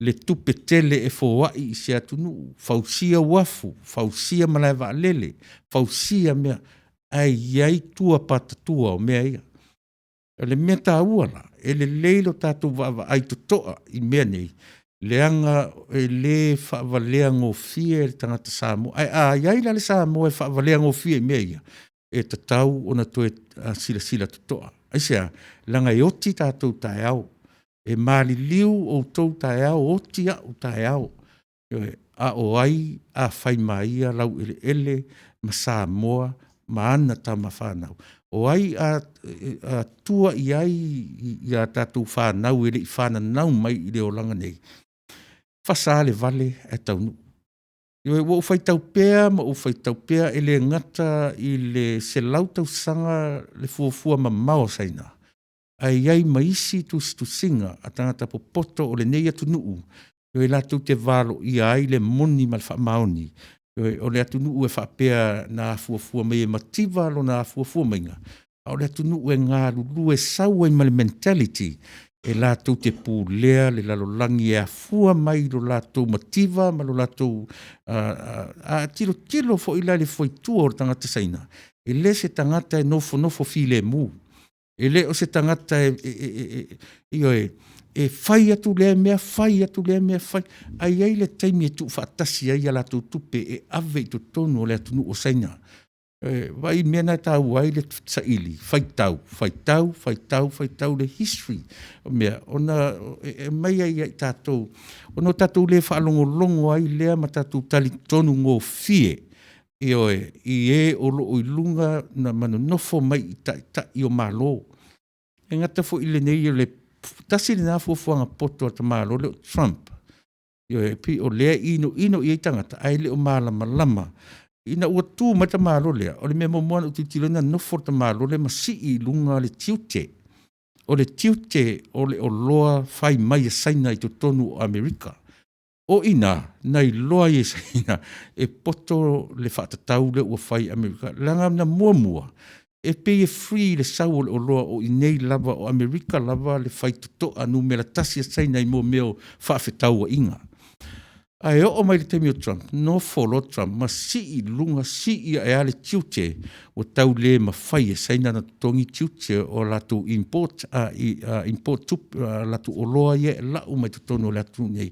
le tupe tele e foai i se atunuu, fausia uafu, fausia malae vaalele, fausia mea, ae i ai tua patatua o mea ia. O le mea taua la, e lelei lo tatou vaavaai totoa i mea nei, leaga e le faavaleagofie e le tagata Samoa. Ae a i ai la le Samoa e faavaleagofie i mea ia, e tatau ona toe silasila totoa. Aisea? Leaga e oti tatou taeao, e maliliu outou taeao, oti au taeao. Ioe, a o ai a fai ma ia laueleele ma Samoa ma ana tama fanau? O ai a tua i ai ia tatou fanau e le i fananau mai i le olaga nei? Fasa lava le vale ae taunuu. Ioe, ua ou faitau pea ma ou faitau pea, e le gata i le 100 tausaga le fuafua mamao a Saina, ae i ai ma isi tusitusiga a tagata popoto o lenei atunuu e latou te valoia ai le moni ma le faamaoni. Ioe, o le atunuu e faapea na afuafua mai e mativa lona afuafua maiga, a o le atunuu e galulue sau ai ma le mentality e latou te pulea le lalolagi e afua mai i lo latou mativa ma lo latou… A tilotilo foi la i le fuaitua o le tagata Saina, e le se tagata e nofonofo filemu, e le o se tagata ioe, e fai atu lea mea fai atu lea mea fai, ae i ai le taimi e tuufaatasi ai a latou tupe e ave i totonu o le atunuu o Saina. Vaai i le mea lena e taua ai le saili, faitau, faitau, faitau, faitau le history o mea ona e aumai ai ia i tatou ona o tatou le faalogologo ai lea ma tatou talitonu gofie, ioe, i e o lo o i luga ma nonofo mai i taitai o Malo. E le gata foi i lenei, o le tasi lena fuafuaga poto a le tamaloa lea o Trump, ioe, pei o lea e inoino i ai tagata ae le o malamalama. Ina ua tu mai le tamaloa lea, o le mea muamua lava na ou tilotilo i ai na nofo le tamaloa lea ma sii i luga le tiute, o le tiute o le oloa fai mai a Saina i totonu o Amerika. O i ina na iloa ai e Saina e poto le faatatau lea ua fai e Amerika, leaga na muamua e pei e free le sau o le oloa o i inei lava, o Amerika lava le faitotoa numera tasi a Saina i mea o fefaatauaiga. Ae oo mai i le taimi o Trump, nofo loa Trump ma sii i luga sii ae lava le tiute ua tau le mafai e Saina ona totogi tiute o latou import a latou oloa ia e lau mai totonu o le atunuu nei.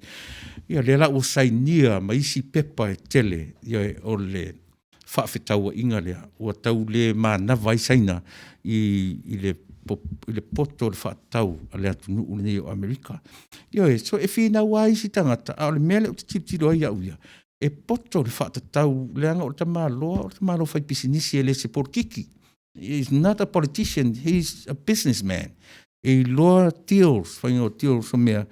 Ia lea la ua sainia ma isi pepa e tele, ioe, o le faafetauaiga lea ua tau le manava ai Saina i le poto o le faatatau a le atunuu lenei o Amerika. Ioe, so e finau lava isi tagata, a o le mea lea ou te tilotilo ai au ia, e poto le faatatau leaga o le tamaloa o le tamaloa faipisinisi e le o se polokiki. He is not a politician, he is a businessman. E iloa deals, faiga o deals o mea,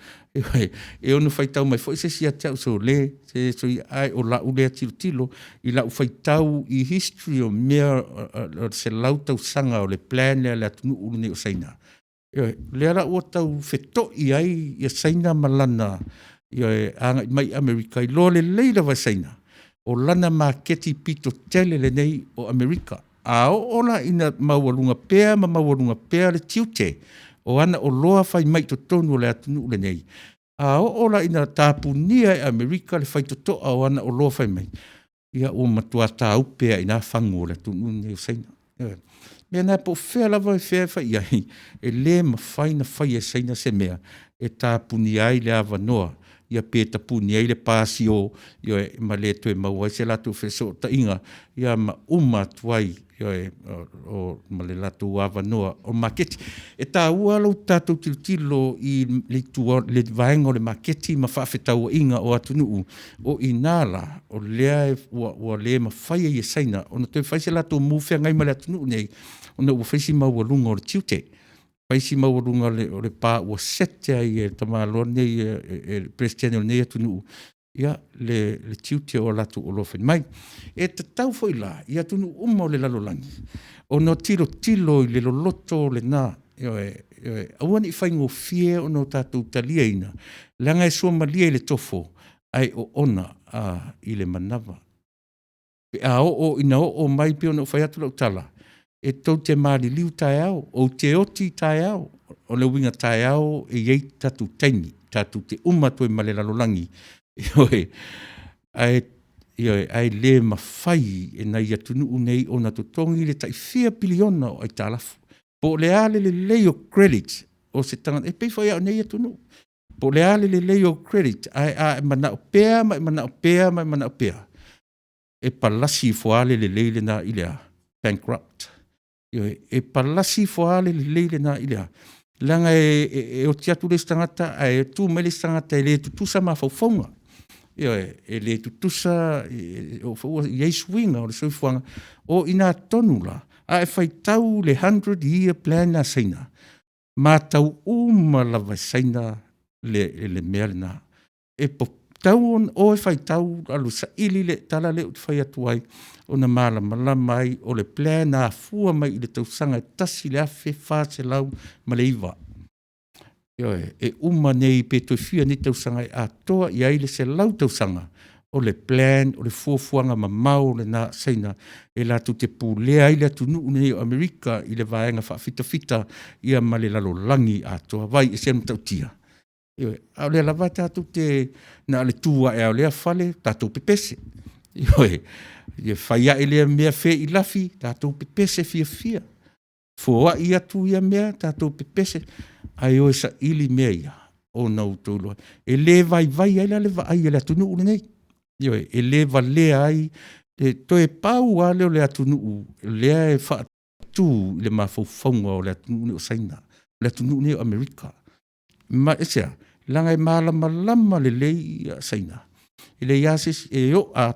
e ono faitau mai foi se isi ia te au, sole, se soia, ae o lau lea tilotilo i lau faitau i history o mea o le 100 tausaga o le plan lea a le atunuu lenei o Saina, ioe, lea la ua tau feto'i ai Saina ma lana agai mai i Amerika, iloa lelei lava e Saina o lana maketi pito tele lenei o Amerika. A oo la ina maualuga pea ma maualuga pea le tiute o ana oloa fai mai i totonu o le atunuu lenei, a oo la ina tapunia e Amerika le faitotoa o ana oloa fai mai, ia ua matua taupe lava i ina fagu o le atunuu lenei o Saina. Ioe. O le mea lena po o fea lava o fea e fai i ai, e le mafai ona faia e Saina se mea e tapunia ai le avanoa ia pe tapuni ai le pasio, ioe, ma le toe maua ai se latou fesootaiga ma uma atu ai, ioe, ma le latou avanoa o maketi. E taua lou tatou tilotilo i le vaega o le maketi ma fefaatauaiga o atunuu, o i ina la o lea ua le mafai ai e Saina ona toe fai se latou move feagai ma le atunuu lenei ona ua fai si maualuga o le tiute, fai si maualuga o le pa ua sete ai e le tamaloa lenei e le Peresetene o lenei atunuu le tiute o latou oloa fai mai. E tatau foi la i atunuu uma o le lalolagi ona tilotilo i le loloto lena, ioe, aua ne i faigofie ona tatou taliaina leaga e suamalie i le tofo ae oona i le manava. Pe a oo ina oo mai pei ona ou fai atu lau tala, e tou te maliliu taeao, ou te oti taeao. O le uiga taeao e i ai tatou taimi tatou te uma atu ai ma le lalolagi, ioe, ae le mafai e nai atunuu nei ona totogi le tai fia piliona o aitalafu. Po o le a le lelei o credits o se tagata, e pei foi lava o nei atunuu, po o le a le lelei o credit, ae a e manao pea ma e manao pea ma e manao pea, e palasi ifo lava le lelei lena i le a? Bankrupt. Ioe, e palasi ifo lava le lelei lena i le a? Leaga e oti atu le isi tagata ae tu mai le isi tagata e le tutusa mafaufauga. Ioe, e le tutusa, e oo foi ua i ai suiga o le soifuaga, o i ina tonu la, a e faitau i le 100 year plan a Saina, matau uma lava e Saina le mea lena. E tatau ona o e faitau, alu e saili le tala lea ou te fai atu ai, ona malamalama ai o le plan na afua mai i le tausaga 1409. Ioe, e uma nei pe toe fia nei tausaga e atoa i ai le 100 tausaga, o le plan, o le fuafuaga mamao lena a Saina e latou te pulea ai le atunuu lenei o Amerika i le vaega faafitafita ia ma le lalolagi atoa. Vaai e ese le matautia? Ioe, a o lea lava tatou te na o le tu ae lava o lea fale tatou pepese. Ioe, ia fai ae lea mea feilafi, tatou pepese fiafia. Foai atu ia mea, tatou pepese, ae o e saili mea ia ona outou iloa lea. E le vaivai ai la le vaai a le atunuu lenei, ioe, e le valea ai, e toe pau lava lea o le atunuu lea e faatu i le mafaufauga o le atunuu lenei o Saina, o le atunuu lenei o Amerika. Ma aisea? Leaga e malamalama lelei Saina, e leai lava se isi, a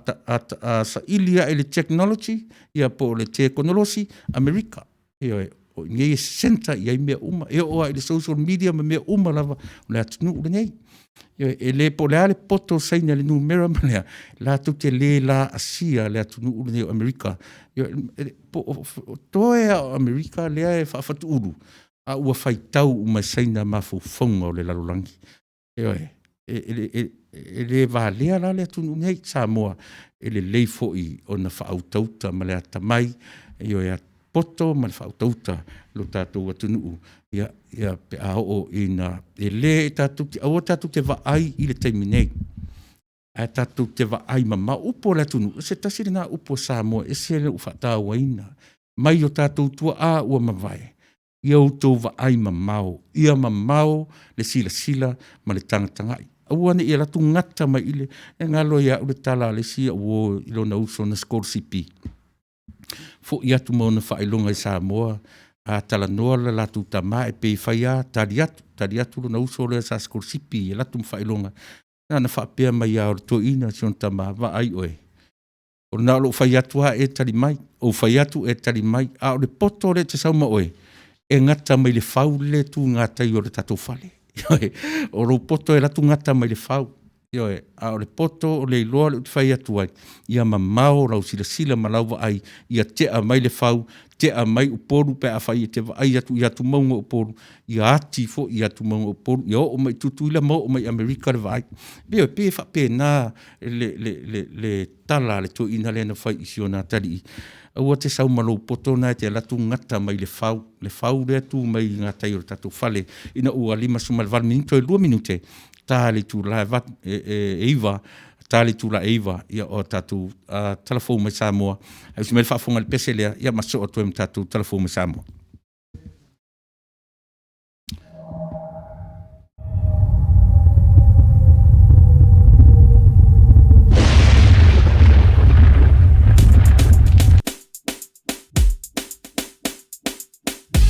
saili lava i le technology ia po o le tekonolosi, Amerika. Ioe, o i inei e centre i ai mea uma, e oo lava i le social media ma mea uma lava, o le atunuu lenei. Ioe, e le po o le a le poto o Saina i le numera ma le a, latou te le laasia le atunuu lenei o Amerika. Ioe, toe lava o Amerika lea e faafatuulu, a ua faitau uma e Saina mafaufauga o le lalolagi. Ioe, e le valea la le atunuu nei Samoa, e lelei foi ona faautauta ma le atamai, ioe, poto ma le faautauta lo tatou atunuu pe a oo ina… E le tatou te, aua tatou te vaai i le taimi nei, ae tatou te vaai mamao. O upu a le atunuu, o se tasi lena upu a Samoa e ese lou faatauaina, mai o tatou tuaa ua mavae, ia outou vaai mamao, ia mamao le silasila ma le tagatagai, aua ne i alu atu gata mai i i le… E galo ia te au le tala a le isi au uo i lona uso na sikolasipi, foi atu ma ona faailoga i Samoa, a talanoa le latou tama e pei e fai lava tali atu, tali atu lona uso lea sa sikolasipi e alu atu ma faailoga. Na ona faapea mai lava o le toeaina i si ona tama, vaai oe, na o lou fai atu lava e tali mai, ou fai atu e tali mai, a o le poto lea e te sau ma oe, e gata mai le fau lea e tu i gatai o le tatou fale. O lou poto e alu atu gata mai le fau, ioe, a o le poto o le iloa lea ou te fai atu ai, ia mamao lau silasila ma lau vaai, ia tea mai le fau, tea mai Upolu pe afai e te vaai atu i atumauga o Upolu, ia ati foi atumauga o Upolu, ia oo mai i Tutuila ma oo mai i Amerika le vaai. Ioe, e pei e faapena le tala a le toeaina lea na fai i si ona atalii, aua te sau ma lou poto lena e te alu atu gata mai le fau, le fau lea e tu mai gatai o le tatou fale. Ina ua 58 minute toe 2 minute ta le itula e 9:00, ta le itula e 9:00 ona tatou tala fou mai Samoa. Ae usi mai le faafofoga i le pese lea, ia ma sosoo atu ai ma tatou tala fou mai Samoa.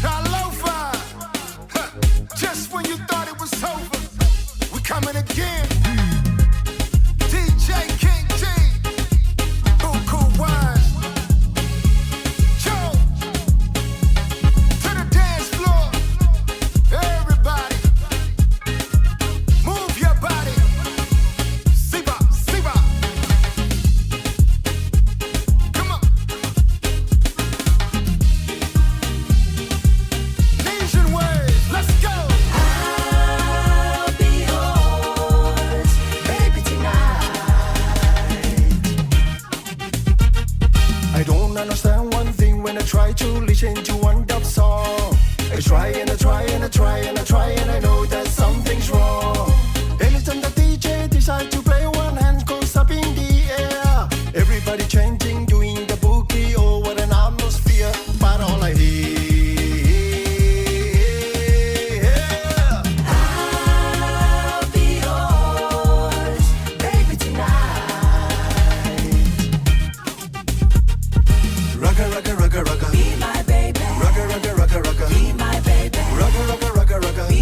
Talofa! Just when you thought it was over, we coming again. DJ King G, Buku Wise, Joe, to the dance floor. Everybody, move your body. Siba, Siba. Come on. Nesian waves, let's go. I'll be yours, baby, tonight. I don't understand one thing when I try to listen to one dub song. I try and I try and I try and I try and I know that something's wrong. Anytime the DJ decides to play, one hand goes up in the air. Everybody chanting, doing the boogie, oh what an atmosphere. But all I hear, I'll be yours, baby, tonight. Rugga rugga rugga rugga, Be my baby, rugga rugga rugga rugga, be my baby, rugga rugga rugga rugga. be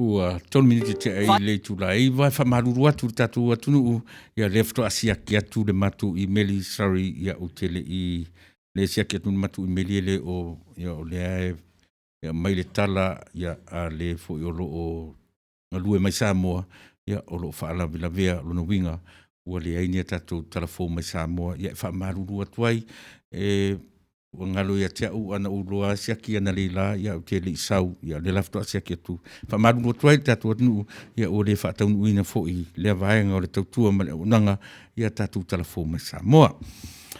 Ua tolu minute tea i le itula e 9, e faamalulu atu i le tatou atunuu, ia lea faatoa siaki atu le matou imeli, sorry, ia ou te le i le siaki atu le matou imeli e le o, ia o lea e aumai le tala, ia a le foi o lo o galue mai Samoa, ia o lo o faalavelavea, o lona uiga ua leai ni a tatou tala fou mai Samoa, ia e faamalulu atu ai, e ua galo ia te au ana ou iloa siaki analeila, ia ou te le i sau, ia o lea la faatoa siaki atu. Faamalulu atu ai i le tatou atunuu, ia ua le faataunuuina foi lea vaega o le tautua ma le auaunaga i a tatou talafou mai Samoa.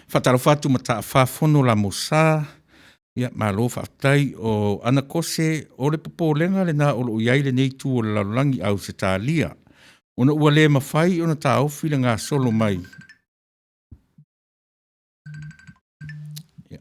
Faatalofa atu Mataafa Fono Lamosa, ia malo faafetai. O Ana Kose, o le popolega lena o lo o i ai lenei itu o le lalolagi Ausetalia, ona ua le mafai ona taofi le gasolo mai. Ia,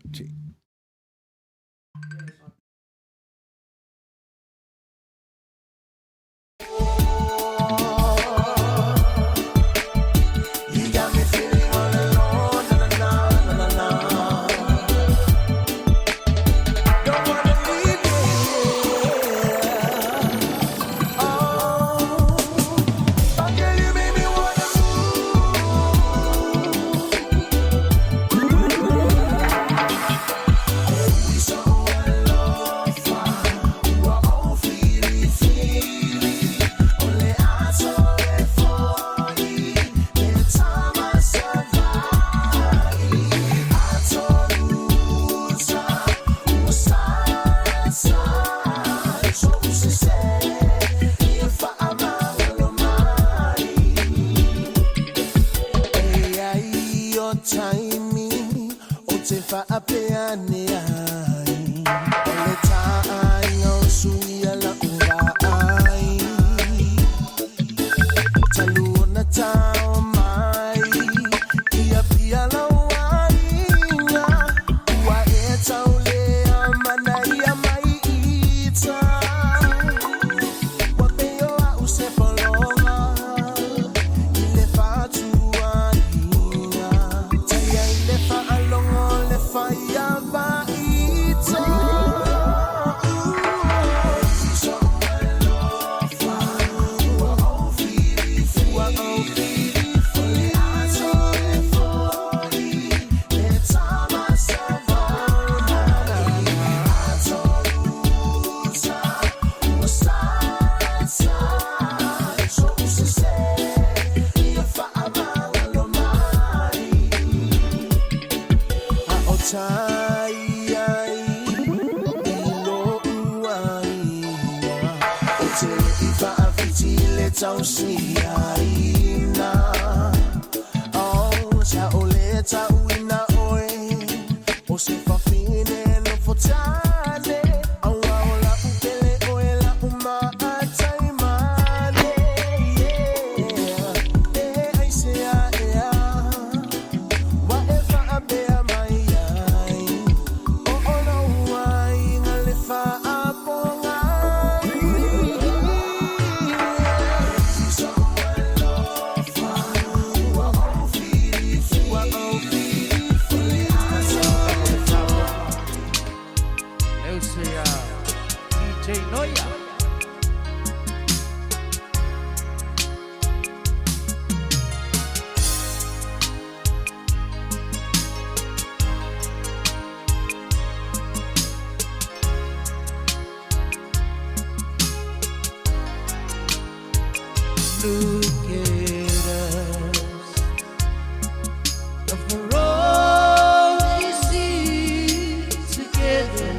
Look at us. For all you see together.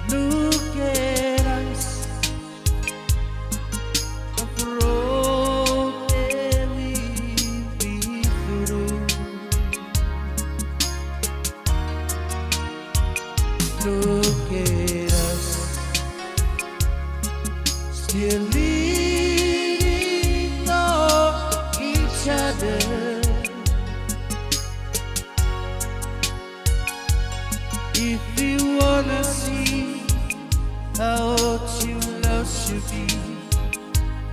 Look at us. For all that we've been through. Look at us. Still leaning on each other. If you wanna see how true love should be,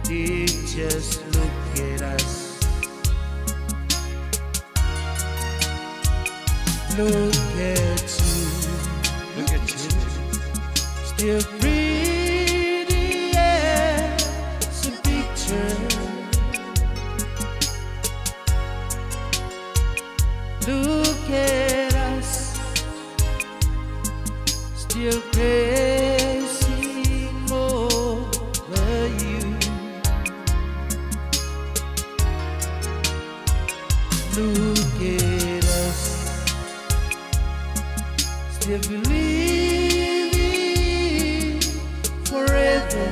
then just look at us. Look at you. Look at you. Still pretty as a picture. Look at us, still crazy over you. Look at us, still believing forever.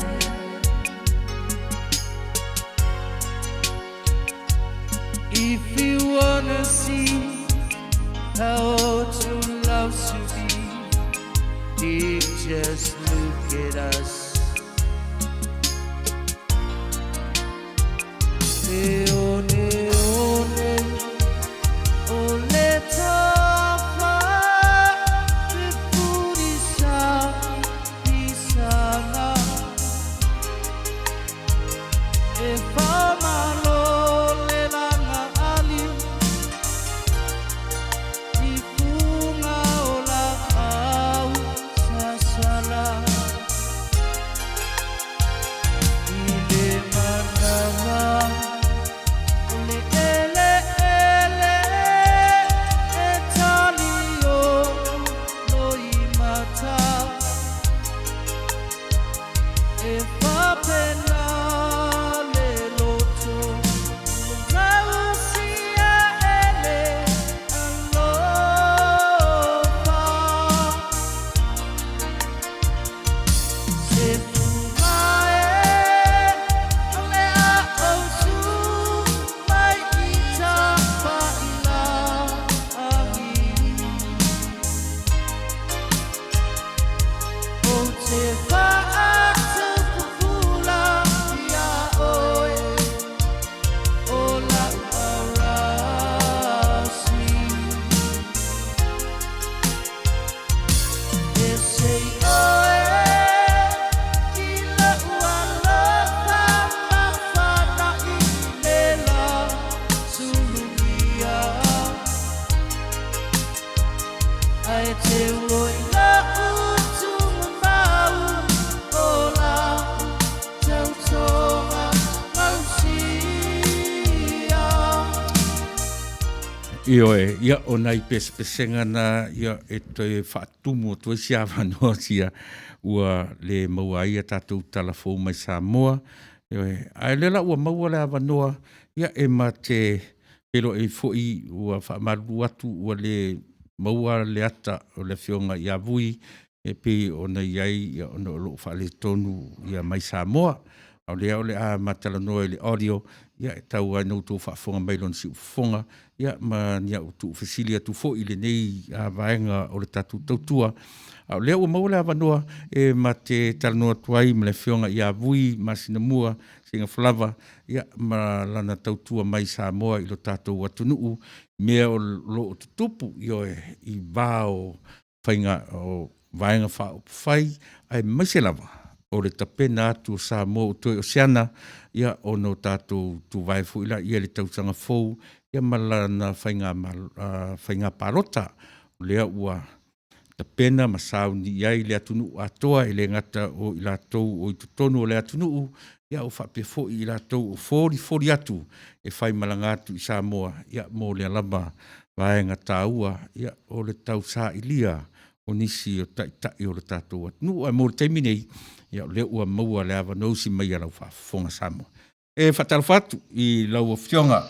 If you wanna see how true love should be, take just look at us. Le one one, o le tofa, le purisa, isanga. E whamalo le langa ali, i funga o la au sasala. I le manawa, o le ele ele, e tali o loi mata. E whapena le loto, kausia ele alofa. Se fumae, o le a au mai i tapaila agi. O te whaatupupula ia oe, o lau arasi. E sei oe, i lau alofa mafana i le la sulugia. Ai te oi lau tumau o la tautoga mausia. Ioe, ia o nai pesepesega na ia e toe faatumu atu ai se avanoa sia ua le maua ai a tatou talafou mai Samoa. Ioe, ae lea la ua maua le avanoa, ia e ma te feiloai ai foi ua faamalulu atu ua le maua le ata o le afioga ia Vui e pei ona i ai ia ona o lo o faaletonu ia mai Samoa. A o lea o le a ma talanoa i le audio, ia e tau lava ina outou faafofoga mai i lona siufofoga, ia ma ni au tuufesili atu foi i lenei vaega o le tatou tautua. A o lea ua maua le avanoa e ma te talanoa atu ai ma le afioga ia Vui Masinamua Seigafalava, ia ma lana tautua mai Samoa i lo tatou atunuu, mea o lo o tutupu ioe i va o faiga o Vaega Faaupufai, aemaise lava o le tapena atu o Samoa ua toe oseana, ia ona o tatou tuvae foi laia i le tausaga fou, ia ma lana faiga faiga palota. O lea ua tapena ma sauni i ai le atunuu atoa, e le gata o i latou o i totonu o le atunuu, ia o faapea foi i latou o folifoli atu e faimalaga atu i Samoa, ia mo lea lava vaega taua, ia o le tausailia o nisi o taitai o le tatou atunuu. Ae mo le taimi nei, ia o lea ua maua le avanoa usi mai a lau faafofoga Samoa. E faatalofa atu i lau Afioga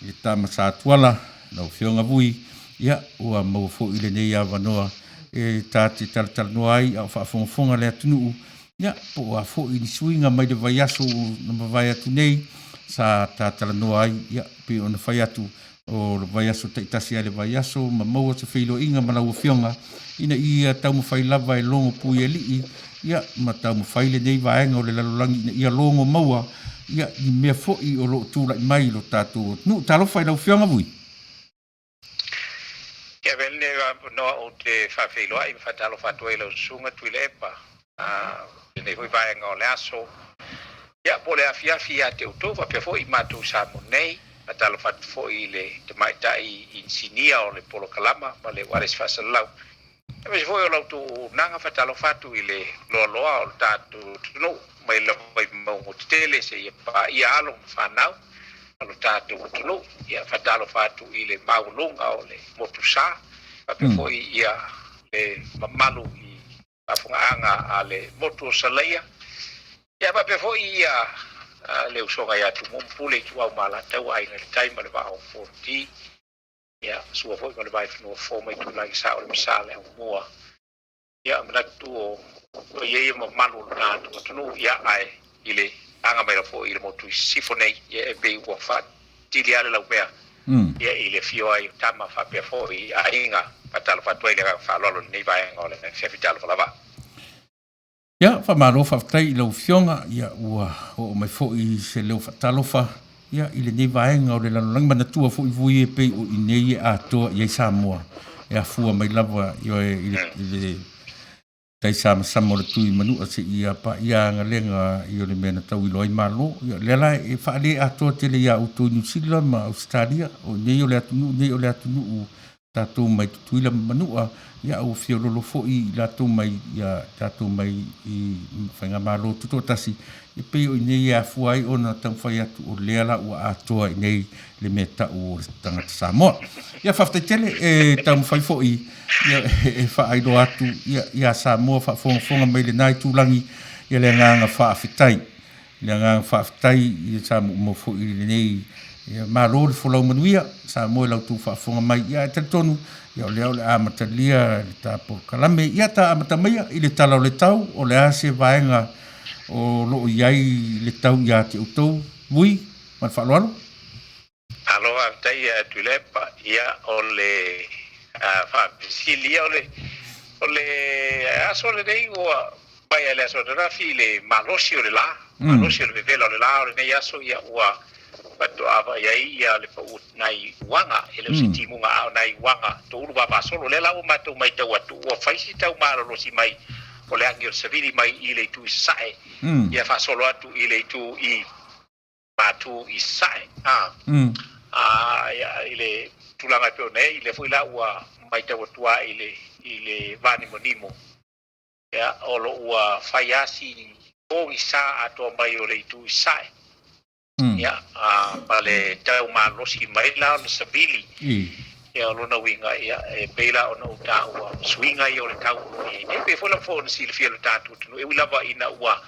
i le Tama Sa Tuala, lau Afioga Vui, ia ua maua foi lenei avanoa e ta te talatalanoa ai a o faafogafoga le atunuu, ia po o a foi ni suiga mai le vaiaso na mavae atu nei sa ta talanoa ai, ia pei ona fai atu o le vaiaso taitasi lava i le vaiaso ma maua se feiloaiga ma lau Afioga ina ia taumafai lava e logo puialii, ia ma taumafai lenei vaega o le lalolagi ina ia logo maua ia ni mea foi o lo o tulai mai i lo tatou atunuu. Talofa i lau Afioga Vui. Ia avea lenei avanoa ou te faafeiloai ma faatalofa atu ai i lau Susuga Tuilaepa i lenei foi vaega o le aso. Ia, po o le afiafi ia te outou faapea foi i matou i Samoa nei. Faatalofa atu foi i le tamaitai inisinia o le polokalama ma le ualesi faasalalau. Aemaise foi o la outou auaunaga, faatalofa atu i le loaloa o le tatou atunuu mai lava i mauga tetele seia paia alo ma fanau a lo tatou atunuu. Ia, faatalofa atu i le maualuga o le motu sa, faapea foi ia le mamalu i faafofogaaga a le motu o Salaia, ia faapea foi ia le usoga ia Tumua ma Pule, Ituau ma Alataua, Aiga i le Tai ma le Vaa o Fonoti. Ia, sua foi ma le Vaifanua Fofo ma Itulagi Sa o le Masa le Aumua. Ia, manatu o paia ia mamalu o le tatou atunuu, ia, ae i le aga mai foi i le motu i Sisifo nei, ia, e pei ua faatili lava le laumea, ia, i le afio ai o Tama faapea foi i aiga. Faatalofa atu ai i le agaga faaaloalo i lenei vaega o le afiafi. Talofa lava. Ia, faamalo faafetai i lau Afioga, ia ua oo mai foi se leo faatalofa, ia, i lenei vaega o le lalolagi. Manatua foi vui e pei o i nei e atoa i ai Samoa, e afua mai lava i le tai samasama o le tui manua seia paia agalega i o le mea na tauilo ai Malo. Ia, lea la e faale atoa tele iā outou i Niu Sila ma Ausetalia, o i nei o le atunuu nei o le atunuu tatou mai Tutuila ma Manua, ia ua fiololo foi i latou mai ia tatou mai i Faigamalo Tutoatasi, e pei o i inei e afua ai ona taumafai atu o lea la ua atoa i inei le mea tau o le tagata Samoa. Ia faafetai tele e taumafai foi ia e faailoa atu ia ia Samoa faafogafoga mai lena itulagi ia le agaga faafetai. Le agaga faafetai i sa muamua foi i lenei ia malo le folau manuia Samoa i la outou faafofoga mai ia ae talitonu ia o lea o le a amatalia le ta polokalame ia ta amata maia i le tala o le tau o le a se vaega o lo o i ai le tau ia te outou Vui ma le faaaloalo. Malo faafetai ia Tuilaepa. Ia o le faafesili ia o le aso lenei ua mai lava i le aso ananafi i le malosi o le la, malosi o le vevela o le la o lenei aso ia ua faatoa vaai ai ia le pau o nai uaga, e le o se timuga a o nai uaga toulu vavaasolo. O lea la ua matou maitau atu ua fai si tau malolosi mai o le agi o le savili mai i le itu i sasae ia faasolo atu i le itu i Matu i Sasae, a, a, ia, i le tulaga e pei ona i ai, lea foi la ua maitau atu lava i le, i le vanimonimo, ia, o lo o ua fai lava si pogisa atoa mai o le itu i Sasae, ia, a, ma le tau malosi mai la o le savili, ia, o lona uiga, ia, e pei la ona ou taua, o suiga ia o le tau o lo o i ai nei, e pei foi la ona silafia e lo tatou atunuu, e ui lava ina ua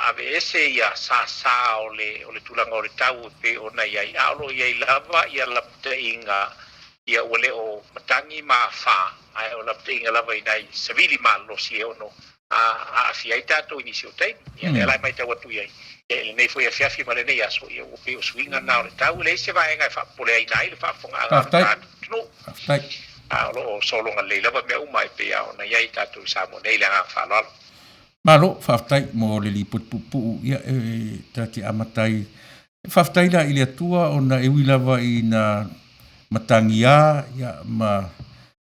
aveese ia sasa o le o le tulaga o le tau e pei ona i ai, a o lo o i ai lava ia lapataiga ia ua le o matagi ma afa, ae o lapataiga lava i nai savili malolosi e ono aafia ai tatou i nisi o taimi. Ia lea la e maitau atu i ai i lenei foi afiafi ma lenei aso, ia ua pei o suiga na o le tau, e leai se vaega e faapopoleaina ai le faafofogaaga a lo tatou atunuu. A o lo o sologa lelei lava mea uma e pei lava ona i ai tatou i Samoa nei i le agaga faaaloalo. Malo, faafetai mo le lipoti puupuu, ia e ta te amata ai. Faafetai la i le Atua ona e ui lava ina matagiā ia ma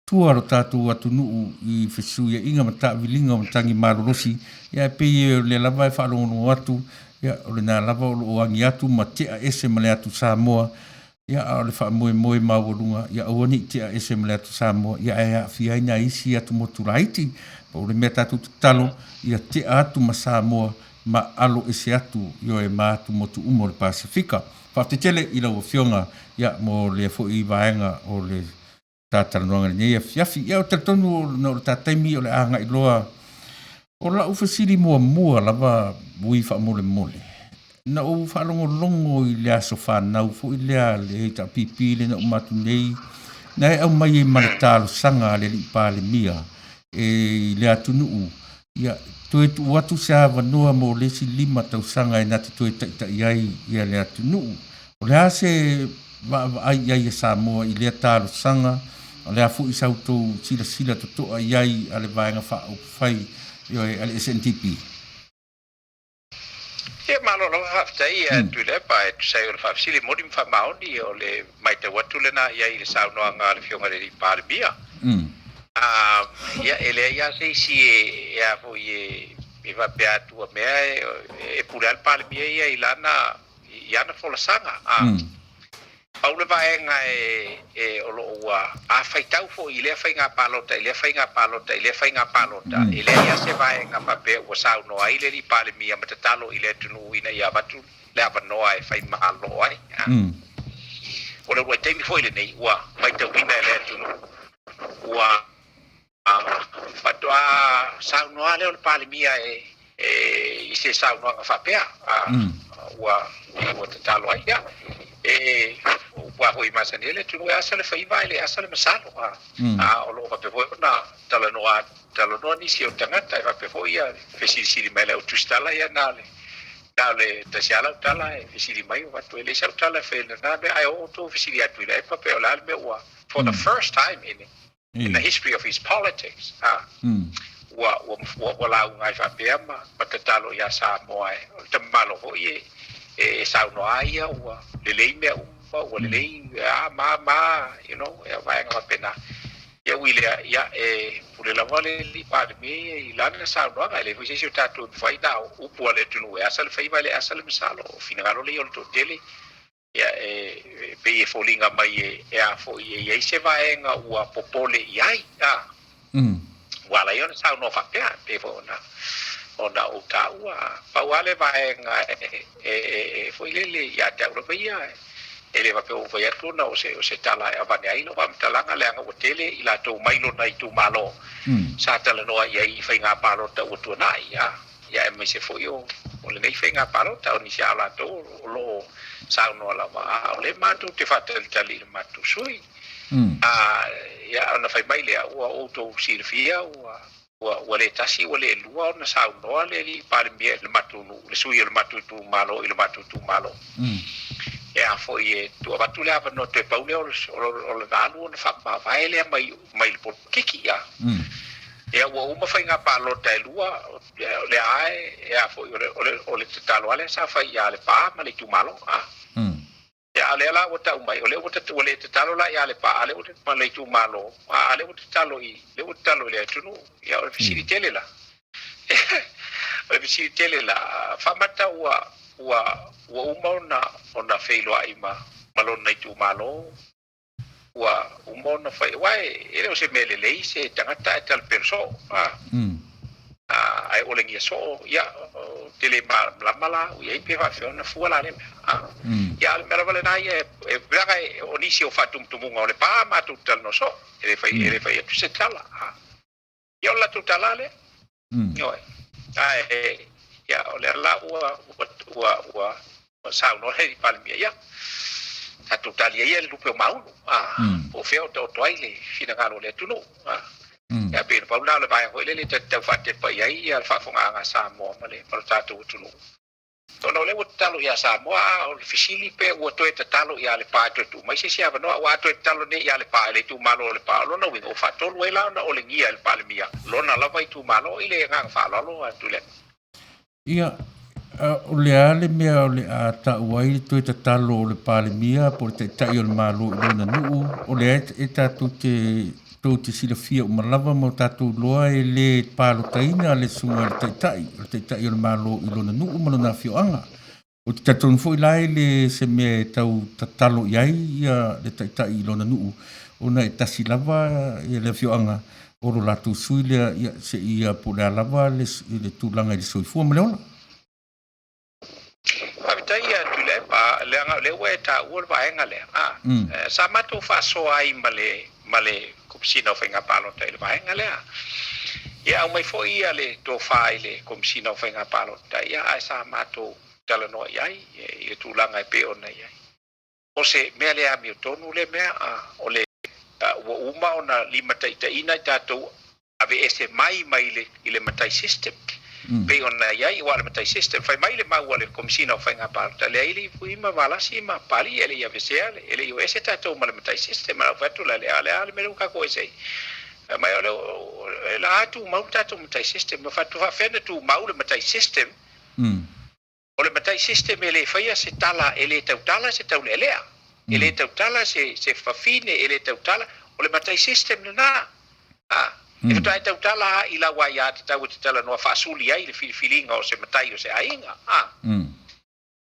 tua lo tatou atunuu i fesuiaiga ma taaviliga o matagi malolosi, ia ae pei o lea lava e faalogologo atu, ia o lena lava o lo o agi atu ma tea ese ma le atu Samoa, Ia, a o le faamoemoe maualuga, ia aua ne i tea ese ma le atu Samoa, ia ae aafia ai nai isi atumotu laiti. Pau le mea tatou tatalo, ia tea atu ma Samoa ma alo ese atu, ioe, ma atumotu uma o le Pasefika. Faafetai tele i lau Afioga, ia, mo lea foi vaega o le ta talanoaga i lenei afiafi. Ia, ou te talitonu ona o le ta taimi o le a agai loa. O lau fesili muamua lava Vui faamolemole, na ou faalogologo i le aso fanau foi lea a le HRPP lea na uma atu nei, na e aumai ai ma le talosaga a le Alii Palemia e i le atunuu, ia toe tuu atu se avanoa mo le isi 5 tausaga e na te toe taitai ai ia le atunuu. O le a se vaavaai i ai a Samoa i lea talosaga? O le a foi sa outou silasila totoa i ai a le Vaega Faaupufai, ioe, a le SNDP? Ia, malo lava faafetai ia Tuilaepa e tusa ai o le faafesili moni ma faamaoni o le maitau atu lena i ai i le saunoaga a le Afioga i le Alii Palemia. Ia, e leai lava se isi e a foi e faapea atu a mea e pule lava le Palemia ia i lana i ana folasaga. Pau le vaega e, e o loo ua, a faitau foi i lea faiga palota i lea faiga palota i lea faiga palota, e leai lava se vaega faapea ua saunoa ai le Alii Palemia ma tatalo i le atunuu ina ia avatu le avanoa e fai malo ai. O le uluai taimi foi lenei ua matauina e le atunuu ua faatoa saunoa lea o le Palemia e i se saunoaga faapea ua tatalo ai. Ia, e upu lava foi masani ai le atunuu, e asa le faiva ae le asa le masalo. O lo o faapea foi ona talanoa talanoa nisi o tagata e faapea foi ia fesilisili mai le au tusitala ia na o le na o le tasi lava lau tala e fesili mai o avatu e leai sau tala e fai lena mea ae oo outou fesili atu i le epa pe o le a le mea ua for the first time in the history of his politics ua ua ua lauga ai faapea ma ma tatalo ia Samoa e o le tamalo foi e e saunoa ai ia ua lelei mea uma ua lelei a ma ma you know e vaega faapena. Ia ui lea, ia, e pule lava le Alii Palemia ia i lana saunoaga, e leai foi se isi o tatou e mafai na o upu a le atunuu e asa le faiva e le asa le masalo, o finagalo lea o le toatele, ia, e pei e foliga mai e, e a foi e i ai se vaega ua popole i ai, a, ua ala ai ona saunoa faapea, e pei foi ona, ona ou taua, pau lava le vaega e, e, e, e foi lele ia te au lava ia, E le faapea ua fai atu ona o se, o se tala e avane ai lau faamatalaga, leaga ua tele i latou mai lona itumalo sa talanoa i ai i faiga palota ua tuanai, a, ia aemaise foi o, o lenei faiga palota, o nisi lava o latou o lo o saunoa lava, a o lea matou te faatalitali i le matou sui. A, ia ona fai mai lea, ua outou silafia ua Ua, ua le tasi, ua le lua ona saunoa le Alii Palemia i le matou nuu, le sui o le matou itumalo i le matou itumalo. E a foi e tuu avatu le avanoa toe pau lea o le, o le alu ona faamavae lea mai, mai le polokiki. A. Ia ua uma faiga palota e lua, o lea lava e, e a foi, o le, o le, o le tatalo lava lea sa fai ia Lepā ma le itumalo. A. Ia, a o lea la ua tau mai, o lea ua, ua le tatalo la ia Lepa, a o lea ua, ma le itumalo, a o lea ua tatalo i, lea ua tatalo i le atunuu. Ia, o le fesili tele la, o le fesili tele la, faamata ua, ua, ua uma ona, ona feiloai ma, ma lona itumalo, ua uma ona fai, aua e le o se mea lelei se tagata ae talapelo soo, a. Ae olegia soo, ia, ou te le malamalama la au i ai pe faapefea ona fua la lea mea. Ia, a o le mea lava lena ia, e, leaga o nisi o faatumutumuga o le pa matou te talanoa soo, e le fai, e le fai atu se tala. Ia, o le latou tala lea. Ioe. Ae, ia, o lea la ua, ua, ua, ua saunoa le Palemia, ia, tatou talia ia le lupe o Maunu, po o fea o taoto ai le finagalo o le atunuu. Ia, pei na pau lena o le vaega foi lele e tau faatepa i ai le faafofogaaga a Samoa ma le tatou atunuu. Ona o lea ua tatalo ia Samoa, a o le fesili pe ua toe tatalo ia Lepa e toe tuu mai se isi avanoa, aua a toe tatalo nei ia Lepa i le itumalo o Lepa, o lona uiga ua faatolu ai la ona olegia e le Palemia lona lava itumalo i le agaga faaaloalo atu le. Ia, o le a le mea o le a ta'u ai le toe tatalo o le Palemia po o le Taitai o le Malo i lona nuu, o lea e tatou te tou te silafia uma lava ma o tatou iloa e le palotaina le susuga i le Taitai, o le Taitai o le Malo i lona nuu ma lona afioaga. Ou te talitonu foi la e le se mea e tau tatalo i ai ia le Taitai i lona nuu, ona e tasi lava ia le afioaga o lo latou sui lea, ia se ia po o le a lava le, le tulaga i le soifua ma le ola. Faafetai ia Tuilaepa, leaga o lea ua e taua le vaega lea. Sa matou faasoa ai ma le, ma le Komesina o Faiga Palota i le vaega lea. Ia aumai foi ia le tofa i le Komesina o Faiga Palota, ia ae sa matou talanoa i ai i le tulaga e pei ona i ai. O se mea le amiotonu lea mea, o le ua uma ona limataitaiina i tatou aveese mai mai le i le matai system pei ona i ai, aua o le matai system, fai mai le mau a le Komesina o Faiga Palota, leai le ifui ma Valasi ma Papalii e le i avesea, e le i o ese tatou ma le matai system. A o fai atu la, le a le a le mea lea ua tatou ese ai? Fai mai o le la a tumau le tatou matai system. Ma fai atu, faafefea ona tumau le matai system? O le matai system e le faia se tala, e le tautala se taulealea, e le tautala se se fafine, e le tautala, o le matai system lena. A, e faatoa e tautala lava i lau aiatatau e te talanoa faasuli ai le filifiliga o se matai o se aiga. A,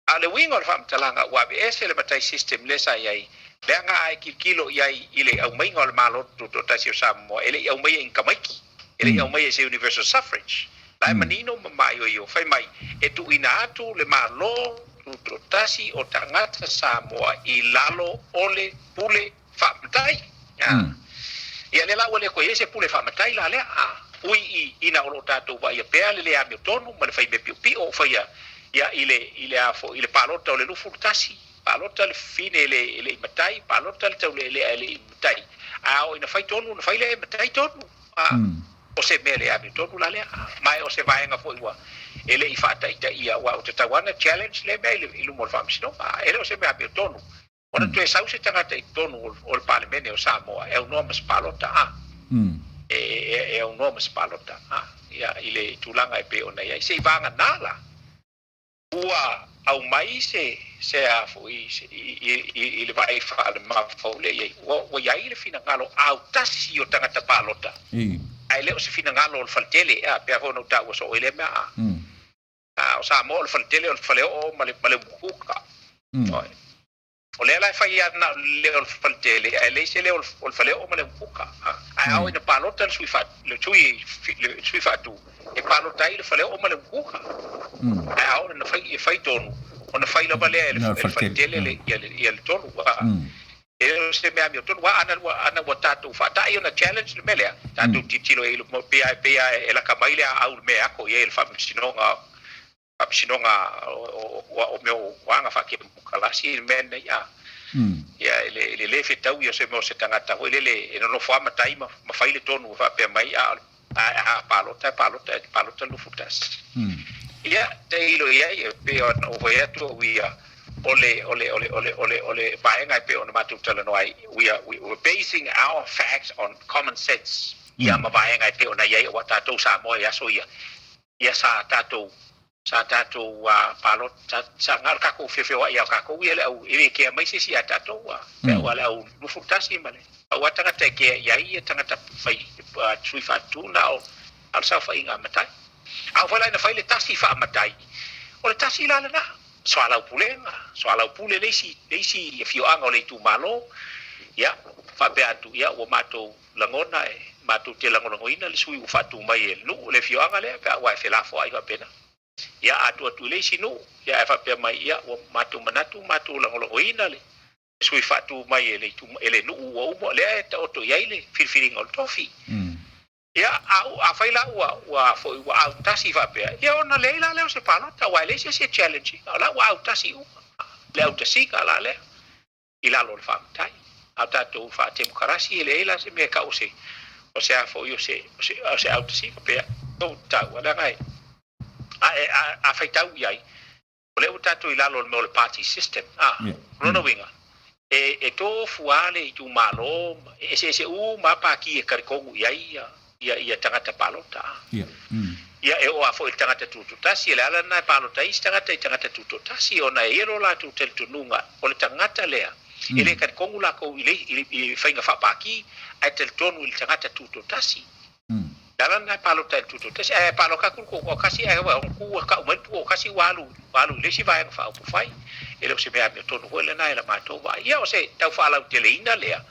a o le uiga o le faamatalaga ua aveese le matai system lea sa i ai. Leaga a e tilotilo i ai i le aumaiga o le Malo Tutoatasi o Samoa, e le i aumaia i ni tamaiti, e le i aumaia i se universal suffrage. La e manino ma maioio, fai mai, e tuuina atu le Malo Tutoatasi o tagata Samoa i lalo o le pule faamatai. Ia lea la ua le toe i ai se pule faamatai la lea, ui i ina o lo o tatou vaaia pea le le amiotonu ma le fai mea piopio o faia ia i le i le a foi i le palota o le 21, palota le fafine e le e le i matai, palota le taulealea e le i matai, a oo ina fai tonu ona fai lea e matai tonu. O se mea le amiotonu la lea, ma o se vaega foi ua e le i faataitaia, aua ua tatau lava ona challenge lea mea i luma o le Faamasinoga. E le o se mea amiotonu ona toe sau se tagata i totonu o le Palemene o Samoa e aunoa ma se palota, e aunoa ma se palota, ia, i le tulaga e pei ona i ai. Se i vagana la ua aumai se se a foi se, i le vaai faalemafaua lea i ai, ua i ai le finagalo autasi o tagata palota, ae le o se finagalo o le faletele, pei foi ona ou taua soo i lea mea. O Samoa o le faletele, o le faleoo ma le umukuka. O lea la e fai lava na o le leo o le faletele, ae leai se leo o le faleoo ma le umukuka. Ae a oo ina palota le sui le sui le sui faatu, e palota ai le faleoo ma le umukuka. Ae a oo ina fai e fai tonu, ona fai lava lea e le faletele le ia le tonu. E le o se mea amiotonu. Aua ana ua ana ua tatou faatai ona challenge le mea lea, tatou tilotilo i ai, pei lava e laka mai le aau i le mea e ako i ai e le Faamasinoga Faamasinoga o mea o aga faakemokalasi i le mea lenei, a. Ia, e le le fetaui o se mea o se tagata foi lele e nonofo lava matai ma fai le tonu e faapea mai, a a palota e palota e palota le 21. Ia, tailo i ai, e pei ona ou fai atu au ia, o le o le o le o le o le o le vaega e pei ona matou talanoa ai, we are basing our facts on common sense, ia ma vaega e pei ona i ai aua tatou Samoa i aso ia. Ia sa tatou sa tatou palota sa na o le tatou feofeoai lava o tatou ia le au e le kea mai se isi ia tatou aua le au 21 ma le pau lava tagata e kea i ai ia tagata fai sui faatutu na o le saofaiga a matai. A oo foi la ina fai le tasi faamatai, o le tasi la lena, soalaupulega, soalaupule le isi le isi afioaga o le itumalo, ia faapea atu, ia ua matou lagona e matou te lagolagoina le sui ua faatu mai e le nuu, le afioaga lea, pe a ua e felafoai faapena. Ia a tuu atu i le isi nuu, ia ae faapea mai, ia ua matou manatu matou lagolagoina le sui faatu mai e le e le nuu ua uma, lea e taoto i ai le filifiliga o le tofi. Ia a afai la ua ua foi ua autasi faapea, ia ona leai la lea o se palota, aua e leai se isi e challenge ina, o la ua autasi uma le autasiga la lea i lalo o le faamatai. A o tatou faatemokarasi e leai la se mea e tau o se o se a foi o se o se o se autasiga pe ou taua leaga e a e a faitau i ai o lea ua tatou i lalo o le mea o le party system a o lona uiga e e tofu lava le itumalo e eseese uma lava pati e talitonu i ai ia ia ia tagata palota a ia e oo lava foi i le tagata tutotasi. O le ala lena e palota ai isi tagata i tagata tutotasi ona e i ai lo latou talitonuga o le tagata lea e le talitonu latou i le i faiga faapati ae talitonu i le tagata tutotasi. O le ala lena e palota ai i le tutotasi. Ae palota atu le toatasi ae ona tu e tau mai le toatasi ua alu ua alu i le isi vaega faaupufai. E le o se mea amiotonu foi lena i la matou vaai. Ia o se tau faalauteleina lea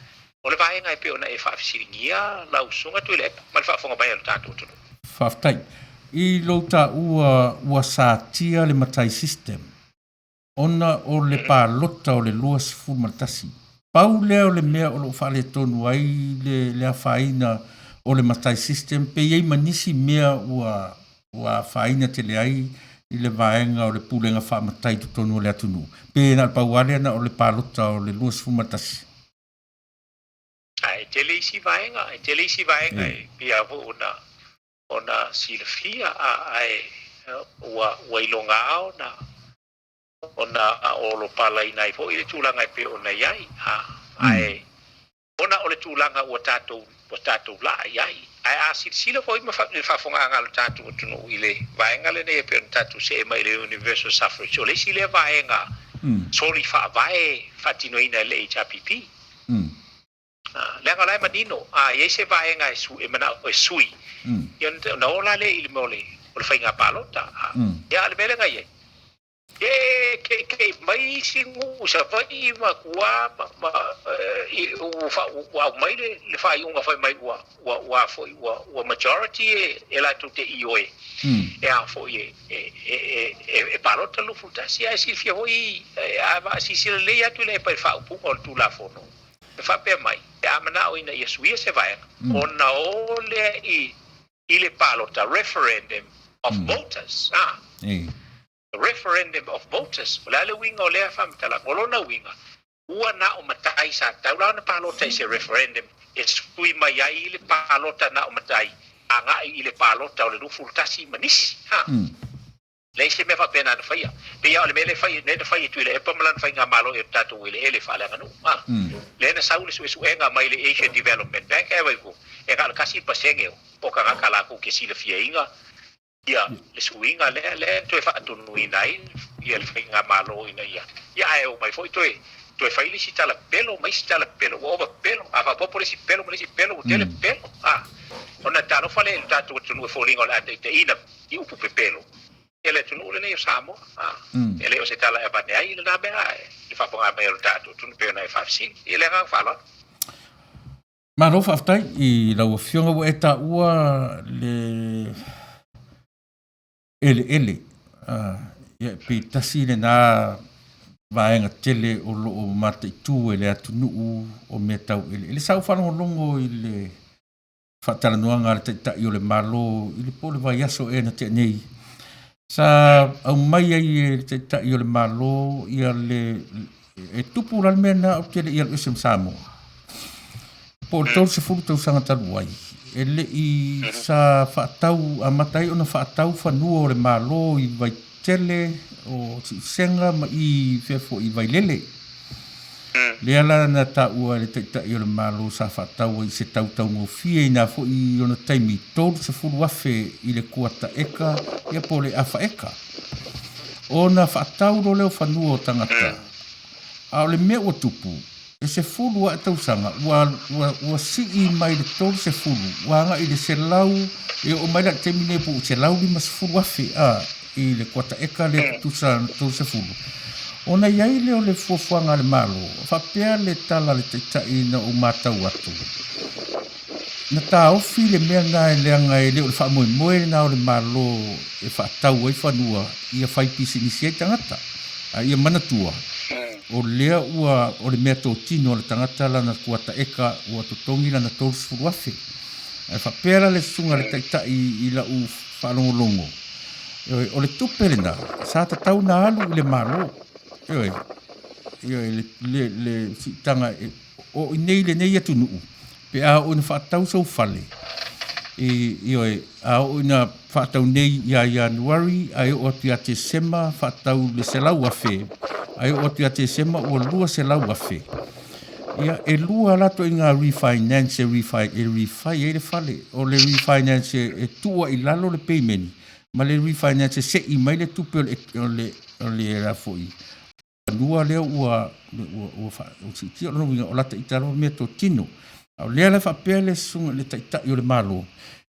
o le vaega e pei ona e faafesiligia lau Susuga Tuilaepa ma le faafofoga mai a lo tatou atunuu. Faafetai. I lou taua ua satia le matai system ona o le palota o le 21. Pau lea o le mea o lo o faaletonu ai le, le afaina o le matai system, pe i ai ma nisi mea ua, ua afaina tele ai i le vaega o le pulega faamatai i totonu o le atunuu, pe na o le pau lava lea na o le palota o le 21. A e tele isi vaega, e tele isi vaega e pei lava foi ona ona silafia, a ae ua ua iloga lava ona ona olopalaina ai foi le tulaga e pei ona i ai, a ae ona o le tulaga ua tatou ua tatou laa i ai. Ae a silasila foi ma le faafofogaaga a lo tatou atunuu i le vaega lenei e pei ona tatou see mai i le universal suffrage, o le isi lea vaega soli faavae faatinoina e le HRPP. Leaga o la e manino, a i ai se vaega e su, e manao e sui, ia ona o la lea i le mea o le, o le faiga palota. Ia, a o le mea lea na i ai, E ke'ike'i mai isi nuu i Savaii ma tua ma ma i ua faa ua aumai le le faaiuga fai mai ua ua ua a foi ua ua majority e e latou te ioe e a foi e e e e e palota le 21. Ae silafia foi a va silasila lelei atu i le epa i le faaupuga o le Tulafono e faapea mai, pe a manao ina ia suia se vaega ona o lea i i le palota, referendum of voters, a. Referendum of voters. O le a le uiga o lea faamatalaga? O lona uiga, ua na o matai sa tatau la ona palota i se referendum e sui mai ai le palota na o matai agai i le palota o le 21 ma nisi. Ha. Leai se mea faapena na faia. Pei lava o le mea lea e fai, lea na fai e Tuilaepa ma lana faigamalo i o tatou eleele faaleaganuu. Ha. Lea na sau le suesuega mai le Asia Development Bank, ae vaai atu, e na o le 1% o tagata latou te silafiaina ia le suiga lea lea e toe faatonuina ai ia le faigamalo ina ia ia ae omai foi toe toe fai le isi tala pelo ma isi tala pelo ua ova pelo a faaopoopo le isi pelo ma le isi pelo ua tele pelo a ona talofa lea i le tatou atunuu e foliga o le a taitaiina i upu pepelo e le atunuu lenei o Samoa a e le o se tala e avane ai lena mea ae le faafofoga mai o le tatou atunuu pei ona e faafesili i le agaga faaaloalo. Malo faafetai i lau Afioga ua e taua le eleele. Ia pe tasi lena vaega tele o lo o mataitu e le atunuu o mea tau eleele. Sa ou faalogologo i le faatalanoaga a le Taitai o le Malo i le po o le vaiaso ea na tea nei, sa aumai ai e le Taitai o le Malo ia le e tupu la le mea lena ou te le i alu ese ma Samoa po o le 30 tausaga talu ai e le i sa faatau amata ai ona faatau fanua o le Malo i Vaitele o Siusega ma i fea foi i Vailele. Lea la na taua e le Taitai o le Malo sa faatau ai i se tau taugofie ina foi i ona taimi 30,000 i le kuata eka ia po o le afa eka. Ona faatau loa lea o fanua o tagata. A o le mea ua tupu, e 10 ae tausaga ua, ua, ua sii mai le 30 ua agai i le 100, e oo mai la i le taimi nei po ua 150,000 a i le kuata eka lea tutusa 30. Ona i ai lea o le fuafuaga a le Malo, faapea le tala a le Taitai ina ua matau atu, na taofi le mea lena e leaga e le o le faamoemoe lena o le Malo e faatau ai fanua ia fai pisinisi ai tagata. A ia manatua, o lea ua o le mea totino a le tagata lana kuata eka ua totogi lana 30,000. Ae faapea la le susuga a le Taitai i lau faalogologo, Ioe, o le tupe lena, sa tatau na alu i le Malo. Ioe, ioe, le, le, le siitaga e, o i nei lenei atunuu, pe a oo ina faatau sou fale, i, ioe, a oo ina faatau nei ia Ianuari, ae oo atu ia Tesema faatau le 100,000, ae oo atu ia Tesema ua 200,000. Ia, e lua la ituaiga refinance e refi, e refi ai le fale. O le refinance e, e tuu ai i lalo le payment, ma le refinance e se'i mai le tupe o le, o le, o le la foi fanua lea ua, ua, ua, fa, ua siitia. O lona uiga, o lata ita lava mea totino. A o lea la e faapea le susuga i le Taitai o le Malo,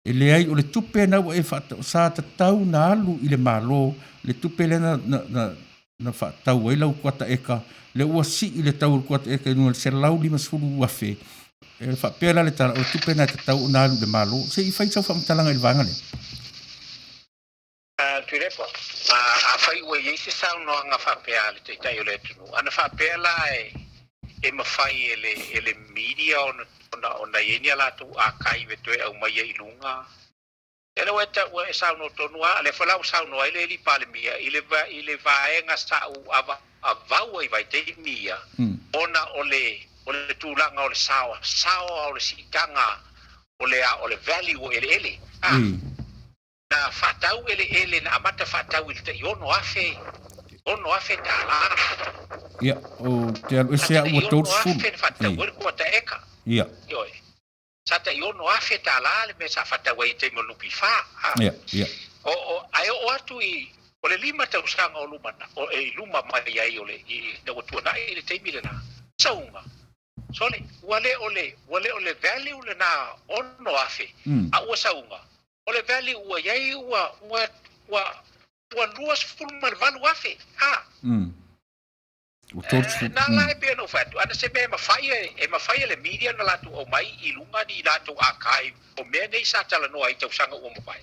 e leai, o le tupe na ua e faatau, sa tatau na alu i le Malo le tupe lea na, na, na, na faatau ai lau kuata eka, lea ua sii le tau o le kuata eka i luga i le 150,000. E faapea la le tala, o le tupe lena e tatau ona alu i le Malo. Se i fai sau faamatalaga i le vaega lea. Tuilaepa, afai ua i ai se saunoaga faapea a le Taitai o le atunuu, ana faapea la e mafai e le media ona i ai ni a latou archive e toe aumaia i luga. Ia lea ua e tau, ua e saunoa tonu lava, lea foi la ua saunoa ai le alii Palemia i le, i le vaega sa ou avau ai i vaitaimi ia, ona o le, o le tulaga o le saoasaoa o le siitaga o le, o le value o eleele. A, na faatau eleele, na amata faatau i le tai $6,000, $6,000. Ia, ou te alu ese au ua 30. $6,000 na faatau ai le kuata eka. Ia. Ioe. Sa tai $6,000 le mea sa faatau ai i taimi o le NPF. Ia, ia. O, o, ae oo atu i, o le 5 tausaga o luma, o, e i luma mai ai o le, i, ina ua tuanai i le taimi lena, sauga. Sole, ua le o le, ua le o le value lena 6,000, a ua sauga. O le value ua i ai ua, ua, ua, Ua 28,000, a. Ua 30. Na la e pei ona ou fai atu, ana se mea e mafai e, e mafai e le media ona latou aumai i luga ni latou archive o mea nei sa talanoa ai i tausaga ua mavae.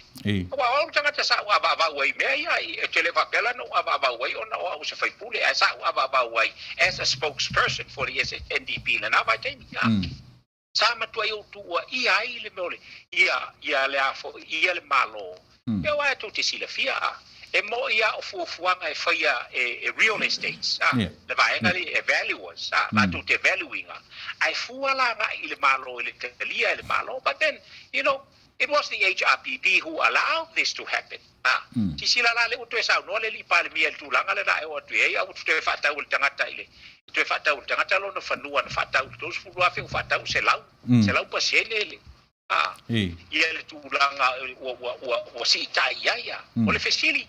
Aua o au le tagata sa ou avaavau ai i mea ia, ou te le faapea la na ou avaavau ai ona o au o se faipule, ae sa ou avaavau ai as a spokesperson for the SNDP i lena vaitaimi. Sa matuai ou tuuaia ai le mea o le, ia, ia le a foi, ia le Malo. Ia aua e tou te silafia, a, e mo'i lava o fuafuaga e faia e, e real estates, a, le vaega lea e valuers, a, latou te value ina, ae fua la agai i le Malo i le talia e le Malo. But then, you know, it was the HRPP who allowed this to happen. A, silasila la lea ua toe saunoa le Alii Palemia i le tulaga lena e oo atu i ai, a ua toe faatau e le tagata i le, toe faatau e le tagata lona fanua na faatau i le 30,000 ua faatau i le 100, 100% le, a, ia le tulaga ua, ua, ua, ua siitai i ai. A. O le fesili,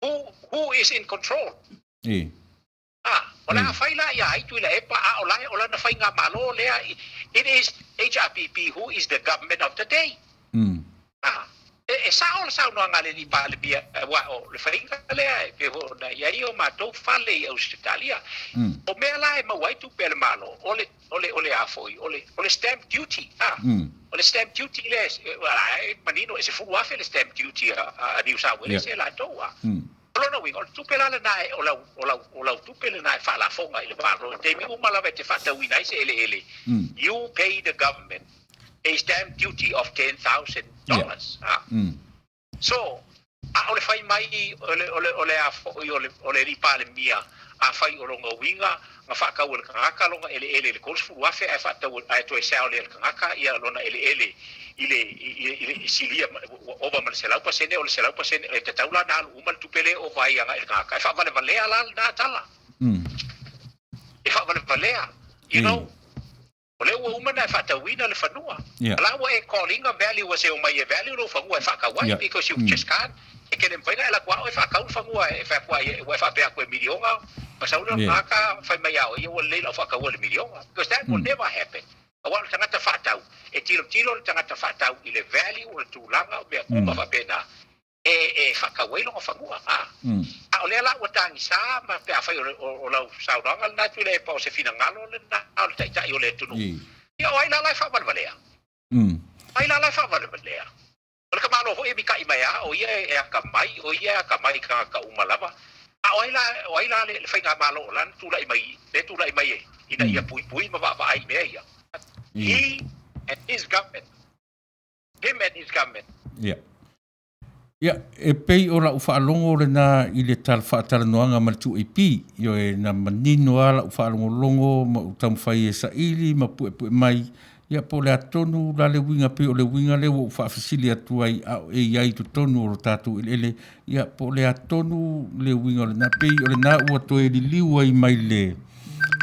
who, who is in control? A, o le a fai la ia ai Tuilaepa, a o la e o lana faigamalo lea, it is HRPP who is the government of the day. A, e sao le saunoaga a le Alii Palemia, aua o le faiga lea e pei foi ona i ai o matou fale i Ausetalia. O mea la e maua ai tupe a le Malo, o le, o le, o le a foi, o le, o le stamp duty, a. O le stamp duty lea, e manino e 10,000 le stamp duty a Niu Sauelese e latou, a. O lona uiga, o le tupe la lena, o lau, o lau, o lau tupe lena e faalafoga i le Malo i taimi uma lava e te faatauina ai se eleele, you pay the government a stamp duty of $10,000. So, a o le fai mai o le, o le, o le a foi o le, o le Alii Palemia, afai o lona uiga na faatau e le tagata lona eleele i le 30,000 ae faatau ae toe sell e le tagata ia lona eleele i le i le i silia ua ova ma le 100%, o le 100% e tatau la ona alu uma le tupe lea e ova ai agai i le tagata. E faavalevalea la lena tala. E faavalevalea, you know. O lea ua uma ona e faatauina le fanua. Yeah. A la ua e calling a value ua se omai e value lou fanua e faatau ai because you just can't. E te le mafai ona e alu atu a oe faatau le fanua e fai atu ai ua e faapea atu e miliona ma sau lea o le tagata fai mai ia oe ia ua lelei lau faataua i le miliona because that will never happen. Aua o le tagata faatau e tilotilo le tagata faatau i le value o le tulaga o mea uma faapena e faatau ai lona fanua. A, a o lea la ua tagisa ma pe afai o lau saunoaga lena Tuilaepa o se finagalo lena o le Taitai o le atunuu, ia o ai la la e faavalevalea? O ai la la e faavalevalea? O le tamaloa foi e mita'i mai a o ia e atamai, o ia e atamai i tagata uma lava. A o ai la, o ai la le faigamalo o lana tulai mai, le tulai mai e, ina ia puipui ma vaavaai i mea ia? He and his government. Him and his government. Ia. Ia, e pei o la'u faalogo lena i le tala faatalanoaga ma le 2AP, ioe, na manino lava la'u faalogologo ma ou taumafai e saili ma puepue mai, ia po o le a tonu la le uiga, pei o le uiga lea ua ou faafesili atu ai a o e i ai i totonu o lo tatou eleele, ia po o le a tonu le uiga o lena, pei o lena ua toe liliu ai mai le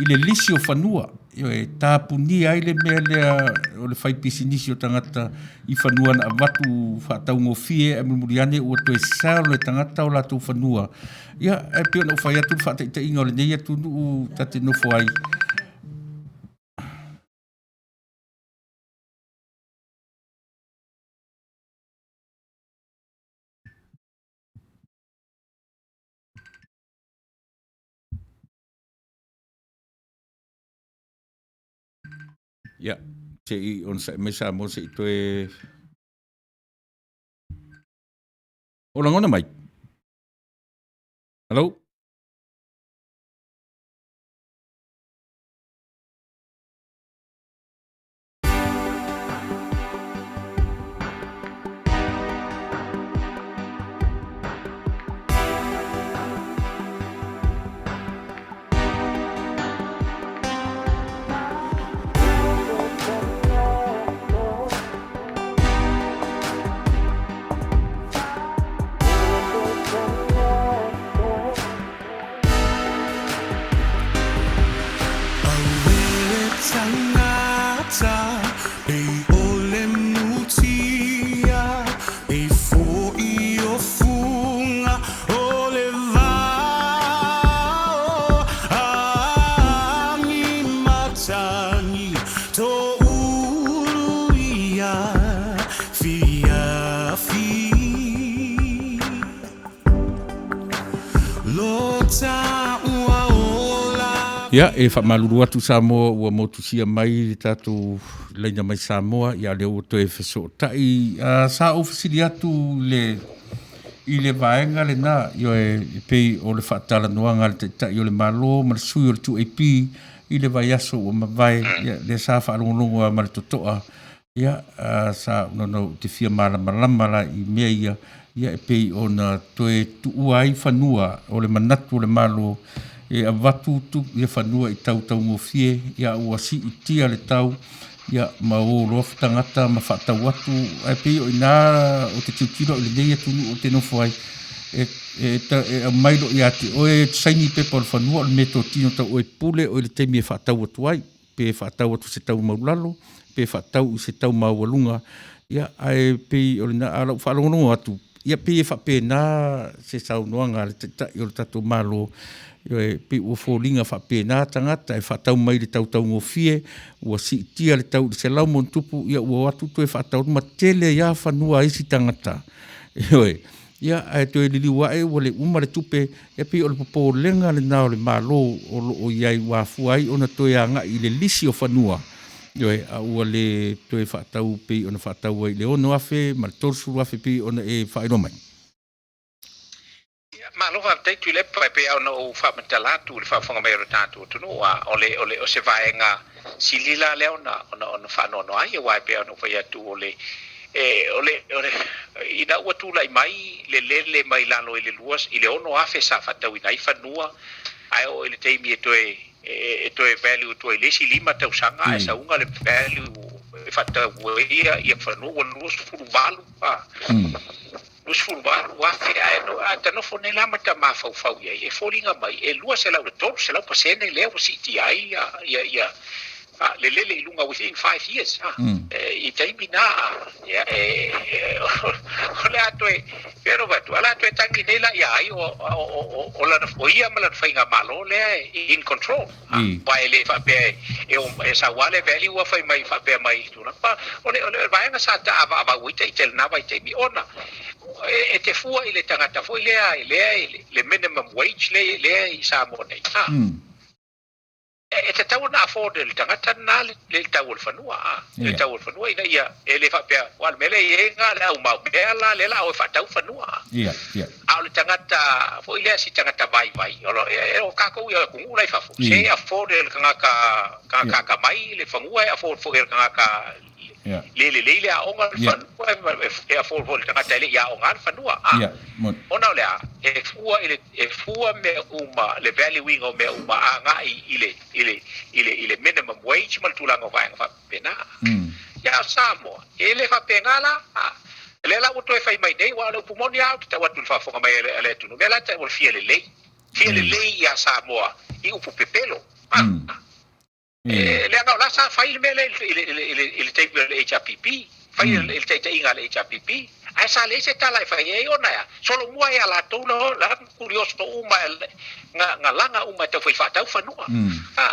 i le lisi o fanua, e tapunia ai le mea lea o le fai pisinisi o tagata i fanua na avatu faataugofie ae mulimuli ane ua toe sell e tagata o latou fanua. Ia, e pei ona ou fai atu le faataitaiga o lenei atunuu ta te nofo ai. Ia, se i onosai mai Samoa se i toe o lagona mai. Hello? Ia, e faamalulu atu Samoa ua motusia mai le tatou laina mai Samoa, ia lea ua toe fesootai. Sa ou fesili atu le i le vaega lena, ioe, e pei o le faatalanoaga a le Taitai o le Malo ma le sui o le 2AP i le vaiaso ua mavae, ia, lea sa faalogologo lava ma le totoa. Ia, sa ona ou te fia malamalama la i mea ia, ia e pei ona toe tuua ai fanua o le manatu o le Malo e avatu tu, ia fanua i tau taugofie, ia ua siitia le tau, ia ma o loa tagata ma faatau atu, ae pei o i ina ou te tilotilo i lenei atunuu ou te nofo ai, e, e, e aumai loa ia te oe saini pepa o le fanua o le meatotino tau oe pule oe i le taimi e faatau atu ai. Pe faatau atu i se tau maulalo, pe faatau i se tau maualuga, ia, ae pei o lena, a o lau faalogologo atu, ia pei e faapena se saunoaga a le Taitai o le tatou Malo, ioe, pei ua foliga faapena tagata e faatau mai i le tau taugofie, ua siitia le tau i le 100+, ia ua o atu toe faatau atu ma tele ai lava fanua a isi tagata, ioe. Ia, ae toe liliu ae ua le uma le tupe, e pei o le popolega lena o le Malo o lo o i ai ua afua ai ona toe agai i le lisi o fanua, ioe, a ua le toe faatau pei ona faatau ai i le $6,000 ma le $30,000 pei ona e faailoa mai. Ia, malo faafetai Tuilaepa, e pei lava ona ou faamatala atu i le faafofoga mai o le tatou atunuu, a o le, o le, o se vaega sili la lea ona, ona, ona faanoanoa ai, aua e pei ona ou fai atu, o le, e, o le, o le, ina ua tulai mai le lele mai lalo i le lua, i le 6,000 sa faatauina ai fanua, ae oo i le taimi e toe, e, e toe value atu ai i le isi 5 tausaga, ae sauga le value e faatau ai ia, ia fanua ua 28, a. 28,000 ae no, a ta nofo nei la ma ta mafaufau i ai, e foliga mai e 200 i le 300% lea ua siitia ai ia, ia, ia a, le lele i luga within 5 years, a, e, i taimi na, a, ia, e, e, o le a toe, pei ona ou fai atu, o le a toe tagi nei la ia ai o, o, o, o, o lana, o ia ma lana faigamalo lea e in control, a, aua e le faapea e, e, e sau lava le value ua fai mai faapea mai i tulaga. Ma o le, o le vaega sa taaavaavau ai ita i lena vaitaimi, ona e, e te fua i le tagata foi lea, lea i le minimum wage lea, lea i Samoa nei. A, e, e tatau ona afford e le tagata lena le, le tau o le fanua, a, le tau o le fanua ina ia e le faapea, aua o le mea lea e i ai na le au mau mea la lea la a oe faatau fanua. A. A o le tagata foi lea si tagata vaivai, o lo, e, o kākou ia atunuu la i fafo, se e afford e le tagata, tagata atamai le fanua, e afford foi e le tagata le lelei le aoga le fanua, e afford foi e le tagata e le i aoga le fanua. A, ona o le a? E fua i le, e fua mea uma, le value ina o mea uma agai i le, i le, i le, i le minimum wage ma le tulaga o vaega faapena. Ia, a o Samoa, e le faapena la. A. Lea la ua toe fai mai nei, aua o le upu moni lava ou te tau atu i le faafofoga mai a le atunuu, mea la e tau o le fia lelei, fia lelei ia Samoa i upu pepelo. A, e, leaga o la sa fai le mea lea i le, i le, i le, i le taimi o le HRPP, fai i le taitaiga a le HRPP, ae sa leai se tala e fai ai ona e a, solomua ia latou la, la kurioso uma, nga, nga laga uma e tau fai faatau fanua. A,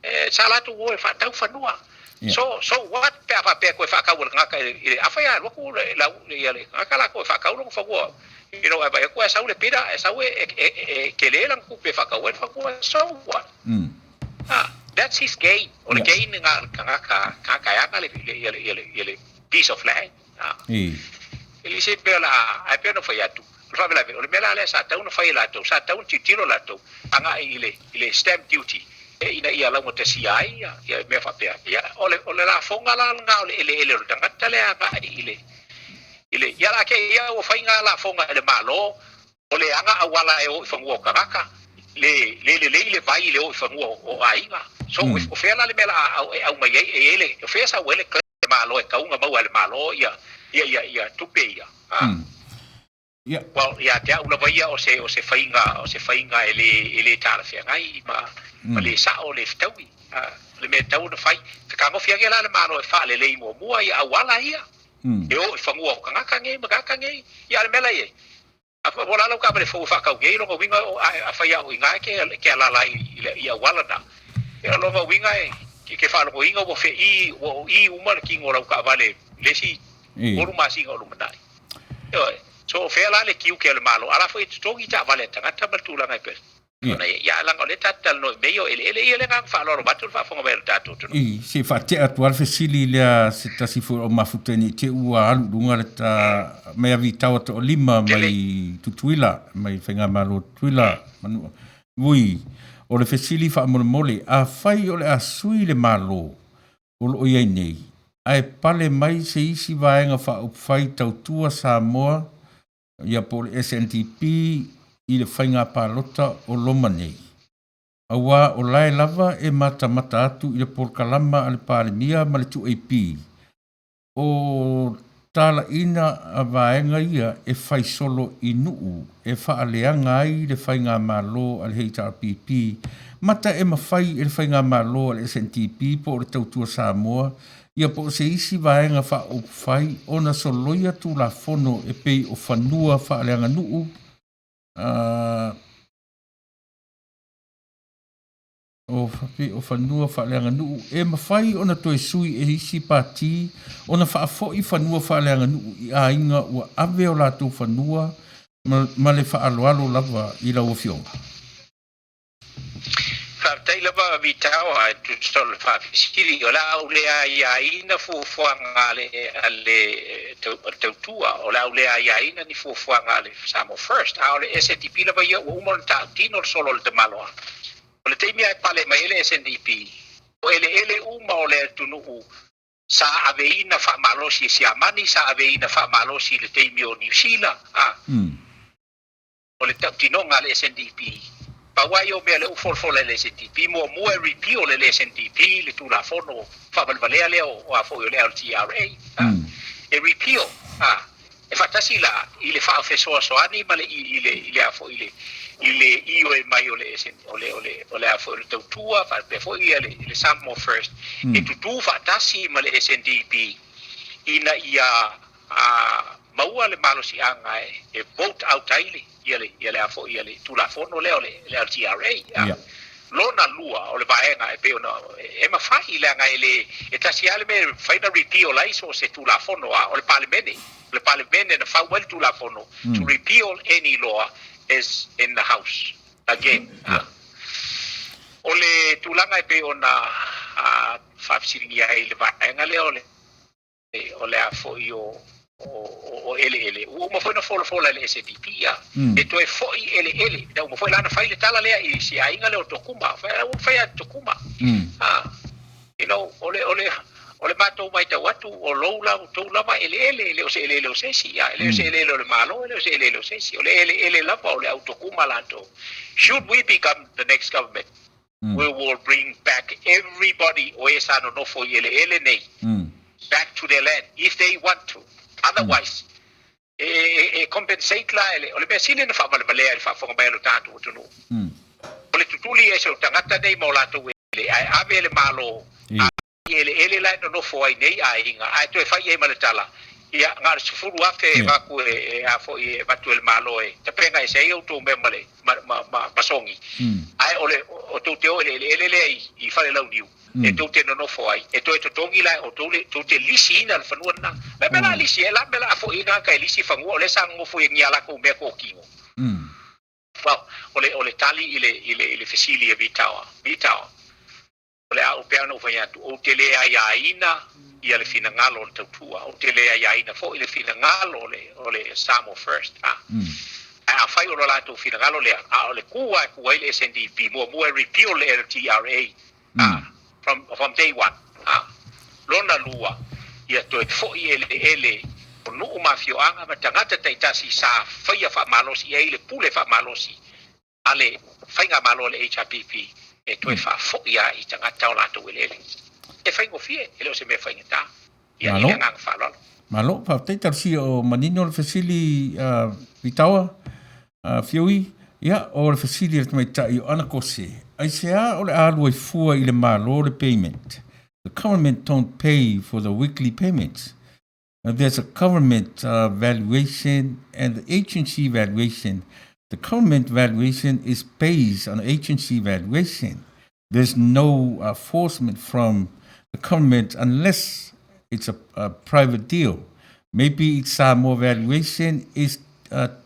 e, sa latou o e faatau fanua. So, so what pe a faapea koe faatau e le tagata i le, afai a alu atu le, lau, ia le tagata latou e faatau lona fanua, you know, e vaai atu e sau le pira, e sau e, e, e, e tele lana tupe e faatau ai le fanua, so what? Ah, that's his gain. O le gain lena a le tagata, tagata e ana le, le, ia le, ia le, ia le piece of land. Ah. E le se pea o le a, ae pei ona fai atu, o le faalavelave, o le mea la lea sa tatau ona fai e latou, sa tatau ona tilotilo latou agai i le, i le stamp duty ina ia laugatasia ai ia, ia mea faapea. Ia, o le, o le lafoga la lena o le eleele o le tagata lea agai i le, i le, ia la kei ia ua fai na lafoga e le Malo, o le aga auala e o i fanua o tagata, le, le lelei le vai i le o i fanua o, o aiga. So, o fea la le mea la a, e aumai ai, e i ai le, o fea sau ai le claim le Malo e tau ona maua e le Malo ia, ia, ia, ia tupe ia. A. Well, ia te au lava ia o se, o se faiga, o se faiga e le, e le talafeagai ma, ma le sao le fetaui. A, o le mea e tatau ona fai, fetagofi ane la le Malo e faalelei muamua ia auala ia, e o i fanua o tagata nei ma tagata nei. Ia a o le mea la e i ai, a ua la lau taavale fou e faatau nei, lona uiga a fai lava o i ina e te alaala ai i auala na, ia lona uiga e te faalogoina ua feʻī, ua oʻī uma le tino o lau taavale i le isi 3 masina o lumanai. Ioe. So o fea la le tiute o le Malo? A la foi e totogi taavale a tagata ma le tulaga e pei. Ona ia leaga o lea tatou te talanoa i mea ia o eleele, ia le agaga faaaloalo vaeatu le faafofoga mai a lo tatou atunuu. I, se i faatea atu lava le fesili lea a se tasi foi o mafuta ina i te i ua alu i luga le ta mai a Vitaoa toalima mai Tutuila, mai Faigamalo Tutuila, Manua. Ui, o le fesili faamolemole, afai o le a sui le Malo o lo o i ai nei, ae pale mai se isi vaega faaupufai tautua Samoa, ia po o le SNDP i le faiga palota o loma nei, aua o lae lava e matamata atu i le polokalama a le Palemia ma le 2AP, o talaiina a vaega ia e fai solo i nuu e faaleaga ai le faigamalo a le HRPP, mata e mafai e le faigamalo a le SNDP po o le Tautua Samoa ia po o se isi vaega faaupufai ona soloia Tulafono e pei o fanua faaleaganuu, o pei o fanua faaleaganuu e mafai ona toe sui e isi pati ona faafoi fanua faaleaganuu i aiga ua ave o latou fanua ma le faaaloalo lava i lau Afioga. Faafetai lava Vitao e tusa o le faafesili. O le a ou le aiaina fuafuaga a le a le Tautua, o le a ou le aiaina ni fuafuaga a le Samoa First, a o le SNDP lava ia ua uma ona tautino le solo a le tamaloa. O le taimi lava e pale mai ai le SNDP, o eleele uma o le atunuu sa aveina faamalosi e Siamani, sa aveina faamalosi i le taimi o Niu Sila, a. O le tautinoga a le SNDP, pau lava ia o mea lea ua folafola e le SNDP, muamua e repeal e le SNDP le Tulafono faavalevalea lea o a foi o le LTRA, a, e repeal, a, e faatasi la i le faafesoasoani ma le i le i le a foi i le i le ioe mai o le SN, o le o le o le a foi o le Tautua faapea foi ia le le Samoa First, e tutū faatasi ma le SNDP ina ia a maua le malosiaga e vote out ai le ia le ia le a foi ia le Tulafono lea o le LTRA. A lona lua o le vaega e pei ona e mafai leaga e le e tasi lava le mea e mafai ona repeal ai so o se Tulafono a o le Palemene. O le Palemene na fau ai le Tulafono to repeal any law is in the House again. A o le tulaga e pei ona faafesiligia ai i le vaega lea o le o le a foi o o eleele, ua uma foi ona folafola e le SNDP ia, e toe foi eleele, na uma foi la ona fai le tala lea i si aiga lea o Tokuma, ua fai a Tokuma. Ah, you know, o le, o le, o le matou matau atu, o lou la, outou lava eleele, e le o se eleele o se isi, ia, e le o se eleele o le Malo, e le o se eleele o se isi, o le eleele lava o le au Tokuma latou. Should we become the next government, We will bring back everybody o e sa nonofo i eleele nei back to their land if they want to. Otherwise, e compensate la e le, o le mea sili ona faavalevalea i le faafofoga mai a lo tatou atunuu, o le tutuli ese o tagata nei ma o latou eleele ae ave e le Malo i eleele la e nonofo ai nei aiga, ae toe fai i ai ma le tala, ia, na o le 10,000 e avatu e, a foi e avatu e le Malo e tapena ese ai outou mea ma le ma, ma, ma, ma sogi. Ae o le o tou te o i le eleele lea i, i Falelauniu, e tou te nonofo ai, e toe totogi la e outou le, tou te lisiina le fanua lena. Le mea la lisi ai, la mea la a foi ai tagata e lisi fanua, o lea sa nonofo i ni a latou mea totino. Well, o le, o le tali i le, i le, i le fesili e Vitaoa, Vitaoa, O le a ou pea ona ou fai atu, ou te le aiaina ia le finagalo o le Tautua, ou te le aiaina foi le finagalo o le, o le Samoa First, a. Ae afai o lo latou finagalo lea, a o le ku lava e ku ai le SNDP, muamua e repeal le LTRA, a, from, from day one, a. Lona lua, ia toe foi eleele o nuu ma afioaga ma tagata taitasi sa faia faamalosi i ai le pule faamalosi a le Faigamalo a le HRPP e toe faafoi lava i tagata o latou eleele. E faigofie, e le o se mea faigata. Ia, i le agaga faaaloalo. Malo, faafetai talosia o manino le fesili a Vitaoa, a Fiui. Ia, o le fesili a le tamaitai o Anakose, aisea o le a alu ai fua i le Malo le payment? The government don't pay for the weekly payments. There's a government valuation and the agency valuation. The government valuation is based on agency valuation. There's no enforcement from the government unless it's a private deal. Maybe its Samoa valuation is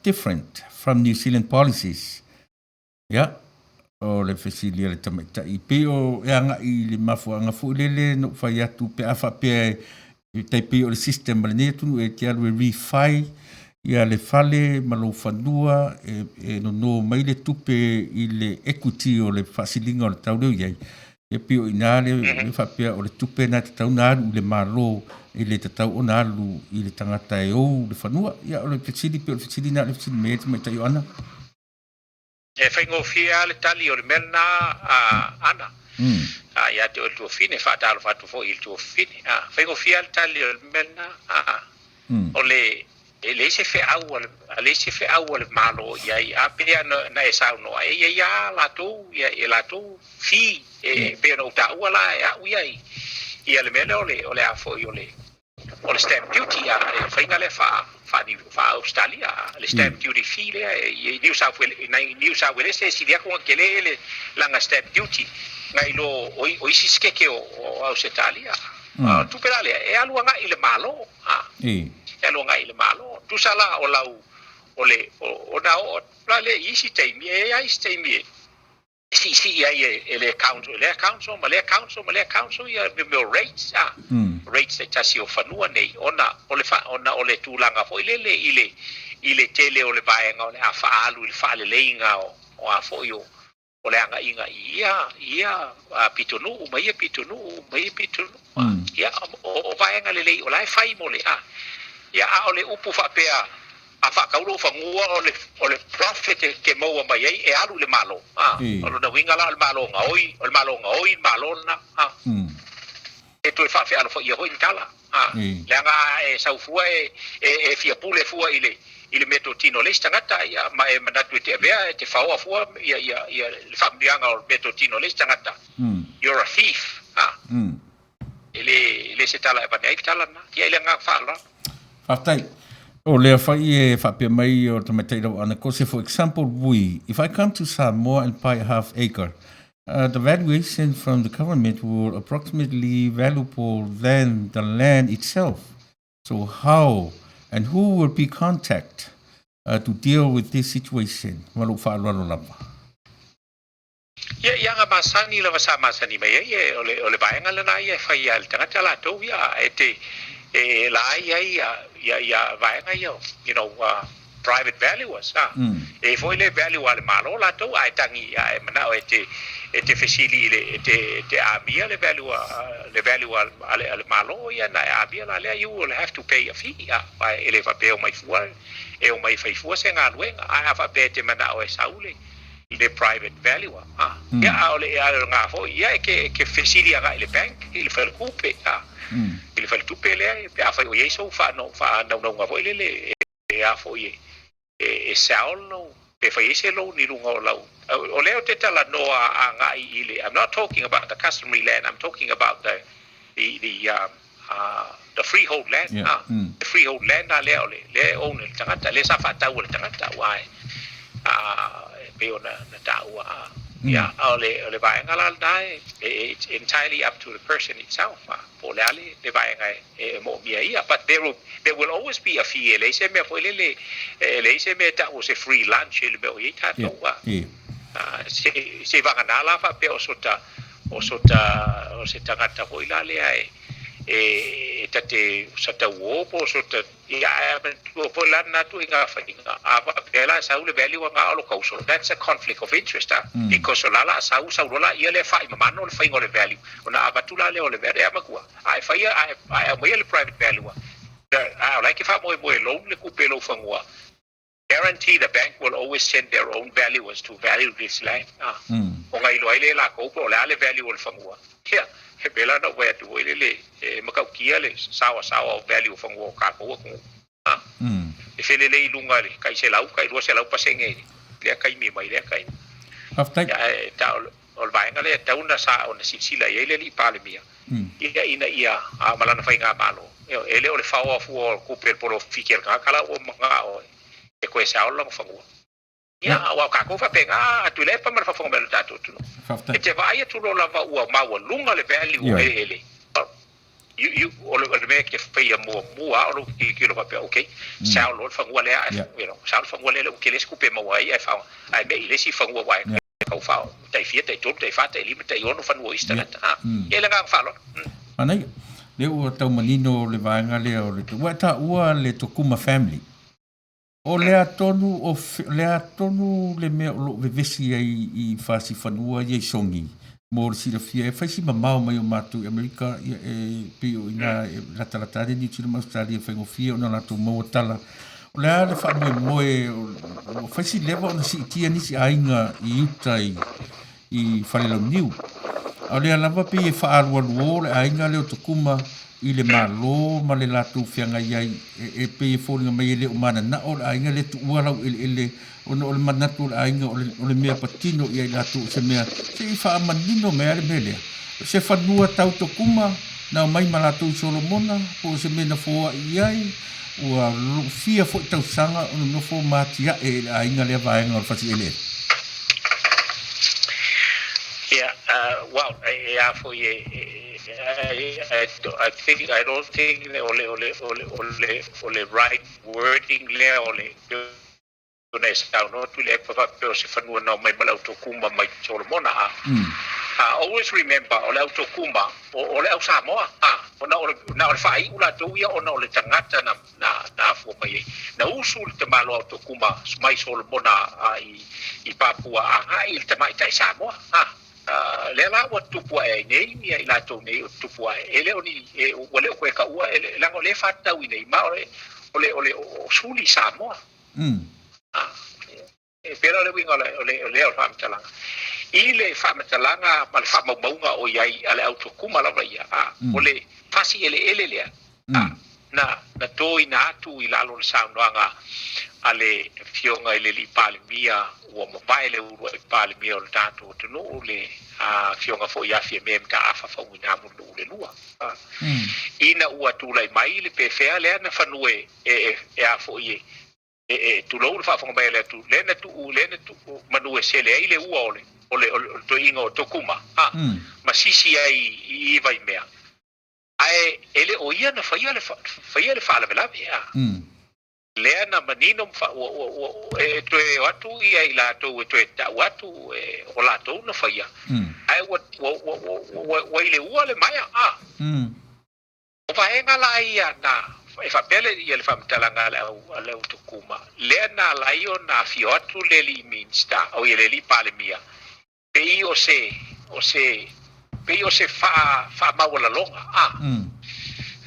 different from New Zealand policies. Yeah. O le fesili a le tamaitai, pei o e agai i le mafuaaga foi lele na ou fai atu pe a faapea e tai pei o le system a lenei atunuu e te alu e refi ia le fale ma lou fanua e, e nono mai le tupe i le equity o le faasiliga o le tau lea o i ai. E pei o i ina le, le faapea o le tupe na e tatau ona alu i le Malo e le tatau ona alu i le tagata e ou le fanua. Ia o le fesili pei o le fesili na le fesili mai ai le tamaitai o Ana. E faigofie lava le tali o le mea lena a Ana. A ia te oe le tuafafine, faatalofa atu foi i le tuafafine. A faigofie lava le tali o le mea lena. A o le e leai se feau a le a leai se feau a le Malo i ai. A pei lava na e saunoa e i ai lava latou ia e latou fee e pei ona ou taua la e au ia ia le mea lea o le o le a foi o le O le stamp duty a le faiga lea faa faa Ausetalia le stamp duty fee lea i New South Wales i New South Wales e sili atu ona tele le lana stamp duty nai lo o isi sikeke o Ausetalia. O le tupe la lea e alu agai i le Malo a e alu agai i le Malo. Tusa la o lau o le ona oo la lea i isi taimi e i ai isi taimi e siisii ai e le council, e lea council ma lea council ma lea council ia mea o rates a, rates taitasi o fanua nei ona o le ona o le tulaga foi lele i le i le tele o le vaega o le a faaalu i le faaleleiga o o a foi o o le agaiga i ia i ia pitonuu ma ia pitonuu ma ia pitonuu a. Ia o o vaega lelei o la e fai mo le a. Ia a o le upu faapea A faatau lou fanua o le o le profit e te maua mai ai e alu i le Malo. A, o lona uiga la o le Malo gaoi, o le Malo gaoi le Malo lena. A, e toe faafealofaia foi ni tala. A, leaga a e sau fua e e e fia pule fua i le i le meatotino a le isi tagata, ia, ma e manatu e te avea e te faoa fua ia ia ia le faamanuiaga o le meatotino a le isi tagata. You're a thief. A, E le, e le se tala e avane ai le tala lena. Ia i le agaga faaaloalo. Faafetai. O lea fai e faapea mai o le tamaitai lau Ana Kose, for example, we, if I come to Samoa and buy a half acre, the valuation from the government will approximately valuable than the land itself. So how and who will be contact to deal with this situation? Ma lou faaaloalo lava. Ia, i aga masani lava sa masani mai ai, e, o le, o le vaega lena ia e fai a le tagata latou, ia, e te, e laai ai ia, ia, ia vaega ia, you know, private valuers, a. E foi le value a le Malo latou, a e tagi, a e manao e te, e te fesili i le, e te, e te amia le value a, le value a, a le, a le Malo, ia, na e amia la lea, you will have to pay a fee, a, e le faapea e omai fua, e omai fai fua se galuega, ae a faapea e te manao e sau le, i le private valuer a ia a o le a o lena foi ia e ke e ke fesili agai i le bank i le faletupe a i le faletupe lea pe afai o i ai sou faano faanaunauga foi lele e a foi e e sell lou pe fai ai se loan i luga o lau o lea ou te talanoa agai i le I'm not talking about the customary land I'm talking about the the the the freehold land yeah. Ah, the freehold land a lea o le lea e own e le tagata lea sa faatau e le tagata aua e e pei ona na taua ia a o le o le vaega la lena e it's entirely up to the person itself po o le a le le vaega e e moomia ia but there will there will always be a fee e leai se mea foi lele e leai se mea e tau o se free lunch i le mea o i ai tatou se se vagana la faapea o sota O sota, o se tagata foi la lea e, e, e ta te sa tau o po o sota, ia ae manatua foi la lena tuaiga faiga, a faapea la e sau le value a ga o lo kauso, that's a conflict of interest a, because o la la a sau, sau loa la ia lea faimamano le faiga o le value, ona avatu la lea o le value, ea matua, a e faia, a e, a e aumaia le private value a, a o la e ke faamoemoe e loan le tupe i lou fanua, Guarantee the bank will always send their own valuers to value this land. Ah. Ona iloa ai lea e lakou po o le a le value o le fanua. Ia, he pēlā na ou fai atu foi lele, e matautia le saoasaoa o value o fanua o kākou atunuu. Ah. E felelei i luga i le tai 100, tai 200 pasene i lea taimi mai lea taimi. Faafetai. Ia, ae ta o le vaega lea e tatau ona sa ona silasila i ai le alii Palemia, ia ina ia, a ma lana faigamalo, e le o le faoa fua o tupe o le polofiti a le tagata la ua manao e toe sao lona fanua. Ia, aua o tatou faapena a Tuilaepa ma le faafofoga mai a lo tatou atunuu. E te vaai atu loa lava ua maualuga le value o eleele, you, you, o le mea e te faia muamua o lou tilotilo faapea, okay, sao loa le fanua lea, you know, sao le fanua lea, lea ua tele se tupe e maua ai ae, ae mei i le isi fanua ua tagata ua faa tai fia tai tolu tai fa tai lima tai ono fanua o isi tagata a. Ia le agaga faaaloalo. Manaia. Lea ua tau manino le vaega lea o le ua e taua le Tokuma family. O le a tonu o le a tonu le mea o lo o vevesi ai i fasifanua ia i Sogi mo le silafia e fai si mamao mai o matou i Amerika ia e pei o ina e latalata ane Niu Sila ma Ausetalia e faigofie ona latou maua tala. O le a le faamoemoe ua fai si leva ona siitia nisi aiga i uta i i Falelauniu. A o lea lava pei e faaalualuō le aiga lea o Tokuma i le Malo ma le latou feagai ai, e pei e foliga mai e le o mananao le aiga lea tuua laueleele ona o le manatu o le aiga o le, o le mea patino i ai latou o se mea se i faamanino mai lava le mea lea. O se fanua tau Tokuma na omai ma latou i Solomona po o se mea na foai i ai, ua fia foi tausaga o nonofo ma atiae i le aiga lea vaega o le fasi eleele. Ia, well, e a foi e, I, I think, I don't think o le, o le, o le, o le, o le right wording lea o le, ona e saunoa Tuilaepa faapea o se fanua na omai ma le autokuma mai Solomona a. Always remember o le autokuma o, o le au Samoa a. Ona o le, na o le faaiu latou ia ona o le tagata na, na, na afua mai ai. Na usu le tamaloa autokuma mai Solomona a, i, i Papua agai i le tamaitai Samoa a. Lea la ua tutupu ae ai nei ia i latou nei o tutupu ae e le o ni e, ua le o koe taua e, leaga o lea e faatatau i nei ma o le o le o le o suli Samoa. E pei la o le uiga o le o le o lea o le faamatalaga. I le faamatalaga ma le faamaumauga o i ai a le au Tokuma lava ia, a, o le fasi eleele lea, a, na, na toina atu i lalo o le saunoaga a le Afioga i le Alii Palemia ua mavae le uluai Palemia o le tatou atunuu, le Afioga foi ia Fiame Mataafa Faumuina Mulinuu le Lua. A, ina ua tulai mai le pefea lea na fanue e, e a foi e, e, e tulou le faafofoga mai a le atu, lea na tuu, lea na tuu manu e sele ai le ua o le, o le, o le, o le toeaina o Tokuma, a, ma sisi ai i, i Vaimea. Ae e le o ia na faia le, faia le faalavelave, a. Lea na manino ma fa, ua, ua, ua, e toe o atu ia i latou e toe tau atu e, o latou na faia. Ae ua, ua, ua, ua, ua, ua i le ua le maea, a. O vaega la ia na e faapea le ia le faamatalaga a le au a le au Tokuma, lea na ala ai ona afio atu le alii Minista, oi le alii Palemia, pei o se o se pei o se faa faamaualaloga a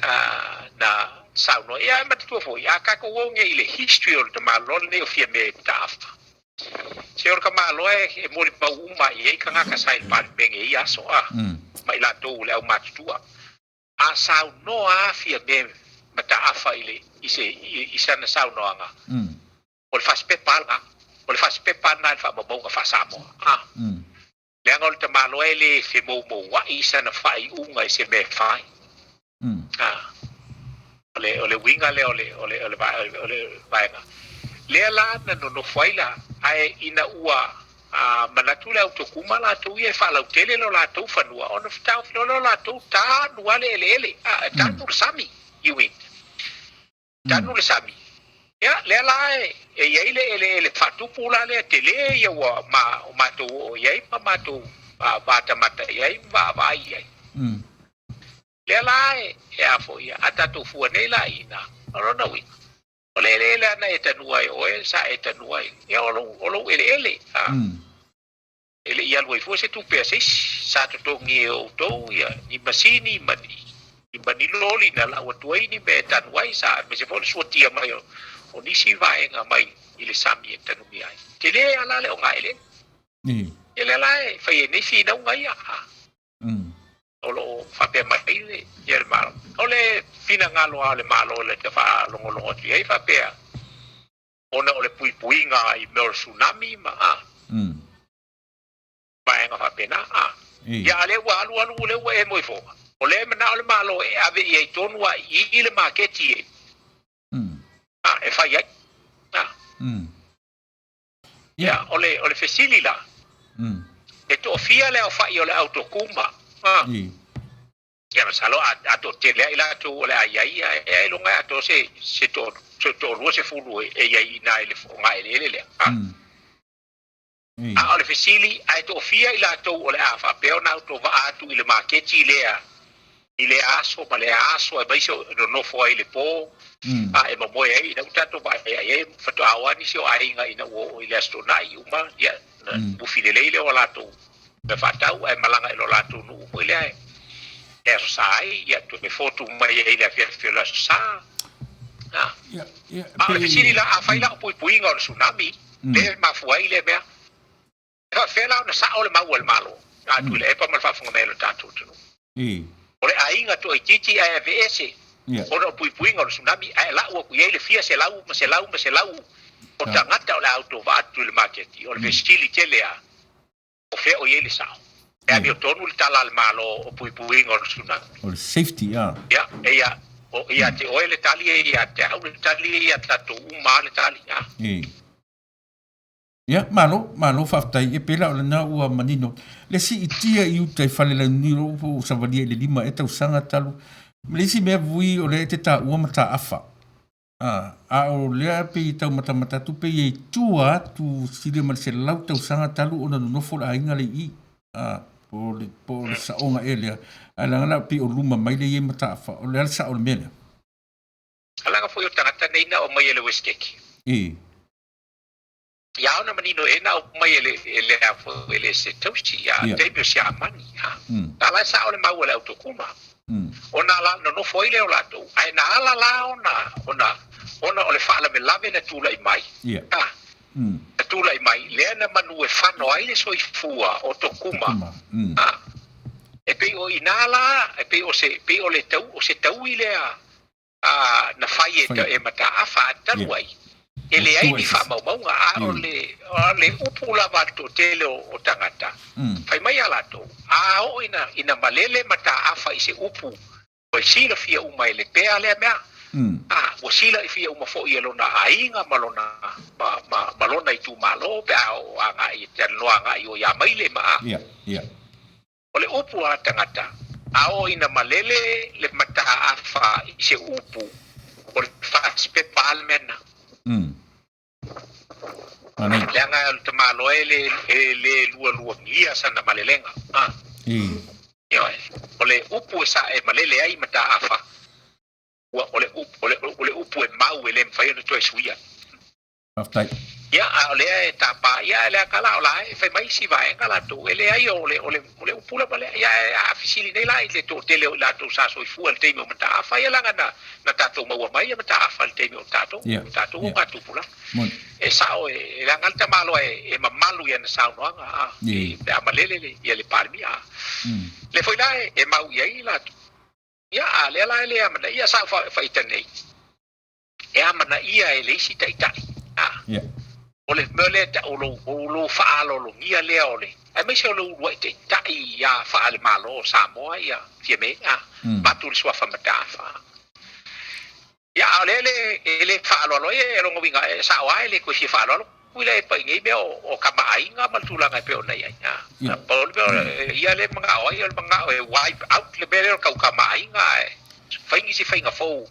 a na saunoa. Ia ae manatua foi, a tatou o nei i le history o le tamaloa lenei o Fiame Mataafa, Se o le tamaloa e molimau uma i ai tagata sa i le Palemene i ia aso a ma i latou o le aumatutua. A saunoa a Fiame Mataafa i le i se i sana saunoaga, o le fasipepa a lena, o le fasipepa lena i le faamaumauga faa-Samoa. A leaga o le tamaloa e le femoumoua'i i sana faaiuga i se mea e fai. A o le o le uiga lea o le o le o le o le vaega lea la na nonofo ai la, ae ina ua A manatu le au Tokuma latou ia e faalautele lo latou fanua ona taofi loa lea o latou tanu lava le eleele, a, tanu le sami, you mean, tanu le sami. Ia, lea la e, e i ai le eleele faatupu la lea tele ia ua ma, o matou oo i ai ma matou vatamata i ai ma vaavaai i ai. Lea la e, e a foi ia, a tatou fua nei la i ina, o lona uiga, O le eleele lava na e tanua ai oe, sa e tanua ai, ia o lou, o lou eleele, a. E le i alu ai fua se tupe a se isi, sa totogi e outou ia ni masini ma ni, ma ni loli na lau atu ai ni mea e tanu ai, sa aemaise foi o le suatia mai o, o nisi vaega mai i le sami e tanumia ai. Tele lava la le ogaeleele. Ia lea la e fai ai nei finauga ia, a. O lo o faapea mai le ia le Malo. O le finagalo lava o le Malo lea te faalogologo atu i ai faapea, ona o le puipuiga i mea o le tsunami ma a vaega faapena a. Ia a lea ua alu alu lea ua emo ifo. O lea e manao le Malo e ave i ai tonu lava i i le maketi e a e fai ai. A. Ia, o le, o le fesili la, e toafia le aofai o le au Tokuma? Ia, masalo a, a toatele lava i latou o le a i ai, ia, e ailoga e atoa se, se toa, se toalua sefulu e, e i ai i ina i le ogaeleele lea. A o le fesili, ae toafia i latou o le a faapea ona autovaa atu i le maketi lea i lea aso ma lea aso aemaise o nonofo ai i le po a e momoe ai ina ua tatou vaai i ai faatoa o lava nisi o aiga ina ua oo i le Aso Toonai uma, ia, ona ufi lelei lea o latou mea faatau ae malaga i lo latou nuu foi lea e Aso Sa ai, ia toe fotu mai ai i le afiafi o le Aso Sa. A o le fesili la, afai la o puipuiga o le tsunami lea e mafua ai lea mea, e faapefea la ona sao le mau a le Malo a Tuilaepa ma le faafofoga mai a lo tatou atunuu? O le aiga toaitiiti ae aveese ona o puipuiga o le tsunami ae lau atu i ai le fia selau ma selau ma selau o tagata o le a autovaa atu i le maketi. O le fesili tele lava, o fea o i ai le sao? E amiotonu le tala a le Malo o puipuiga o le tsunami. O le safety, a. Ia, e ia, o, ia te oe le tali, e ia te au le tali, e ia tatou uma lava le tali, a. Ia, malo, malo faafetai. E pei la o lena ua manino. Le siitia i uta i Falelauniu, lou po ua savalia i le 5 ea tausaga talu. Ma le isi mea vui o lea e te taua mataafa. A, a o lea pei e tau matamata atu pei e i tua atu silia ma le 100 tausaga talu ona nonofo le aiga lea i i. A, po o le, po o le saoga ea lea. Ae leaga la pei o luma mai lea e i ai mataafa. O le a le sao o le mea lea? Leaga foi o tagata nei na aumai e le Westgate. I. Ia ona manino e na aumai e le e le a foi e le se tausi ia Ia. taimi o Siamani a. Mm. A la e sao le mau a le autokuma. Ona la nonofo ai lea o latou ae na ala la ona ona ona o le faalavelave na tulai mai. Ia. A. Mm. Na tulai mai lea na manu e fano ai le soifua o Tokuma. Tokuma. A. E pei o ina la, e pei o se pei o le tau o se taui lea a na fai e, Fai. e Mataafa a talu Ia. ai. E leai Ua ni tua i faamaumauga, a o le, o le upu lava a le toatele o, o tagata, Mm. fai mai a latou, a oo ina, ina malele Mataafa i se upu, ua silafia uma e le pea lea mea. A, ua silafia uma foi e lona aiga ma lona, ma, ma, ma lona itumalo pe a o agai e talanoa agai o ia maile ma a. Ia, ia. O le upu a tagata, a oo ina malele le Mataafa i se upu, o le fasipepa lava le mea lena. Manaia. Leaga o le tamaloa e le, e le lualuagia sana malelega. Ah. I. Ioe. O le upu e sa e malele ai Mataafa, ua o le upu, o le, o le upu e mau e le mafai ona toe suia. Faafetai. Ia, a o lea e tapa, ia, e lea kala o la e fai mai isi vaega latou, e leai o le, o le, o le upu lava lea, ia, e a fesili nei la i le toatele o i latou sa soifua i le taimi o Mataafa, ia leaga na, na tatou maua mai ia Mataafa i le taimi o tatou, Ia, tatou ia. o gatupulaga. Moni. E sao e, e leaga le tamaloa e, e mamalu i ana saunoaga, a, Ia. e, pe a malele le, ia le Palemia, a. Mm. Le foi la e, e mau i ai latou. Ia, a lea la e le amanaia sa fa, faita nei. E amanaia e le isi ta'ita'i. A. Ia. O le mea lea ta'u o lou, o lou fa'aalologia lea o le, aemaise o le ulua'i ta'ita'i ia fa'alemālō o Samoa ia Fiamē, a, Mm. matu le suafa Mataafa. Ia, a o lea le, e le fa'aaloalo ai e logo uiga, e sa'o lava e le toe fia fa'aaloalo, ui la e pa'i nei mea o, o kama'aiga ma le tulaga e pei ona i ai. A, Ia. pau le mea o le- ia le maga'o ai, o le maga'o e wipe out le mea lea o le kaukama'aiga ae fai nisi faiga fou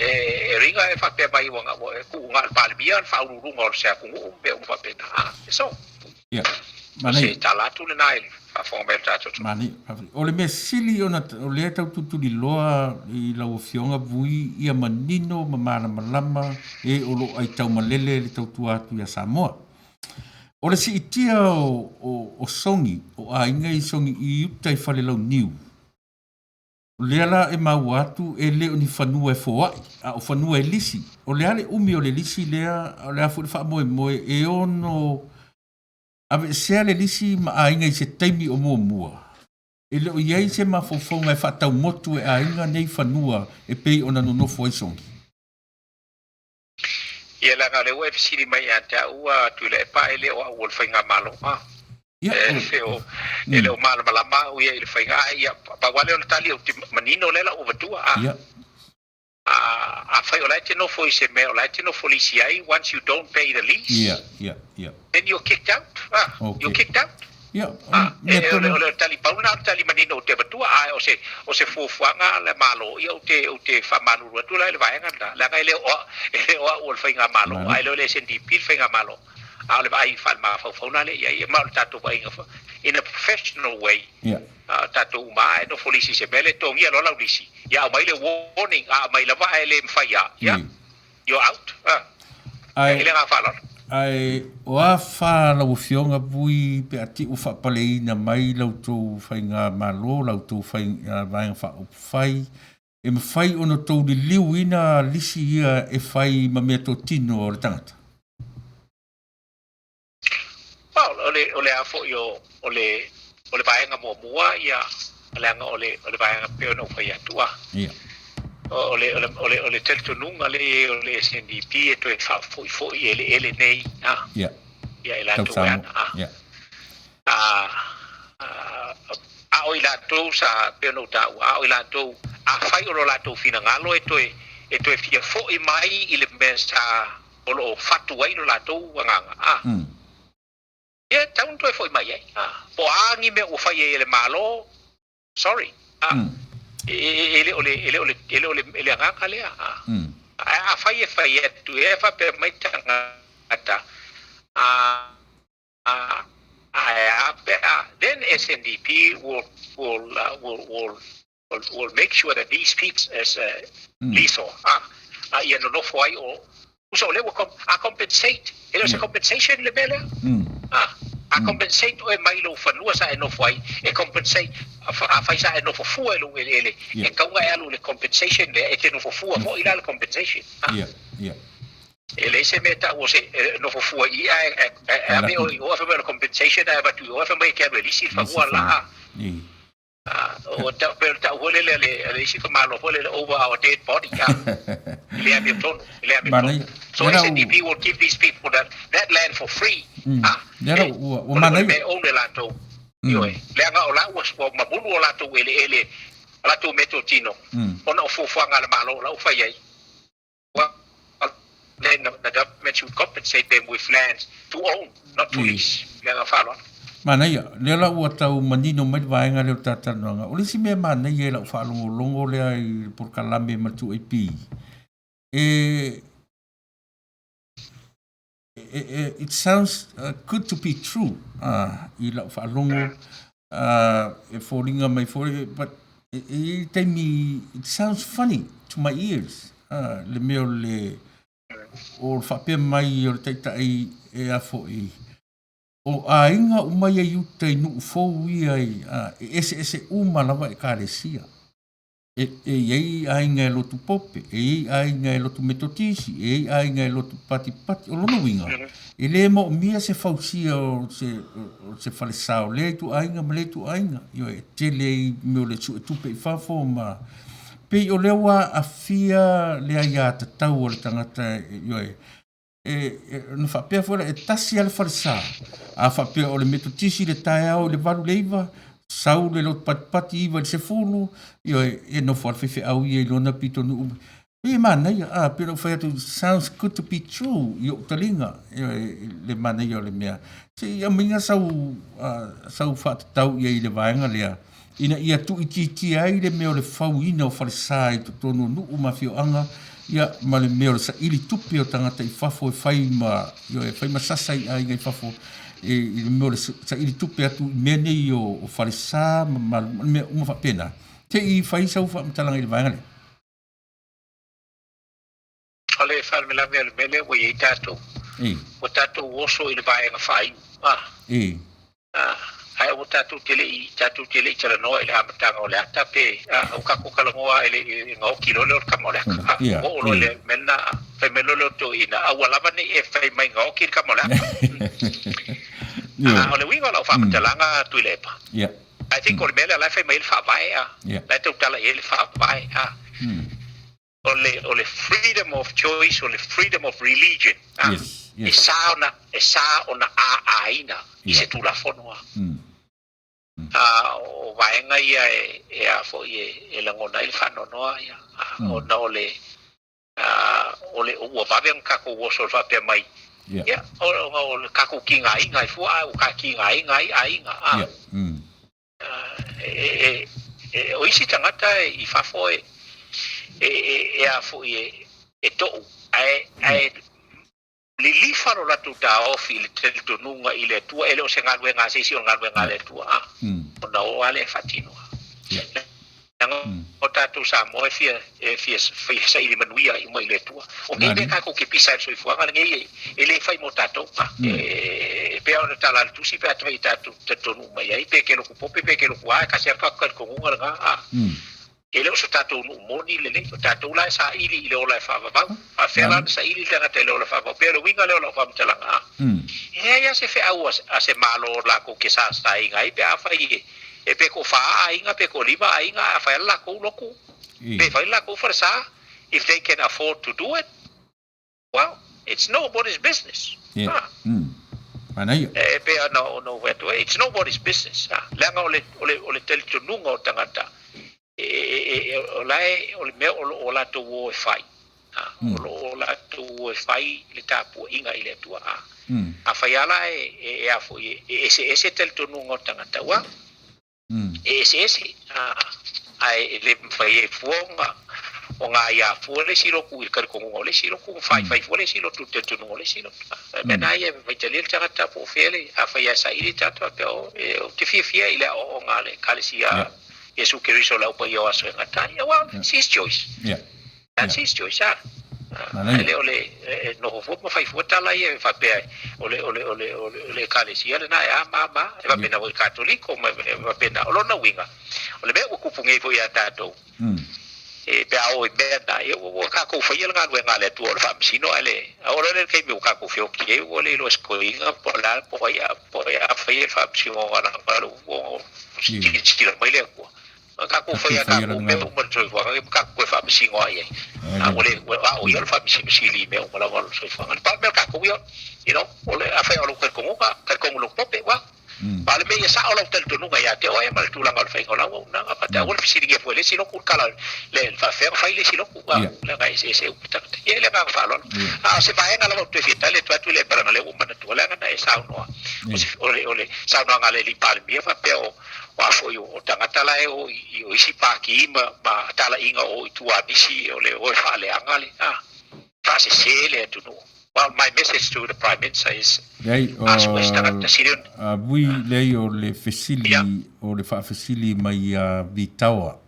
e, e riga e faapea mai ua ga- ua- e ku'uga le Palemia le fa'auluuluga o le se atunuu mea uma faapena. A, e so. Ia. O se Manaia. tala atu lenā i le faafofoga mai o le tatou atunuu. Manaia. Faafetai. O le mea sili ona o lea tau tutuliloa i lau afioga Vui ia manino ma malamalama e o loo aitaumalele le tautua atu ia Samoa. O le siitia o, o, o Sogi, o aiga i Sogi i uta i Falelauniu. O lea la e maua atu e le o ni fanua e foa'i, a o fanua e lisi. O le a le umi o le lisi lea, o le a foi le fa'amoemoe e ono ave'esea le lisi ma aiga i se taimi o muamua. E le o i ai se mafaufauga e fa'ataumotu e aiga nei fanua e pei ona nonofo ai Sogi. Ia leaga o lea ua e fesili mai ia te a'u a Tuilaepa e le o a'u o le faigamalo a. Ia, E o, le o, e le o malamalama a'u ia i le faiga a ia pau lava lea o le tali ou te manino lea la'u avatua a. Ia, A, afai o la e te nofo i se mea o la e te nofo lisi ai, once you don't pay the lease, ia, ia, ia. then you're kicked out. Ah, Okay. you're kicked out. Ia, Ah, mea e, o le, tonu. o le tali pau lena o le tali manino ou te avatua, ae o se, o se fuafuaga le Malo, ia ou te, ou te fa'amalulu atu la i le vaega lena. Leaga e le o, e le o a'u o le faigamalo, Malo. ae le o le SNDP le faigamalo. A o le vaai faalemafaufau la lea i ai, ma o le tatou vaaiga in a professional way. Ia. A tatou uma lava e nofo lisi i se mea lea, togia loa lau lisi, ia aumai le warning, a aumai lava ae le mafai lava, ia, you're out. A, Ae, i le agaga faaaloalo. Ae o a fa lau Afioga Vui pe a te i ua faapaleina mai la outou faigamalo, la outou fai, vaega faaupufai, e mafai ona outou liliuina lisi ia e fai ma meatotino a le tagata? Well, o le, o le a foi o, o le, o le vaega muamua, ia, leaga o le, o le vaega pei ona ou fai atu, a. Ia. O le, o le, o le, o le talitonuga lea i ai o le SNDP e toe faafoifoi eleele nei, a. Ia. Ia e Tau latou e Samoa. ana, a. Ia. A, a, a o i latou sa, pei ona ou taua, a o i latou, afai o lo latou finagalo e toe, e toe fia foi mai i le mea sa o lo o fatu ai lo latou agaga, a. Ia, e tatau ona toe foi mai ai, a. Po o a ni mea ua fai ai e le Malo, sorry, a. E, e, e le o le, e le o le, e le o le, le agaga lea, a. Ae afai e fai atu, e faapea mai tagata, a, a, ae a pe a, then SNDP will, will, uh, will, will, will, will make sure that these people as a lethal, a, a ia nonofo ai o, usa o lea ua com, a compensate, e le o se compensation le mea lea, a, a compensate oe mai lou fanua sa e nofo ai, e compensate, a, a fai sa e nofo fua i lou eleele, e tatau ona e alu i le compensation lea, e te nofo fua foi la le compensation, a. Ia, ia. E leai se mea e tau o se e nofo fua i i ae e ave oe i o ae fai mai o le compensation ae avatu i o ae fai mai e te alu e lisi le fanua la. O tau pei o le tau foi lele a le a le isi faamalo foi lele over our dead body a. E le amiotonu, e le amiotonu. So SNDP will give these people that that land for free. A. Lea la ua O le manaia. mea e own e latou. Ioe. Leaga o la ua ua mamulu o latou eleele, a latou meatotino ona o fuafuaga a le Malo o la ua fai ai. Well, then the government should compensate them with lands to own, not to lease. Le agaga faaaloalo. Manaia, lea la ua tau manino mai le vaega lea o le talatalanoaga. O le isi mea manaia i lau faalogologo lea i le polokalame ma le 2AP, e, it sounds good to be true i lau faalogo e foliga mai foi, but e i ai taimi it sounds funny to my ears le mea o le o le faapea mai o le taitai e a foi o aiga uma ia i uta i nuu fou ia i, e eseese uma lava ekalesia. E, e i ai aiga e lotu Pope, e i ai aiga e lotu Metotisi, e i ai aiga e lotu Patipati. O lona uiga, e le moomia se fausia o se, o se falesa o lea ituaiga ma lea ituaiga. Ioe, e tele ai mea o le suetupe i fafo ma pei o lea ua aafia le aiatatau a le tagata, ioe, e, e, na faapea foi la, e tasi lava le falesa. A faapea o le Metotisi i le taeao i le 8 i le 9, sau le lotu patipati 9 i le 10, ioe, e nofo lava le faifeau ia i lona pitonuu. Pei e manaia, a, pei ona ou fai atu, sounds good to be true i ou taliga, ioe, le manaia o le mea. Se i aumaiga sau, sau faatatau i ai i le vaega lea, ina ia tuuitiitia ai le mea o le fauina o falesa i totonu o nuu ma afioaga, ia, ma le mea o le saili tupe o tagata i fafo e fai ma, ioe, e fai ma sasa i aiga i fafo, e, i le mea o le saili tupe atu i mea nei o, o falesa ma, ma, ma mea uma faapena. Se i fai sau faamatalaga i le vaega lea. O le faalavelave o le mea lea ua i ai tatou, ua tatou oso i le vaega faaiu, a, a, ae ua tatou te le i, tatou te le i talanoa i le amataga o le ata pe, a, ua tatou talanoa i le, i le gaoki loa lea o le tama o le ata, a, ua oo loa i le mea lena, a, fai mai loa lea o toeaiina, aua lava ne i e fai mai gaoki le tama o le ata. A, o le uiga o lau faamatalaga Tuilaepa, I think o le mea lea o la e fai mai ai le Faavae, a, la e tautala i ai le Faavae, a. O le, o le freedom of choice, o le freedom of religion, a, Yes, yes. e sa ona, e sa ona aaina i se Tulafono, a. A, o vaega ia e, e a foi e, e lagona ai le faanoanoa, ia, a, ona o le, a, o le, ua vave ona tatou oso i le faapea mai, ia, o, o, o le tatou tigaina ai fua, a ua ta tigaina ai aiga, a. E, e, e, o isi tagata i fafo e, e, e, e a foi e, e to'u, ae, ae lilifa lo latou taofi i le talitonuga i le Atua, e le o se galuega a se isi o le galuega a le Atua, a, ona o lava lea e faatino. Leaga o tatou Samoa e fia, e fia, fia saili manuia uma i le Atua. O nei mea tatou te pisa ai i le soifuaga lenei, e le fai mo tatou. E pei ona tala a le Tusi pe a fai tatou te talitonu uma i ai, pe ke loku pope, pe ke loku a, e kasi lava le tatou talitonuga lena, a. E le o so tatou nuu moni lenei, o tatou la e saili i le ola e faavavau. Faapefea la ona saili le tagata i le ola faavavau? Pei o le uiga lea o lau faamatalaga, a. E leai lava se feau a se Malo latou te sasaina ai pe afai e pe toafa aiga pe toalima aiga ae fai lava le latou lotu, pe fai le latou falesa, if they can afford to do it, well, it's nobody's business. Yeah. Manaia. E pei ona ou fai atu ai, it's nobody's business. Leaga o le, o le, o le talitonuga o tagata, e, e, e, o la e, o le mea o lo o latou o e fai. O lo o latou o e fai le tapuaiga i le Atua. Afai lava la e, e, e a foi, e eseese talitonuga o tagata, well, e eseese, ae e le mafai ai fua ona ona aia fua le isi lotu i le talitonuga o le isi lotu, ona faifai fua le isi lotu i le talitonuga o le isi lotu. O le mea lena ia e faitalia le tagata po o fea le, afai lava e saili le tagata faapea, oh, ou te fiafia i le aoaoga a le Ekalesia a Iesu Keriso o le Au Paia o Aso e Gata ai. Well, it's his choice. That's his choice, ah. Ae le o le e noho fua ma fai fua tala ia e faapea o le o le o le o le Ekalesia lena e a ma ma, e faapena foi i le Katoliko ma e faapena. O lona uiga, o le mea ua tupu nei foi ia tatou, e pe a o i mea na, ia ua tatou faia le galuega a le Atua o le faamasino ae le a oo loa lea i le taimi ua tatou feoti ai ua le iloa e se toeaina po o le a po o ai po o ai a faia le faamasinoga leaga ua silasila mai le Atua. A tatou faia tatou mea uma i le soifuaga, e tatou toe faamasino lava i ai. A ua le, a o ia o le faamasino sili i mea uma lava o le soifuaga. Na pau le mea o tatou ia, you know, o le, afai o lou talitonuga, talitonu i lou pope, well, a o le mea ia sao lau talitonuga ia te oe ma le tulaga o le faiga o lau auaunaga, but aua le fesiligia fua e le isi lotu le tala, le faafefea ona fai le isi lotu, leaga e eseese uma tagata. Ia, i le agaga faaaloalo. A o se vaega lava ou te fia tali atu atu i le leaga lea ua manatua, leaga na e saunoa, o le, o le saunoaga a le alii Palemia faapea o, O a foi o tagata la e o i o isi pākī ma ma talaiga o i tua nisi o le o e faaleaga le a faasese le atunuu. Well, my message to the Prime Minister is Leai, a sue se tagata sili ona a vui leai o le fesili, o le faafesili mai ia Vitaoa.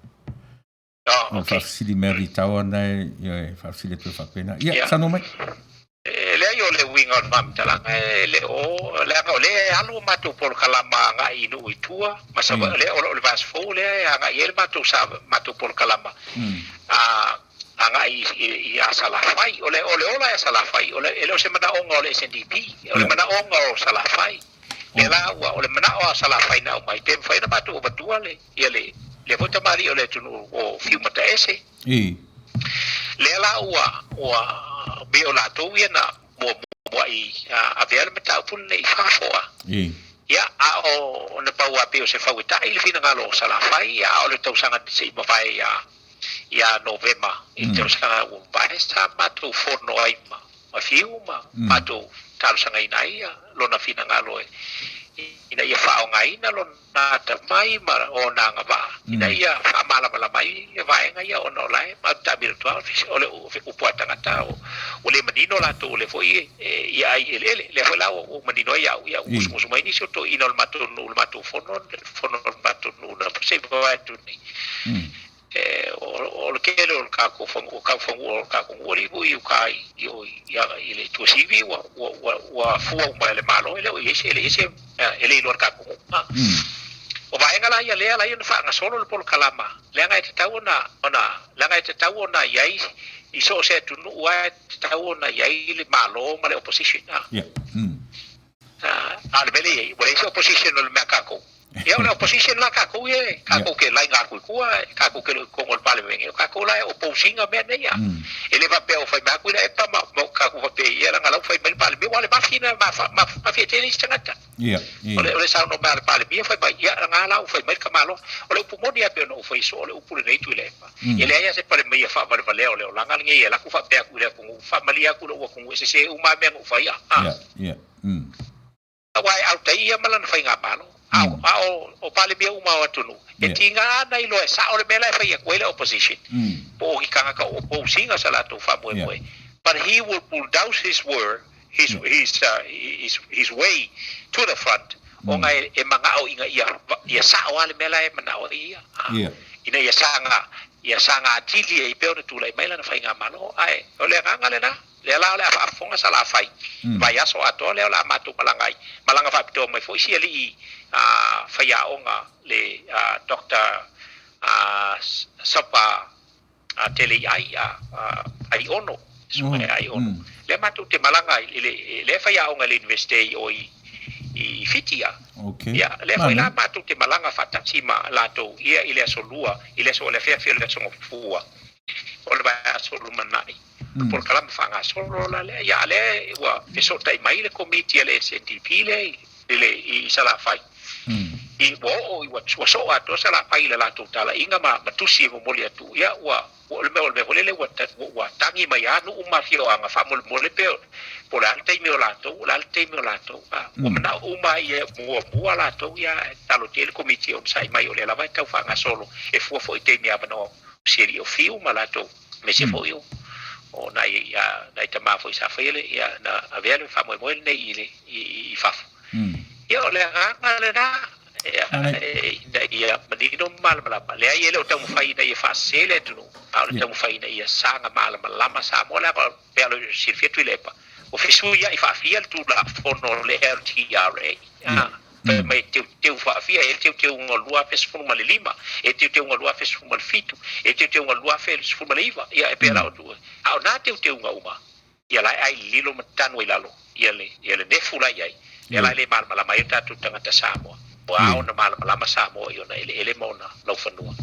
Oh, O le okay. faafesili mai a Vitaoa na e, ia, e faafesili atu e faapena. Ia, Ia. saunoa mai. E leai o le uiga o le faamatalaga e le o leaga o lea e alu a matou polokalama agai i nuu i tua ma Savaii, lea o le vaiaso fou lea e agai ai le matou sa matou polokalama a agai i i Salafai. O le o le ola ia Salafai o le e le o se manaoga o le SNDP, o le manaoga o Salafai. Lea la ua o le manao a Salafai na aumai pe mafai ona matou avatua le ia le lea foi tamalii o le atunuu o Fiu Mataese. Lea la ua ua pei o latou ia na muamuai avea le mataupu lenei i fafo a. Ia a o na pau a pei o se fau e ta'i le finagalo o Salafai, a o le tausaga se i mavae ia ia Novema i le tausaga ua mavae sa matou fono ai ma ma Fiu ma matou talosagaina ai ia lona finagalo e ina ia faaaogaina lona atamai ma ona agavaa ina ia faamalamalama ai ia vaega ia ona o la e matou taamilo atu lava o le upu a tagata ua le manino latou o lea foi e ia ai eleele lea foi la ua manino ai au ia ua musumusu mai nisi o toeaiina o le matou nuu le matou fono fono o le matou nuu na se i mavae atu nei. E, o le tele o le tatou fanua, o tau fanua o le tatou nuu alii foi i uta i, i, i, i le Tuasivi ua, ua, ua, ua fua uma e le Malo, e le o i ai se, e leai se, e le iloa e le tatou nuu. O vaega la ia lea la ia na faagasolo le polokalama, leaga e tatau ona, ona, leaga e tatau ona i ai i so o se atunuu lava e tatau ona i ai le Malo ma le opposition. Yeah. A o le mea lea e i ai, ua leai se opposition o le mea a tatou. Ia o le opposition la tatou ia, tatou te laina atu i tua, tatou te le o i totonu o le Palemene, o tatou la e oppose ina mea nei a. E le faapea o fai mai atu ina epa ma tatou faapea ia leaga la ua fai mai le Palemia, aua o le mafi na mafi e tele isi tagata. O le o le saunoa mai a le Palemia fai mai, ia leaga la ua fai mai le tamaloa. O le upu moni lava pei ona ou fai soo, o le upu lenei Tuilaepa. E leai lava se Palemia faavalevalea o le olaga lenei e alu atu faapea atu i le atunuu, faamalie atu i lou atunuu e sese uma lava mea na ou faia. Aua e autai ia ma lana faigamalo, a o, a o, o Palemia uma o atunuu, e tiga ana iloa e sao le mea la e fai atu ai le opposition, po o ni tagata o opposing sa latou faamoemoe, but he will bulldoze his word. His, his, his, his way to the front, ona e mana'o ina ia, ia sa'o lava le mea la e mana'o ai ia, ina ia saga, ia saga atili ai pea ona tulai mai lana faigamalo. Ae o le agaga lena, lea la o le a faafofoga Salafai, vaiaso atoa lea o le a matou malaga ai, malaga faapitoa mai foi si alii faiaoga le Doctor Sopa tele i ai ai ono, susuga ia Aiono. Lea matou te malaga ai i le, lea e faiaoga i le Universite i o i i Fiti a. Ia, lea foi la matou te malaga faatasi ma latou ia i le aso Lua, i le aso o le afiafi o le aso Gafua o le vaiaso lumanai. O le polokalame faagasolo la lea. Ia, a lea ua fesootai mai le Komiti a le SNDP lea i le i Salafai. I ua oo ua ua soo atoa Salafai i le latou talaiga ma ma tusi e momoli atu. Ia ua o le mea o le mea foi lele ua ua tagi mai lava nuu ma afioaga faamolemole pe po o le a le taimi o latou, o le a le taimi o latou. A ua manao uma ia muamua latou ia talotia i le Komiti e onosai mai o lea lava e tau faagasolo e fua foi i taimi avanoa o si alii o Fiu ma latou aemaise foi o o nai nai tama foi sa faia le ia na avea le faamoemoe lenei i le i fafo. Ia o le agaga lena ina ia manino ma malamalama. Leai e le o taumafai ina ia faasese le atunuu, a o le taumafai ina ia saga malamalama Samoa. Leaga pei ona silafia Tuilaepa, ua fesuiai faafia le Tulafono o le LTRA. Fai mai e teuteu faafia, e i ai le teuteuga o le 2015, e i ai le teuteuga o le 2017, e i ai le teuteuga o le 2019. Ia e pei la o a o na teuteuga uma, ia la e ai lilo ma tanu ai lalo ia le ia le nefu la i ai, lea la e le malamalama ai o tatou tagata Samoa. Ua ao ona malamalama Samoa i ona eleele ma ona laufanua,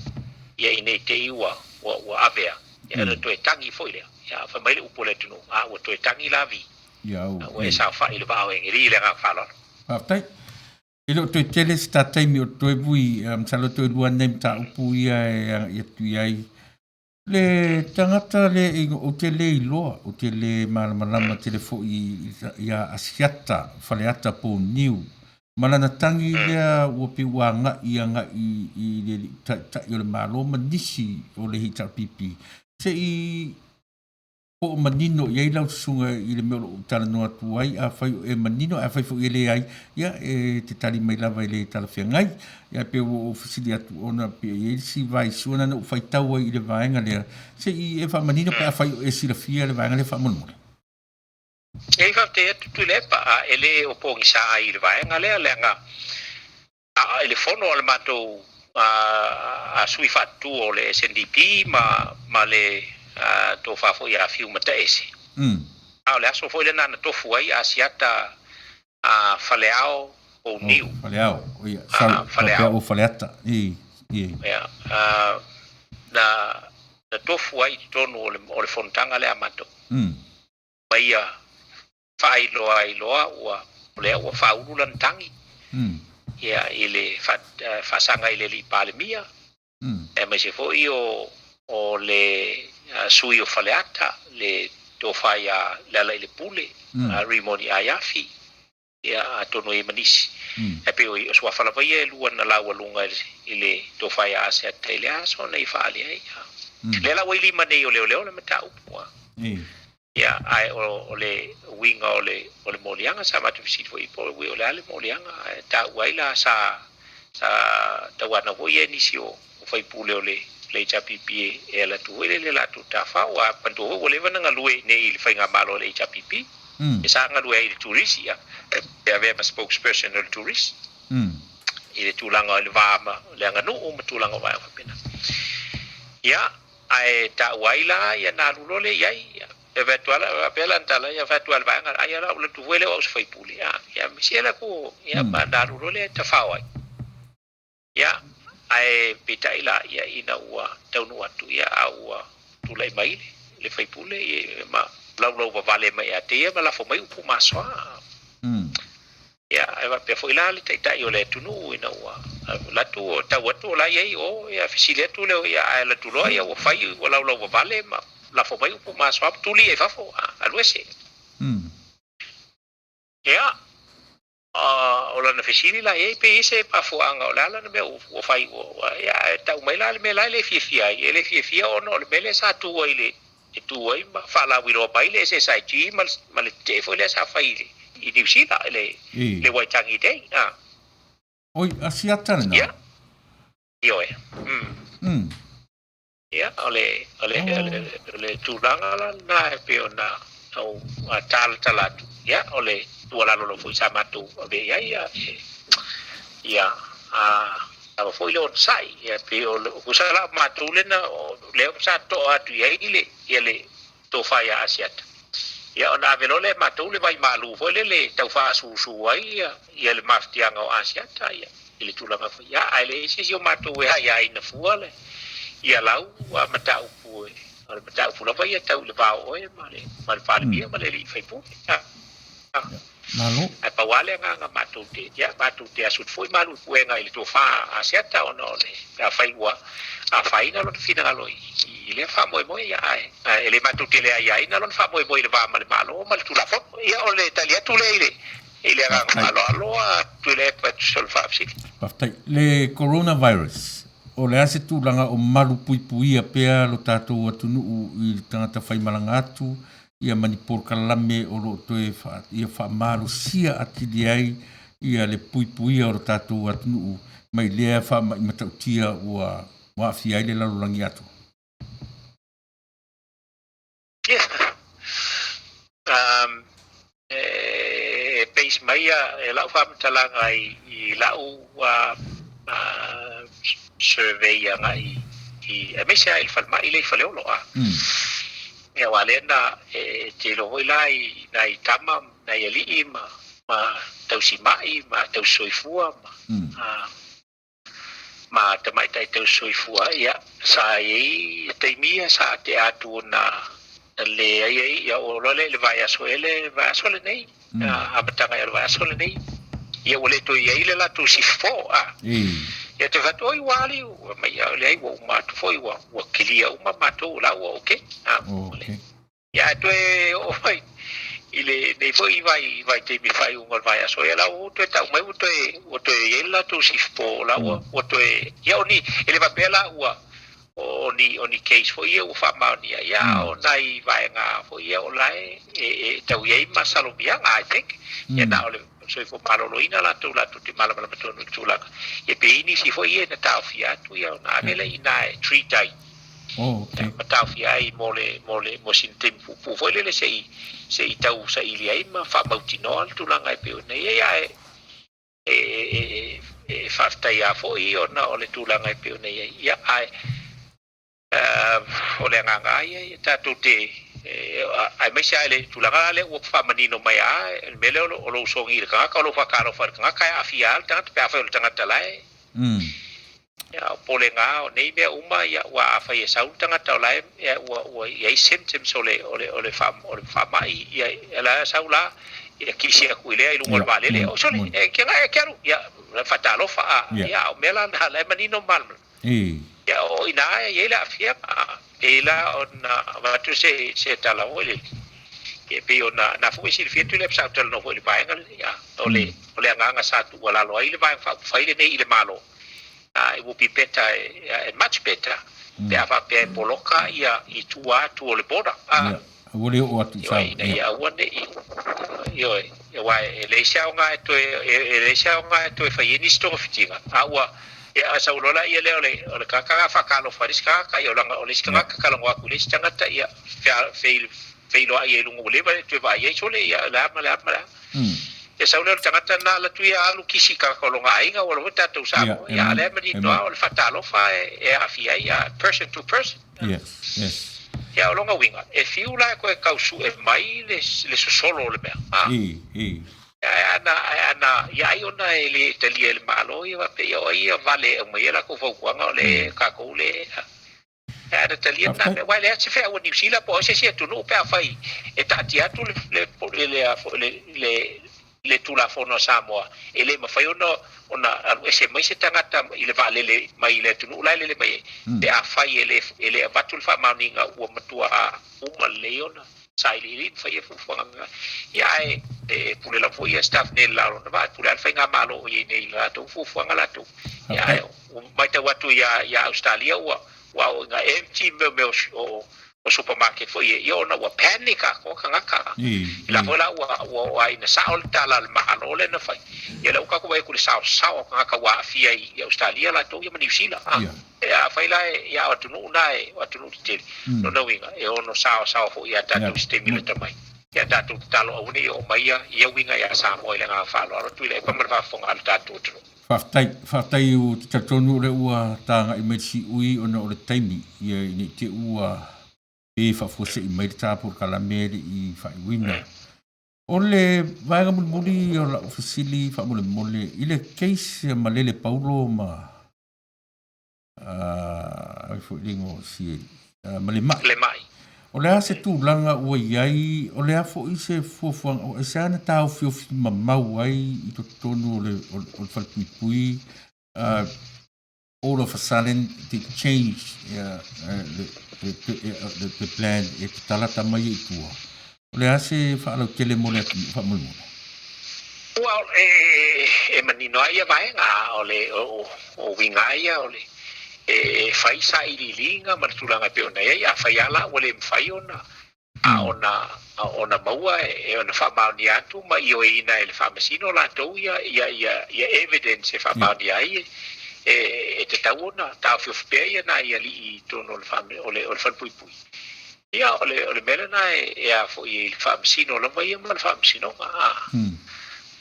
ia i nei te i ua ua ua avea, ia ona toe tagi foi lea. Ia fai mai le upu a le atunuu, a ua toe tagi la vi. Ua e saofai i le vaa o Egeli i le agaga faaaloalo. Faafetai. E le o toe tele se ta taimi o toe vui, masalo toe lua nei mataupu ia e agai atu i ai. Le tagata le ou te le iloa, ou te le malamalama tele foi ia Asiata, Faleata po o Niu. Ma lana tagi lea ua pei ua agai agai i le alii taitai o le Malo ma nisi o le HRPP. Se i Po o manino i ai lau susuga i le mea o lo o talanoa atu ai, afai o e manino, ae afai foi e leai, ia e te tali mai lava e le talafeagai. Ia pei ua ou fesili atu ona pei e i ai le isi vaisua na ou faitau ai i le vaega lea, se i e faamanino pe afai o e silafia le vaega lea faamolemole. E faafetai atu Tuilaepa, a e le o pogisa ai i le vaega lea, leaga A i le fono a le matou a sui faatutu o le SNDP ma ma le tofa foi ia Fiu Mataese. A o le aso foi lena na tofu ai Asiata a Faleao Pouniu. Oh, Faleao, oh, ia, sorry, Faleao. O Faleata. I, i. Ia, na na tofu ai i totonu o le fonotaga lea a matou. Ma ia faailoa ai loa ua o lea ua faaulu lana tagi ia i le faasaga i le alii Palemia, aemaise foi o o le sui o Faleata, le tofa ia Lealailepule, Rimoni Aiafi, ia atonu e i ai ma nisi. Ae pei o suafa lava ia e lua na laualuga i le tofa ia Asiata i le aso na i faaali ai. Lea la ua i lima nei o leoleo le mataupu. Ia, ae o le uiga o le o le moliaga, sa matou fesili foi po o le a le moliaga, ae taua ai la sa sa tauanau foi ia e nisi o sui usufono o le HRPP e alu atu foi lea i le latou tafao. Aua manatua foi ua leva ona galue i inei i le faigamalo a le HRPP, e sa galue ai i le turisi, e avea ma spokesperson o le turisi i le tulaga o le va ma le aganuu ma tulaga o vaega faapena. Ia, Ae taua ai la ia na alu loa lea i ai. Ia, e fai atu lava, faapea lana tala, ia fai atu lava i le vaega, ai la ua alu atu foi lea o au o se faipule. A, ia misi la ku, ia ma na alu loa lea e tafao ai. Ia, ae peitai la, ia ina ua taunuu atu, ia a ua tulai mai le, le faipule, ia, ma laulau vavale mai ia te ia ma lafo mai upu masoa. Ia, ae faapea foi la le Taitai o le atunuu ina ua alu atu, tau atu o la e i ai o, ia, fesili atu lea, ia, ae alu atu loa, ia, ua fai, ua laulauvavale ma lafo mai upu masoa, tuli ia i fafo, alu ese. Ia, o lana fesili la i ai, pe i ai se mafuaaga o le a lana mea ua fai, ua, ia, ae tau mai la le mea la e le fiafia ai, e le fiafia ona o le mea lea sa tu ai le e tu ai ma faalauiloa mai le SSIG ma le tetee foi lea sa fai i Niu Sila i le Waitangi Day. Oi, Asiata lena? Ia. Ioe. Ia, o le, o le, o le, o le tulaga la lena e pei ona ou talatala atu. Ia, o le tuualalo lava foi sa matou ave i ai, ia, ia, a lava foi le onosai. Ia, pei o le, tusa la o matou lena, o lea sa toa atu i ai le, ia le tofa ia Asiata. Ia, ona ave loa lea e matou le vai malu foi lele tau faasusu ai ia, ia le mafatiaga o Asiata, ia. i le tulaga foi ia, ae leai se isi o matou e aiaina fua le ia lau mataupu e, o le mataupu lava ia tau i le va o oe ma le ma le Palemia ma le alii faipule. Malo. Ae pau lava le agaga matou te, ia, matou te asu atu foi malu i puega i le tofa a Asiata ona o le, pe afai ua afaina lona finagalo i, i lea faamoemoe, ia, ae, ae e le matou te le aiaina lona faamoemoe i le va ma le Malo ma le Tulafono. Ia, o le tali atu lea i le I le agaga faaaloalo a Tuilaepa e tusa o le faafesili. Faafetai. Le coronavirus, o le a se tulaga o malu puipuia pea lo tatou atunuu i le tagata faimalaga atu ia ma ni polokalame o lo o toe ia faamalosia atili ai ia le puipuia o lo tatou atunuu mai lea faamai matautia ua aafia ai le lalolagi atoa? E base mai e lau faamatalaga i lau survey agai i aemaise lava i le falemai lea i Faleolo. Ia aua lea na e te iloa foi la i nai tama, nai alii ma tausimai ma tausisoifua ma ma tamaitai tausisoifua, ia, sa i ai taimi ia sa tea atu ona leai ai, ia oo loa lea i le vaiaso ea le vaiaso lenei, amataga ea o le vaiaso lenei, ia ua le toe i ai le latou shift 4, a. Ia toe fai atu, oi ua ali, ua mai, leai ua uma atu foi, ua kilia uma matou, o la ua okay. Ia ae toe oo mai i lenei foi vaitaimi faaiuga o le vaiaso, ia la ua toe tau mai ua toe ua toe i ai le latou shift po o la ua ua toe ia o ni e le faapea la ua o ni o ni case foi ia ua faamaonia ia a o nai vaega foi ia o la e e tau i ai masalomiaga I think ia na o le soifua maloloina latou latou te malamalama tonu i le tulaga ia pe i ai nisi foi ia na taofia atu ia ona ave lea i ina e treat ai ma taofia ai mo le, mo le, mo sina taimi puupuu foi lele se i, se i tau saili ai ma faamautinoa le tulaga e pei ona i ai, ae e, e, e, e faafetai foi ona o le tulaga e pei ona i ai. Ia, ae o le agaga lava ia, ia tatou te, aemaise lava i le tulaga la lea ua faamanino mai lava le mea lea o lou sogi i le tagata, o lou faatalofa i le tagata, e aafia lava le tagata pe afai o le tagata la e Ia, o popolega o nei mea uma, ia, aua afai e sau le tagata o la e, ia, ua, ua i ai symptoms o le, o le, o le, faa, o le faamai, ia, ia la e sau la, ia kisi atu i lea i luga o le vaalele, oh, sole, e ke agai e ke alu, ia, faatalofa, a, ia, o mea la na, la e manino ma malamalama. Ia, o i ina e i ai le aafiaga, a, pei la ona avatu se, se tala foi lele, ia, pei ona, na foi e silafia atu lea sa ou talanoa foi i le vaega lenei, a, o le, o le agaga sa tuualalo ai le Vaega Faaupufai lenei i le Malo, it will be better and much better pe a faapea e poloka ia i tua atu o le border. Ia, aua le oo atu i Samoa. Ina ia aua ne i, ioe, aua e leai se aoga e toe, e leai se aoga e toe fai ai nisi togafitiga, a ua, ia sau loa laia lea o le, o le tagata la faatalofa i le isi tagata, ia o le isi tagata talanoa atu i le isi tagata, ia feiloai ai i luga ua leva le toe vaai ai sole, ia o le a ma le a ma le a. Ia sau lea o le tagata lena alu atu ia alu kisi i tagata o lona aiga ua lava tatou Samoa. Ia a o lea e manino lava o le faatalofa e aafia ai ia person to person. Yes, yes. Ia o lona uiga, e fiu la e toe tau sue mai le sosolo o le mea. Ae ana, ae ana, ia ai ona e le talia e le Malo ia faapea ia o ai ia vale e aumai ai latou fautuaga o le tatou le Ae ana talia lena mea, aua e leai se feau a Niu Sila po o ai se isi atunuu pe afai e taatia atu le, le, le, le, le, le Tulafono a Samoa, e le mafai ona, ona alu ese mai se tagata i le vaalele mai i le atunuu la e lele mai ai, pe afai e le, e le avatu le faamaoniga ua matua uma lelei ona sailiili ma fai ia fuafuaga. Ia ae e pule lava foi ia staff nei i le la o lona vaa, e pule lava le faigamalo o i ai nei i le latou fuafuaga latou. Ia ae ua matau atu ia Ausetalia ua oo ina empty mea o o supermarket foi ia, ia ona ua panic atoa tagata. I la foi la ua ua oo lava ina sao le tala a le Malo lea na fai, ia lea ua tatou vaai atu i le saosao o tagata ua aafia i Ausetalia latou ia ma Niu Sila. Afai la ia o atunuu na o atunuu tetele, lona uiga e ono saosao foi ia tatou i se taimi lata mai. Ia tatou tatalo aua ne i oo mai ia uiga ia Samoa i le agaga faaaloalo Tuilaepa ma le faafofoga a le tatou atunuu. Faafetai, faafetai ou te talitonu o lea ua tagai mai le siui ona o le taimi ia ina i te i ua pe faafuasei mai le ta polokalame e le i faaiuina. O le vaega mulimuli o lau fesili faamolemole i le case a Malele Paulo ma ai foi le igoa o si ma le mai. Le mai. O le a se tulaga ua i ai, o le a foi se fuafuaga, e se a na taofiofi mamau ai i totonu o le, o le, o le falepuipui, all of a sudden they change the, the, the, the plan e tatala tama ia i tua. O le a se faalautele mo le atunuu faamolemole? Well, e, e manino ai ia vaega, o le o, o uiga ia o le e fai sailiiliga ma le tulaga e pei ona i ai. Afai lava la ua le mafai ona a ona ona maua e ona faamaonia atu ma ioeina e le faamasino latou ia ia ia ia evidence e faamaonia ai e e tatau ona taofiofi pea ia nai alii i totonu o le o le o le falepuipui. Ia, o le, o le mea lena e, e a foi i le faamasino lava ia ma le faamasinoga. A.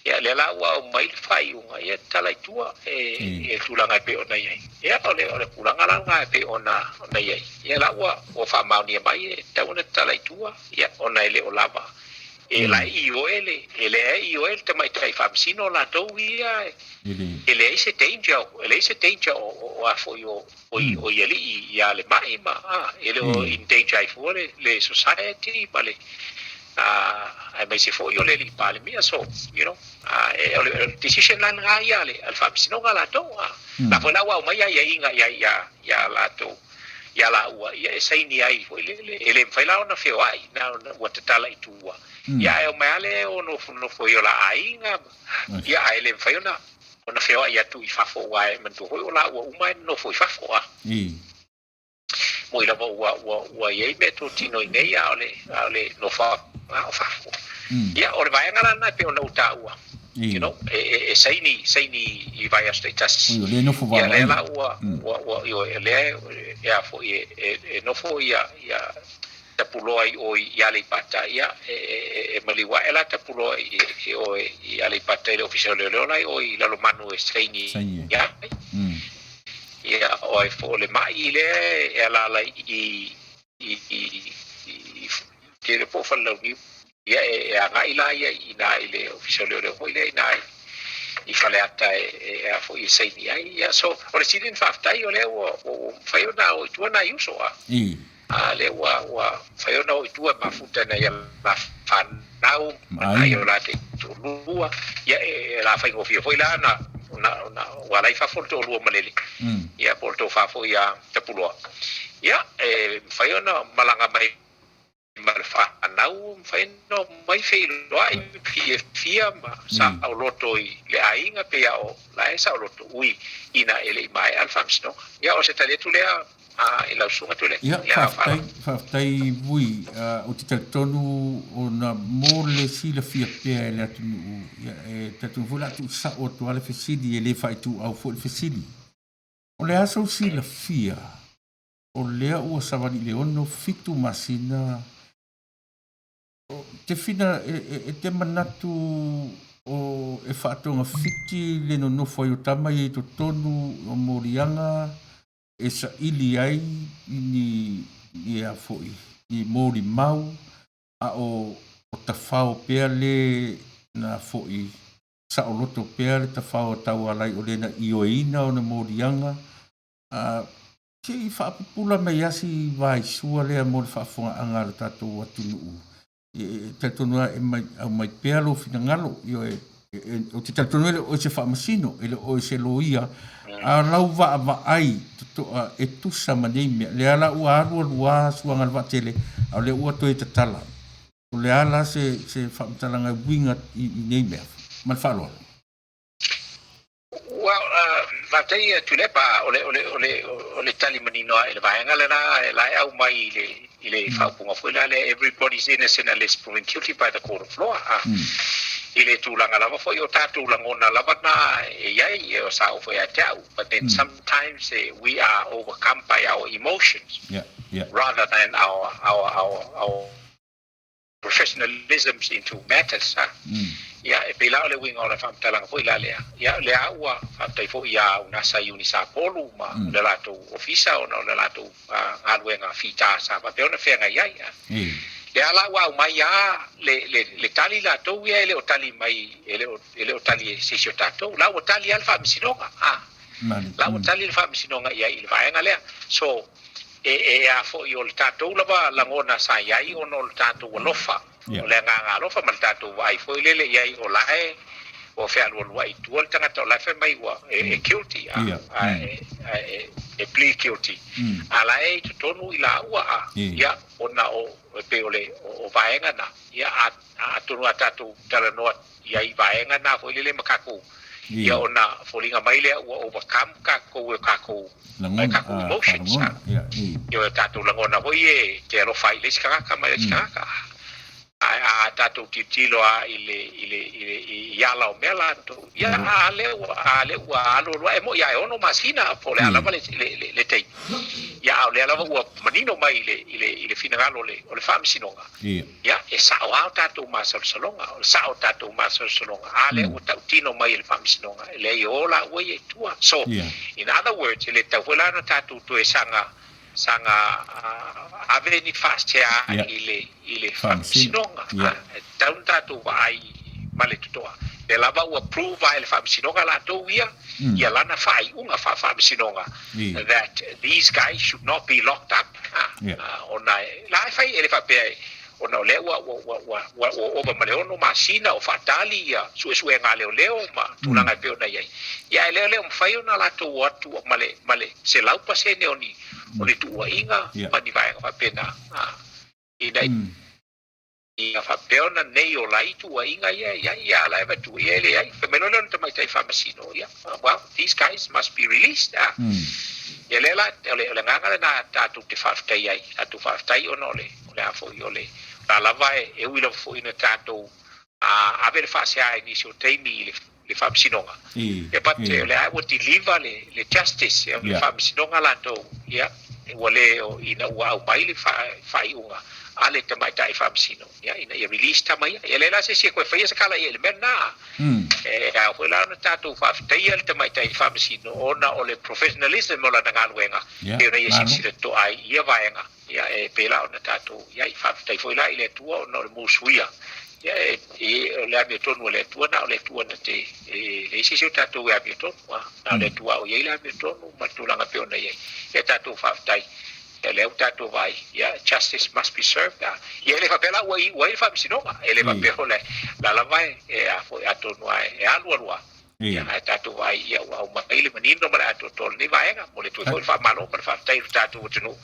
Ia, lea la ua aumai le faaiuga, ia tatala i tua e, e tulaga e pei ona i ai. Ia, o le, o le tulaga la lena e pei ona, ona i ai. Ia la ua, ua faamaonia mai e tatau ona tatala i tua, ia, ona e le o lava. E la e ioe le, e leai ioe le tamaitai faamasino latou ia, e leai se danger, e leai se danger o, o, o a foi o, o i, o i alii ia le mai ma a, e le o in danger ai fua le, le society ma le a, aemaise foi o le alii Palemia. So, you know, a, e, o le, o le decision la lena ia a le, a le faamasinoga latou a. La foi la ua aumai aiaiga ia, ia, ia latou ia laua ia e saini ai foi le, le, e le mafai la ona feoai na ona ua tatala i tua. Ia ae omai lava le o nofonofo i o la aiga ma, ia ae le mafai ona ona feoai atu i fafo aua e manatua foi o laua uma e nonofo i fafo a. Moi lava ua ua ua i ai mea totino i nei a o le a o le nofoaga o fafo. Ia o le vaega la lena e pei ona ou taua. You know, e, e, e saini saini i vaiaso taitasi. Oi, o lea e nofo Ia lea la ua ua ua ioe lea e a foi e e, e nofo ia ia Tapuloa i o i Aleipata, ia, e, e, e maliu ae la Tapuloa i, i o i Aleipata i le Ofisa o Leoleo la i o i Lalomanu e saini ai. Ia, o ai fo o le mai lea e alaala i, i, i, i, i tele po o Falelauniu. Ia, e, e agai la ia i ina i le Ofisa o Leoleo foi lea i ina i, i Faleata e, e, a foi e saini ai. Ia, so, o le sili ona faafetai o lea ua, ua, ua mafai ona o i tua nai uso a. A lea ua ua mafai ona o i tua e mafuta nai a la fanau ma nai o la taitoalua, ia e la faigofie foi la ona ona ona ua ala i fafo le toalua ma Lele, ia po o le tofa foi ia Tapuloa. Ia e mafai ona malaga mai ma le fanau, mafai ona omai feiloai fiafia ma saoloto i le aiga pei a o la e saoloto ui ina e le i maea le faamasinoga. Ia o se tali atu lea i lau susuga Tuilaepa. Ia, faafetai, faafetai Vui. Ou te talitonu ona mo le silafia pea e le atunuu, ia, e talitonu foi o le a tuusao atu lava le fesili, e le faaituau foi le fesili. O le a sou silafia o lea ua savali i le 6, 7 masina, te fina, e te manatu o e faatogafiti le nonofo ai o tama ia i totonu o moliaga e saili ai i ni, ni a foi, ni molimau, a o, o tafao pea le na foi saoloto pea le tafao a Taualai o le na ioeina ona moliaga, a se i faapupula mai lava si vaisua lea mo le faafofogaaga a le tatou atunuu. E talitonu lava e mai, aumai pea lou finagalo, ioe, ou te talitonu e le o oe se faamasino, e le o oe se loia, a o lau vaavaai totoa e tusa ma nei mea. Lea la ua alu alu lava suaga o le vaatele, a o lea ua toe tatala. O le a la se, se faamatalaga e uiga i, i nei mea? Ma le faaaloalo. Well, faafetai Tuilaepa, o le, o le, o le, o le tali manino lava i le vaega lena e la e aumai i le, i le faaupuga foi la lea, everybody's innocent unless proven guilty by the court of law. I le tulaga lava foi o tatou lagona lava na e i ai, e sao foi ia te au, but then sometimes we are overcome by our emotions rather than our, our, our, our professionalisms into matters a. Ia, e pei la o le uiga o le faamatalaga foi la lea, ia, o lea ua faafetai foi ia Unasa i Unisapolu ma le latou ofisa ona o le latou galuega fita sa faapea ona feagai ai. Lea la ua aumai lava le, le tali latou ia e le o tali mai, e le o tali e se isi o tatou. La ua tali lava le Faamasinoga, a. La ua tali le Faamasinoga i ai i le vaega lea. So, E, e a foi o le tatou lava lagona sa i ai ona o le tatou alofa, o le agaga alofa ma le tatou vaai foi lele i ai o la e ua fealualuai i tua le tagata o la e fai mai ua e guilty a, a e, e plead guilty. A la e i totonu i laua a, ia, ona o, e pei o le, o vaega na, ia, a, atonu a tatou talanoa i ai i vaega na foi lele ma kakou, ia ona foliga mai lea ua overcome kakou e kakou e kakou emotions a, ia o tatou lagona foi e te alofa ai i le isi tagata ma le isi tagata. Ae a tatou tilotilo lava i le i le i le i ala o mea latou, ia a lea ua a lea ua alu alu ae moi lava e 6 masina po o le a lava le le le taimi, ia a o lea lava ua manino mai i le i le i le finagalo o le o le Faamasinoga. Ia, e sao lava o tatou masalosaloga, o le sao o tatou masalosaloga, a lea ua tautino mai e le Faamasinoga, e leai e o laua ia i tua. So, in other words, e le tatau foi la ona tatou toe saga, saga ave ni faasea i le, i le Faamasinoga. E tatau ona tatou vaai ma le totoa. O lea lava ua prove lava e le Faamasinoga latou ia, ia lana faaiuga faa-Faamasinoga that these guys should not be locked up. Ona la e fai, e le faapea ona o lea ua ua ua ua ova ma le 6 masina o faatali ia suesuega a leoleo ma tulaga e pei ona i ai. Ia ae lea o mafai ona latou o atu ma le ma le 100% o ni o ni tuuaiga ma ni vaega faapena ina ia faapea ona nei ola ai tuuaiga ia e i ai, ia a la e avatu ia e leai. Fai mai loa lea o le tamaitai faamasino, ia, well, these guys must be released, a. Ia lea la, o le, o le agaga lena tatou te faafetai ai, tatou faafetai ona o le, o le a foi, o le, o la lava e, e ui lava foi ina tatou a, ave le faasea i nisi o taimi i le, le faamasinoga, ia, but o lea ua deliver le, le justice, ia, o le faamasinoga latou, ia, ua le, ina ua aumai le faaiuga a le tamaitai faamasino, ia, ina ia release tama ia. Ia, leai la se isi e toe faia se kala i ai i le mea lena. E ao foi la ona tatou faafetaia le tamaitai faamasino ona o le professionalism o lana galuega, pei ona ia silasila totoa ai i ia vaega. Ia, e pei la ona tatou i ai. Faafetai foi la i le Atua ona o le musuia. Ia, e, e, o le amiotonu a le Atua, na o le Atua na te, e leai se isi o tatou e amiotonu, a. Na o le Atua o i ai le amiotonu ma le tulaga e pei ona i ai. Ia, tatou faafetai. Ia, lea ua tatou vaai, ia, justice must be served, a. Ia, e le faapea la ua iu ai le faamasinoga. E le faapea o le la lava e, e a foi, atonu lava e alu alu lava. Ia, ae tatou vaai, ia, ua aumai le manino ma le atoatoa o lenei vaega. Momoli atu ai foi le faamalo ma le faafetai i lo tatou atunuu,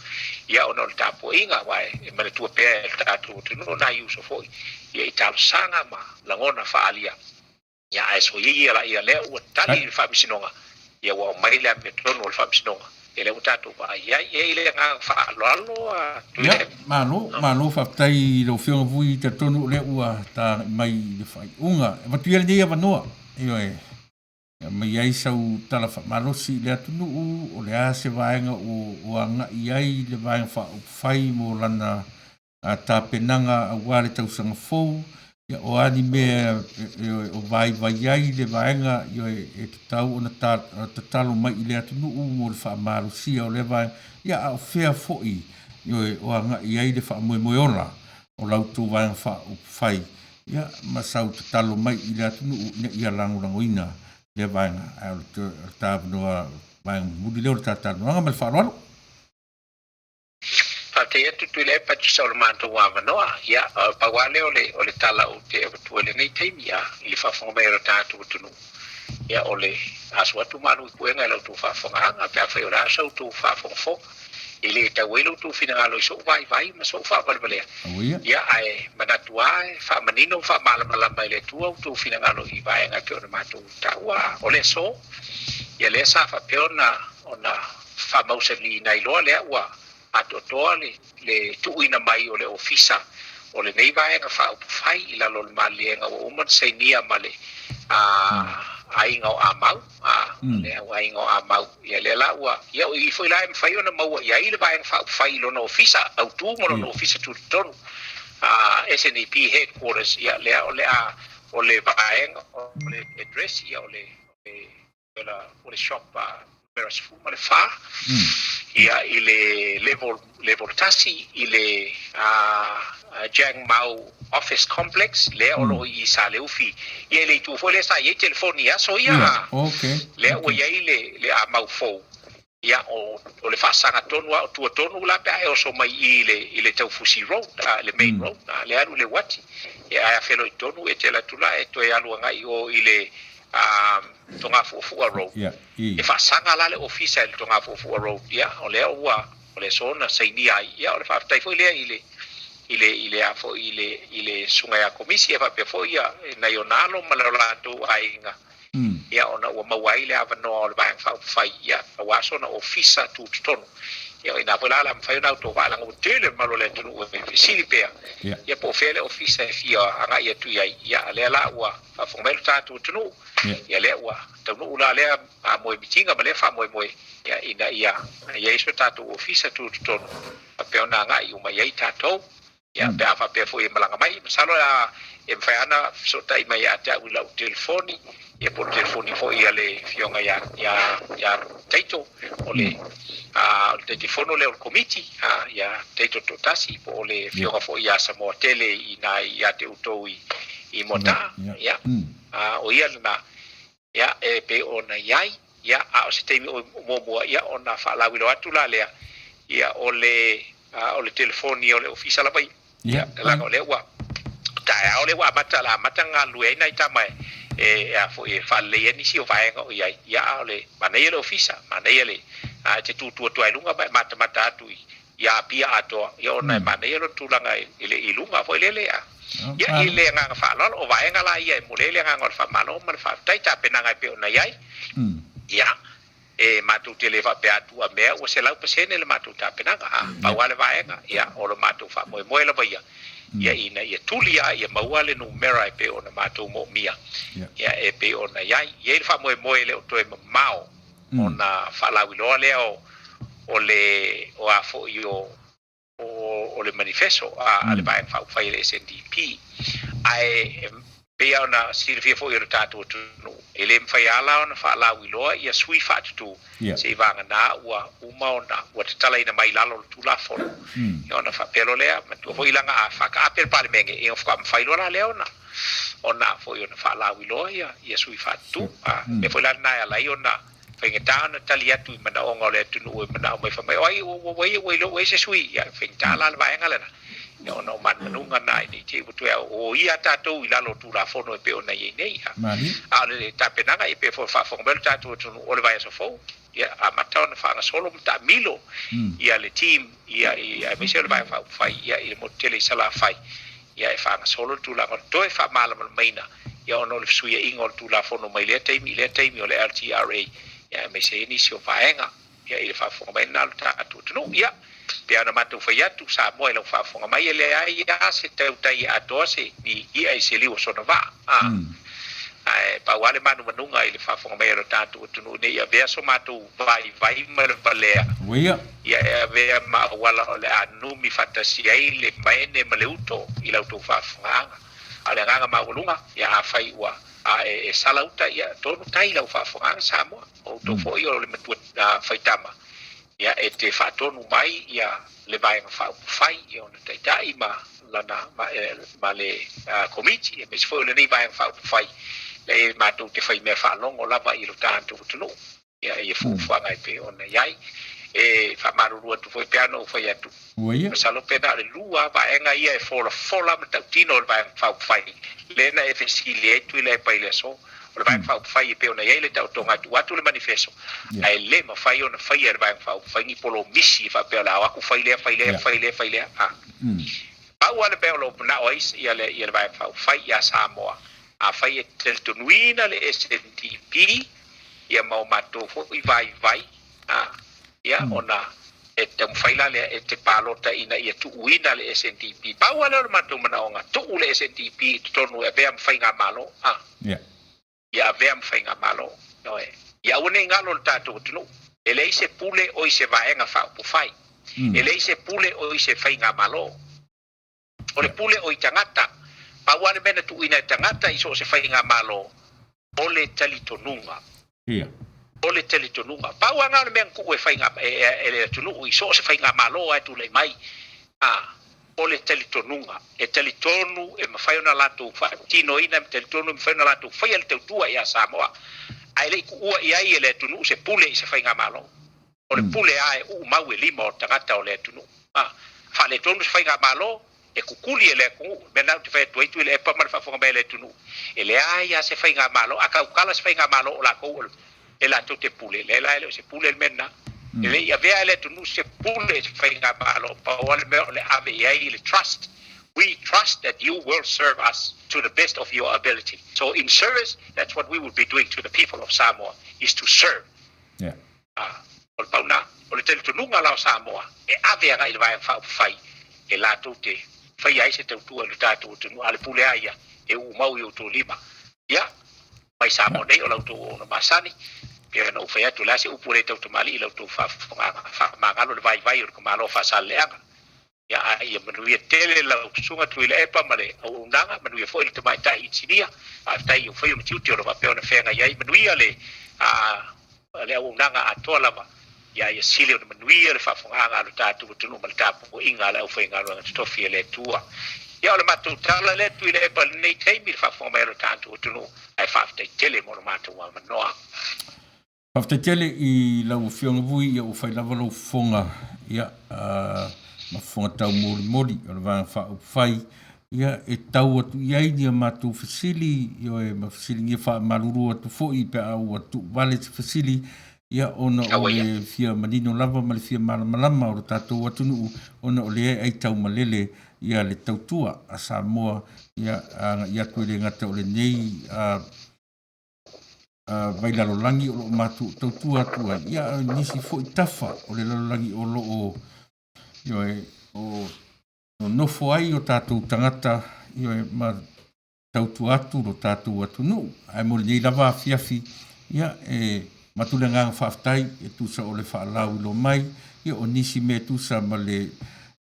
ia, ona o le tapuaiga, aua e manatua pea e lo tatou atunuu nai uso foi, ia, i talosaga ma lagona faaalia. Ia, ae soia ia laia lea ua tali i le Faamasinoga, ia, ua aumai le amiotonu o le Faamasinoga, ia, lea ua tatou vaai ai. E i le agaga faaaloalo a Tuilaepa. Ia, malo, malo faafetai i lau Afioga Vui, talitonu o lea ua tagai mai i le faaiuga. E avatu ia lenei avanoa. Ioe, e aumai ai sau tala faamalosi i le atunuu, o le a se vaega ua agai i ai le Vaega Faaupufai mo lana tapenaga aua le tausaga fou, ia, o a ni mea ioe, o vaivai ai le vaega, ioe, e tatau ona tatalo mai i le atunuu mo le faamalosia o lea vaega, ia, a o fea foi, ioe, o agai i ai le faamoemoe ola o la outou Vaega Faaupufai. Ia, ma sau tatalo mai i le atunuu ina ia lagolagoina lea vaega. Ae o le ta avanoa vaega mulimuli lea o le ta talanoaga ma le faaaloalo. Faafetai atu Tuilaepa e tusa o le matou avanoa. Ia, pau lava lea o le, o le tala ou te avatua i lenei taimi, a, i le faafofoga mai o le tatou atunuu. Ia, o le asu atu malu i puega i la outou faafofogaaga, pe afai o le a sa outou faafogafoga. E le tau ai lo outou finagalo i so'u vaivai ma so'u faavalevalea. Ia, ae manatu lava e faamanino ma faamalamalama e le Atua outou finagalo i vaega e pei ona matou taua. O le aso, Ia lea sa faapea ona ona faamausaliina ai loa lea ua atoatoa le le tuuina mai o le Ofisa o lenei Vaega Faaupufai i lalo o le maliega ua uma ona sainia ma le aiga o Amau, le aiga o Amau. Ia lea la ua, ia o i foi la e mafai ona maua i ai le Vaega Faaupufai i lona Ofisa autu ma lona Ofisa Tutotonu, SNAP Headquarters, ia lea o le a, o le vaega, o le address, ia o le o le shop numera 14, ia i le level level 1 i le Jiang Mao Office Complex lea o lo o i Saleufi, ia i le itu foi lea sa i ai telefoni i aso ia, lea ua i ai le amau fou. Ia o le faasaga tonu lava o tua tonu la pe a e oso mai i i le Taufusi Road, le main road, le alu i le uati, ia ae a feiloai tonu e te alu atu la e toe alu agai i o i le Togafuafua Road. E faasaga la le ofisa i le Togafuafua Road, ia o lea ua o le aso na sainia ai, ia o le faafetai foi lea i le i le i le a foi i le i le susuga ia Komisi, ia faapea foi ia nai ona alo ma lo latou aiga, ia ona ua maua ai le avanoa o le Vaega Faaupufai, ia aua sona ofisa tutotonu. Ia o i ina foi la o le a mafai ona outou vaalaga, ua tele le mamalu o le atunuu e fesili pea, ia po o fea le ofisa e fia agai atu i ai, ia a lea la ua faafofoga mai lo tatou atunuu, ia lea ua taunuu la lea moemitiga ma lea faamoemoe, ia ina ia i ai so tatou ofisa tutotonu faapea ona agai uma i ai tatou. Ia, pe a faapea foi e malaga mai, masalo a e mafai lava ona fesootai mai ia te au i lau telefoni, ia po o le telefoni foi a le Afioga ia, ia, ia Taito, o le, a, o le Taitaifono lea o le Komiti, a, ia Taito Tootasi, po o le Afioga foi ia Samoa Tele i ina ia te outou i, i Moataa, ia, a, o ia lena, ia, e pei ona i ai, ia, a o se taimi o muamua, ia, ona faalauiloa atu la lea, ia, o le, o le telefoni o le ofisa lava ia. Ia, leaga o lea ua, taeao lea ua amata, la amata galulue ai nai tama e, e, a foi e faalelei ai nisi o vaega o i ai, ia, a o le manaia le ofisa, manaia le, a e te tutu atu ai i luga ma e matamata atu i, i Apia atoa, ia ona e manaia lona tulaga i le i luga foi lele a. Ia, i le agaga faaaloalo, o vaega la ia e momoli ai le agaga o le faamalo ma le faafetai tapenaga e pei ona i ai. Ia, e matou te le faapea atu a mea ua 100% le matou tapenaga, a pau lava le vaega, ia, o lo matou faamoemoe lava ia, ia ina ia tuli lava ia maua le numera e pei ona matou moomia, ia, e pei ona i ai. E i ai le faamoemoe e le o toe mamao ona faalauiloa lea o o le o a foi o o le manifeso a le Vaega Faaupufai a le SNDP. Ae pei lava ona silafia foi e lo tatou atunuu, e le mafai lava la ona faalauiloa ia sui faatutu seiavagana ua uma ona ua tatalaina mai i lalo o le Tulafono. Ia ona faapea loa lea, manatua foi leaga a faataape le Palemene, ia ona faatoa mafai loa la lea ona ona foi ona faalauiloa ia ia sui faatutu. A mea foi la lena e ala ai ona faigata ona tali atu i manaoga o le atunuu e manao mai fai mai, o ai ua ua ua iloa ua i ai se sui, ia faigata la le vaega lena. Ia ona o manumanuga na ina i te i ua toe oia tatou i lalo o Tulafono e pei ona i ai nei. A o le tapenaga ia pei foi ona faafofoga mai lo tatou atunuu o le vaiaso fou, ia amata ona faagasolo ma taamilo ia le team ia aemaise o le Vaega Faaupufai ia i le motu tele i Salafai ia e faagasolo le tulaga o le toe faamalamalamaina ia ona o le fesuiaiga o le Tulafono mai lea taimi i lea taimi o le LTRA ia aemaise ai nisi o vaega ia i le faafofoga mai lena o le tatou atunuu. Ia, pei ona matou fai atu, Samoa i lau faafofoga mai e leai lava se tautai e atoa se ni i'a i se liu o sona vaa. A, ae pau lava le manumanuga i le faafofoga mai a lo tatou atunuu ina ia avea so matou vaivai ma le valea, ia e avea ma auala o le a numi faatasi ai le maene ma le uto i la outou faafofogaaga. A o le agaga maualuga, ia afai ua a e sala uta, ia tonu tai i lau faafofogaaga Samoa. O outou foi o le matua faitama, ia e te faatonu mai ia le Vaega Faaupufai i ona taitai ma lana ma le Komiti, aemaise foi o lenei Vaega Faaupufai, leai matou te fai mea faalogo lava i lo tatou atunuu ia ia fuafuaga e pei ona i ai. E faamalulu atu foi pe a na ou fai atu, masalo pe na o le lua vaega ia e folafola ma tautino o le Vaega Faaupufai lea na e fesili ai Tuilaepa i le aso. O le Vaega Faaupufai e pei ona i ai le taotoga e tuu atu le manifeso, ae le mafai ona faia e le Vaega Faaupufai ni polomisi e faapea o le a o atu fai lea, fai lea, fai lea, fai lea. A pau lava le mea o lo o manao ai ia le, ia le Vaega Faaupufai ia Samoa, afai e talitonuina le SNDP, Ia ma o matou foi vaivai, a, ia, ona e taumafai la lea e te palota ina ia tuuina le SNDP. Pau lava lea o le matou manaoga, tuu le SNDP i totonu e avea ma faigamalo, a. Ia avea ma faigamalo. Ioe. Ia aua ne i galo le tatou atunuu, e leai se pule o i se vaega faaupufai. E leai se pule o i se faigamalo. O le pule o i tagata. Pau lava le mea na tuuina e tagata i so o se faigamalo, o le talitonuga. O le talitonuga. Pau lava lena o le mea na tuu e faiga, e, e, e le atunuu i so o se faigamalo lava e tulai mai. A, o le talitonuga. E talitonu e mafai ona latou faatinoina, e talitonu e mafai ona latou faia le tautua ia Samoa. Ae le i tuua i ai e le atunuu se pule i se faigamalo. O le pule lava e uumau e lima o tagata o le atunuu. A faaletonu se faigamalo, e kukuli e le atunuu. O le mea lena ou te fai atu ai, Tuilaepa ma le faafofoga mai a le atunuu, e leai lava se faigamalo. A tautala se faigamalo o latou e latou te pule, leai la e le o se pule le mea lena. E le i avea e le atunuu se pule i se faigamalo, pau lava le mea o le ave i ai le trust. We trust that you will serve us to the best of your ability. So in service, that's what we will be doing to the people of Samoa, is to serve. Ā, o le pau lena, o le talitonuga la o Samoa e ave agai i le Vaega Faaupufai e latou te faia ai se tautua i lo tatou atunuu, a o le pule lava ia e uumau i outou lima. Ia, mai Samoa nei o la outou auauna masani, pei ona ou fai atu, o le a se upu e le tautamalii i la outou faafofogaaga, faamagalo le vaivai o le tamaloa Faasaleleaga. Ia, a ia manuia tele lau Susuga Tuilaepa ma le auaunaga, manuia foi le tamaitai inisinia, faafetai i ou faia ma tiute o lo o faapea ona feagai ai, manuia le, a, le auaunaga atoa lava, ia, ia sili ona manuia le faafofogaaga a lo tatou atunuu ma le tapuaiga a le aufaigaluega totofi a le Atua. Ia, o le matou tala lea Tuilaepa i lenei taimi i le faafofoga mai a lo tatou atunuu, ae faafetai tele mo lo matou avanoa. Faafetai tele i lau Afioga Vui, ia ua fai lava lou fofoga, ia, ma fofoga taumolimoli o le Vaega Faaupufai, ia, e tau atu i ai ni a matou fesili, ioe, ma fesiligia faamalulu atu foi pe a ua tuuvale se fesili, ia, ona o le fia manino lava ma le fia malamalama o lo tatou atunuu, ona o lea e aitaumalele, ia, le tautua a Samoa, ia, agai atu e le gata o lenei, vai lalolagi o lo o matou tautua atu ai, ia, a o nisi foi tafa o le lalolagi o lo o, ioe, o nonofo ai o tatou tagata, ioe, ma tautua atu lo tatou atunuu. Ae mo lenei lava afiafi, ia, e avatu le agaga faafetai e tusa o le faalauiloa mai, ia, o nisi mea e tusa ma le,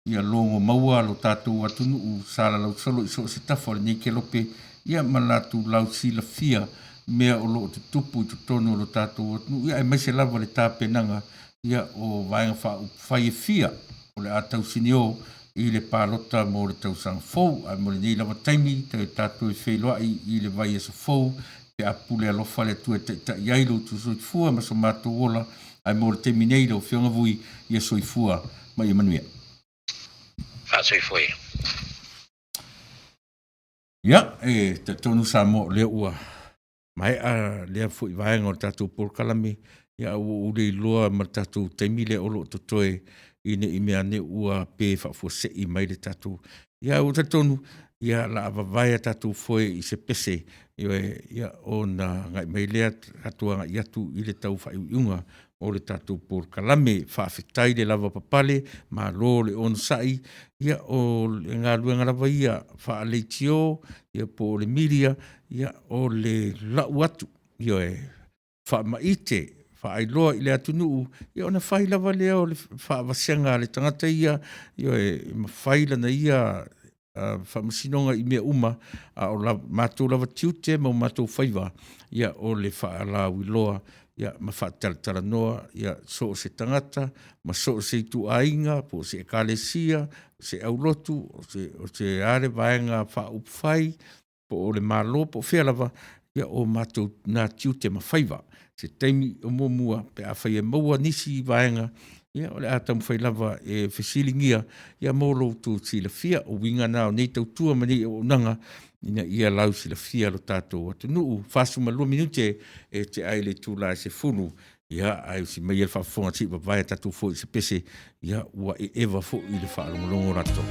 ia, logo maua lo tatou atunuu sa lalausolo i so o se tafa o lenei kelope, ia, ma latou lausilafia mea o lo o tutupu i totonu o lo tatou atunuu, ia, aemaise lava le tapenaga, ia, o Vaega Faaupufai e fia o le a tausinio i le palota mo le tausaga fou. Ae mo lenei lava taimi, tatou e feiloai i le vaiaso fou pe a pule alofa le Atua e taitai ai lo outou soifua ma so matou ola. Ae mo le taimi nei, lau Afioga Vui, ia soifua ma ia manuia. Faasoifua ia. Ia, e talitonu Samoa o lea ua maea lea foi vaega o le tatou polokalame, ia a ua ou le iloa ma le tatou taimi lea o lo o totoe i ne i mea ane ua pe faafuasei mai le tatou. Ia ua talitonu, ia la a vavae a tatou foe i se pese, ioe, ia ona agai mai lea tatou agai atu i le tau faaiuiuga o le tatou polokalame. Faafetai le lavapapale, malo le onosai, ia o le galuega lava ia faaleitio, ia po o le media, ia o le lau atu, ioe, faamaite, faailoa i le atunuu, ia ona fai lava lea o le faavasega a le tagata ia, ioe, e mafai lana ia faamasinoga i mea uma, a o la matou lava tiute ma o matou faiva, ia o le faalauiloa, ia ma faatalatalanoa, ia so o se tagata ma so o se ituaiga po o se ekalesia, se aulotu, o se a le vaega faaupufai, po o le Malo po o fea lava, ia o matou na tiute ma faiva. Se taimi o muamua pe afai e maua nisi vaega, ia o le a taumafai lava e fesiligia, ia mo lo outou silafia. O uiga na o nei tautua ma nei auaunaga ina ia lausilafia lo tatou atunuu. 42 minute e tea ai le itula e 10, ia ae usi maia le faafofoga se i vavae a tatou foi i se pese, ia ua eeva foi i le faalogologo latou.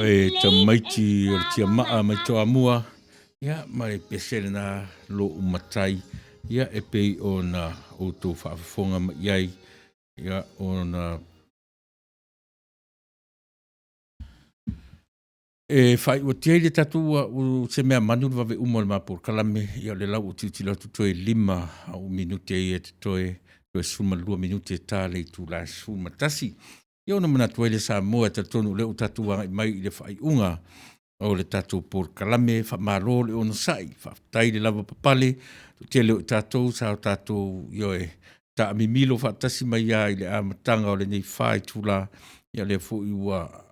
E tamaiti o le tiamaa mai Toamua, ia, ma le pese lena lo'u matai. Ia, e pei ona outou faafofoga mai i ai, ia, ona e faaiuatia ai le tatou ua, ua se mea manu le vave uma o le ma polokalame, ia o le la ua ou tilotilo atu toe 5 au minute ia e totoe, toe 12 minute e ta le itula e 11. Ia ona manatu ai lea Samoa, e talitonu o lea ua tatou agai mai i le faaiuga o le tatou polokalame, faamalo le onosai, faafetai le lavapapale, toatele o i tatou sa o tatou, ioe, taamimilo faatasi mai lava i le amataga o lenei 4 itula, ia o lea foi ua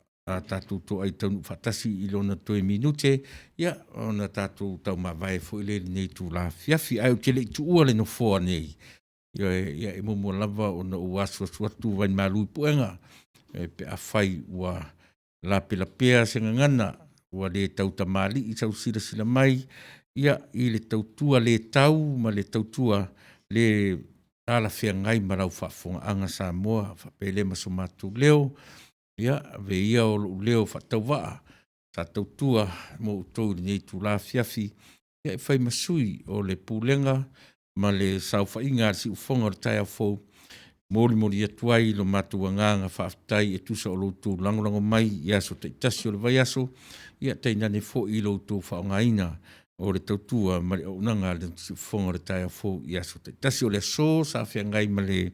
tatou toai taunuu faatasi i lona toe minute, ia ona tatou taumavae foi lea i lenei itula afiafi. Ae ou te le i tuua le Nofoa nei, ioe, ia e muamua lava ona ou asuasu atu vaimalu i puega pe afai ua lapelapea se gagana ua le tautamalii i sau silasila mai ia i le tautua le tau ma le tautua le talafeagai ma lau faafofogaaga Samoa faapea lea ma so matou leo. Ia, avea ia o lou leo faatauvaa sa tautua mo outou i lenei itula afiafi e fai ma sui o le Pulega ma le saofaiga a le Siufofoga o le Taeao Fou, e molimoli atu ai lo matou agaga faafetai e tusa o lo outou lagolago mai i aso taitasi o le vaiaso, ia tainane foi lo outou faaaogaina o le tautua ma le auaunaga a le Siufofoga o le Taeao Fou i aso taitasi. O le aso sa feagai ma le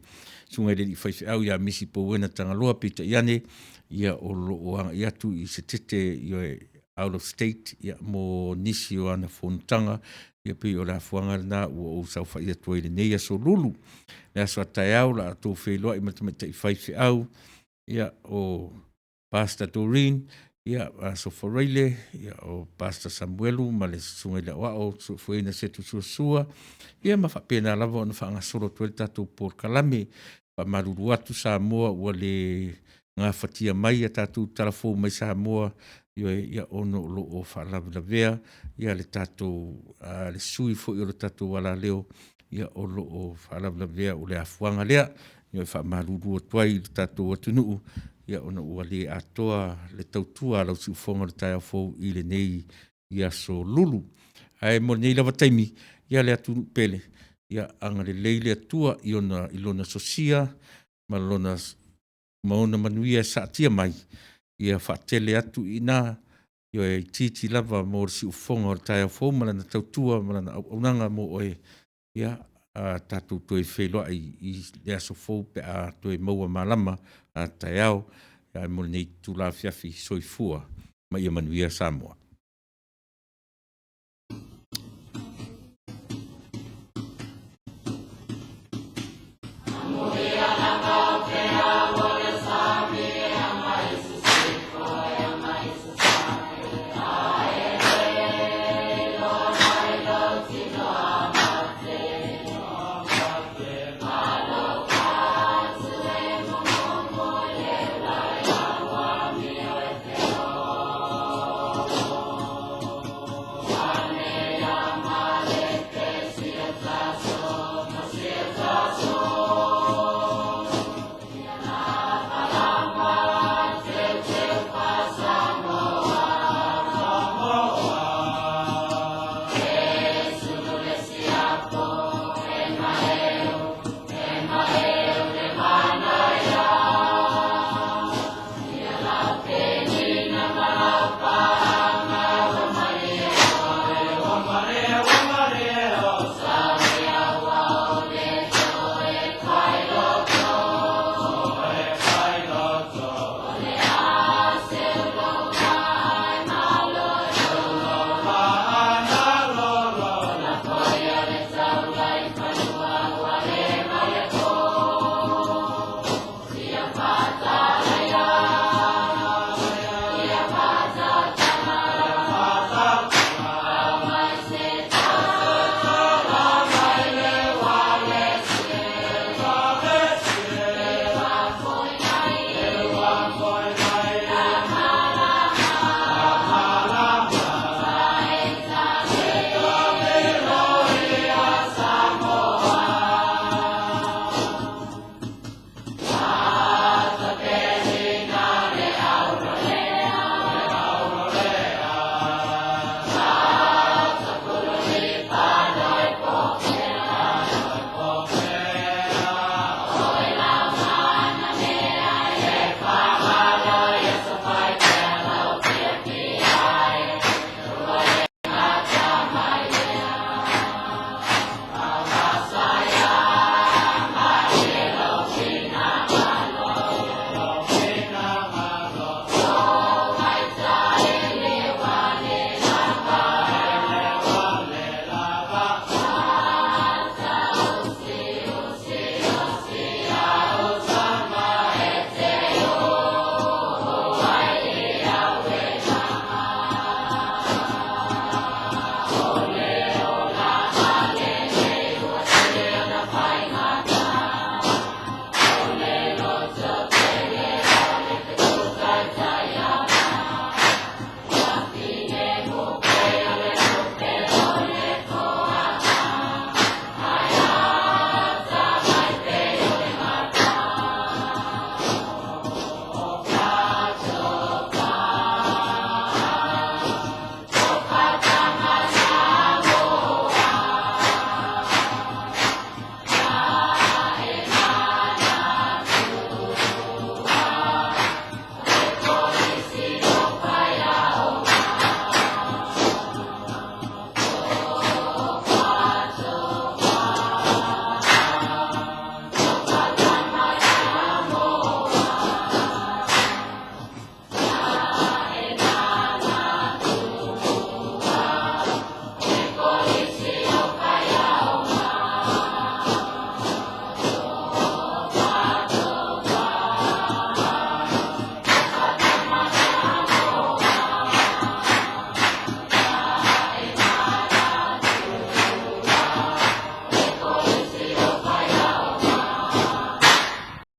Susuga i le alii faifeau ia Misi Pauena Tagaloa, peitai ane o lo o agai atu i se tete out of state mo nisi o ana fonotaga, ia pei o le afuaga lena ua ou saofai atu ai i lenei aso Lulu. Le aso a taeao o le a outou feiloai ma le tamaitai faifeau o Pastor Doreen Sofaraile, o Pastor Samuelu ma le Susuga i le Aoao Soifuaina Setu Suasua, ia ma faapena lava ona faagasolo atu ai le tatou polokalame. E faamalulu atu Samoa ua le gafatia mai a tatou tala fou mai Samoa, ioe, ona o lo o faalavelavea le tatou le sui foi o le tatou alaleo o lo o faalavelavea, o le afuaga lea. E faamalulu atu ai i le tatou atunuu ona ua le atoa le tautua a lau siufofoga i le taeao fou i lenei aso Lulu. Ae mo lenei lava taimi, ia le atunuu pele, ia agalelei le Atua i Lona sosia ma ona manuia e saatia mai, ia faatele atu i ina, ioe, e itiiti lava mo le siufofoga o le taeao fou ma lana tautua ma lana auaunaga mo oe. Ia tatou toe feiloai i le aso fou pe a toe maua malama a taeao. Ae mo lenei itula afiafi, soifua ma ia manuia Samoa.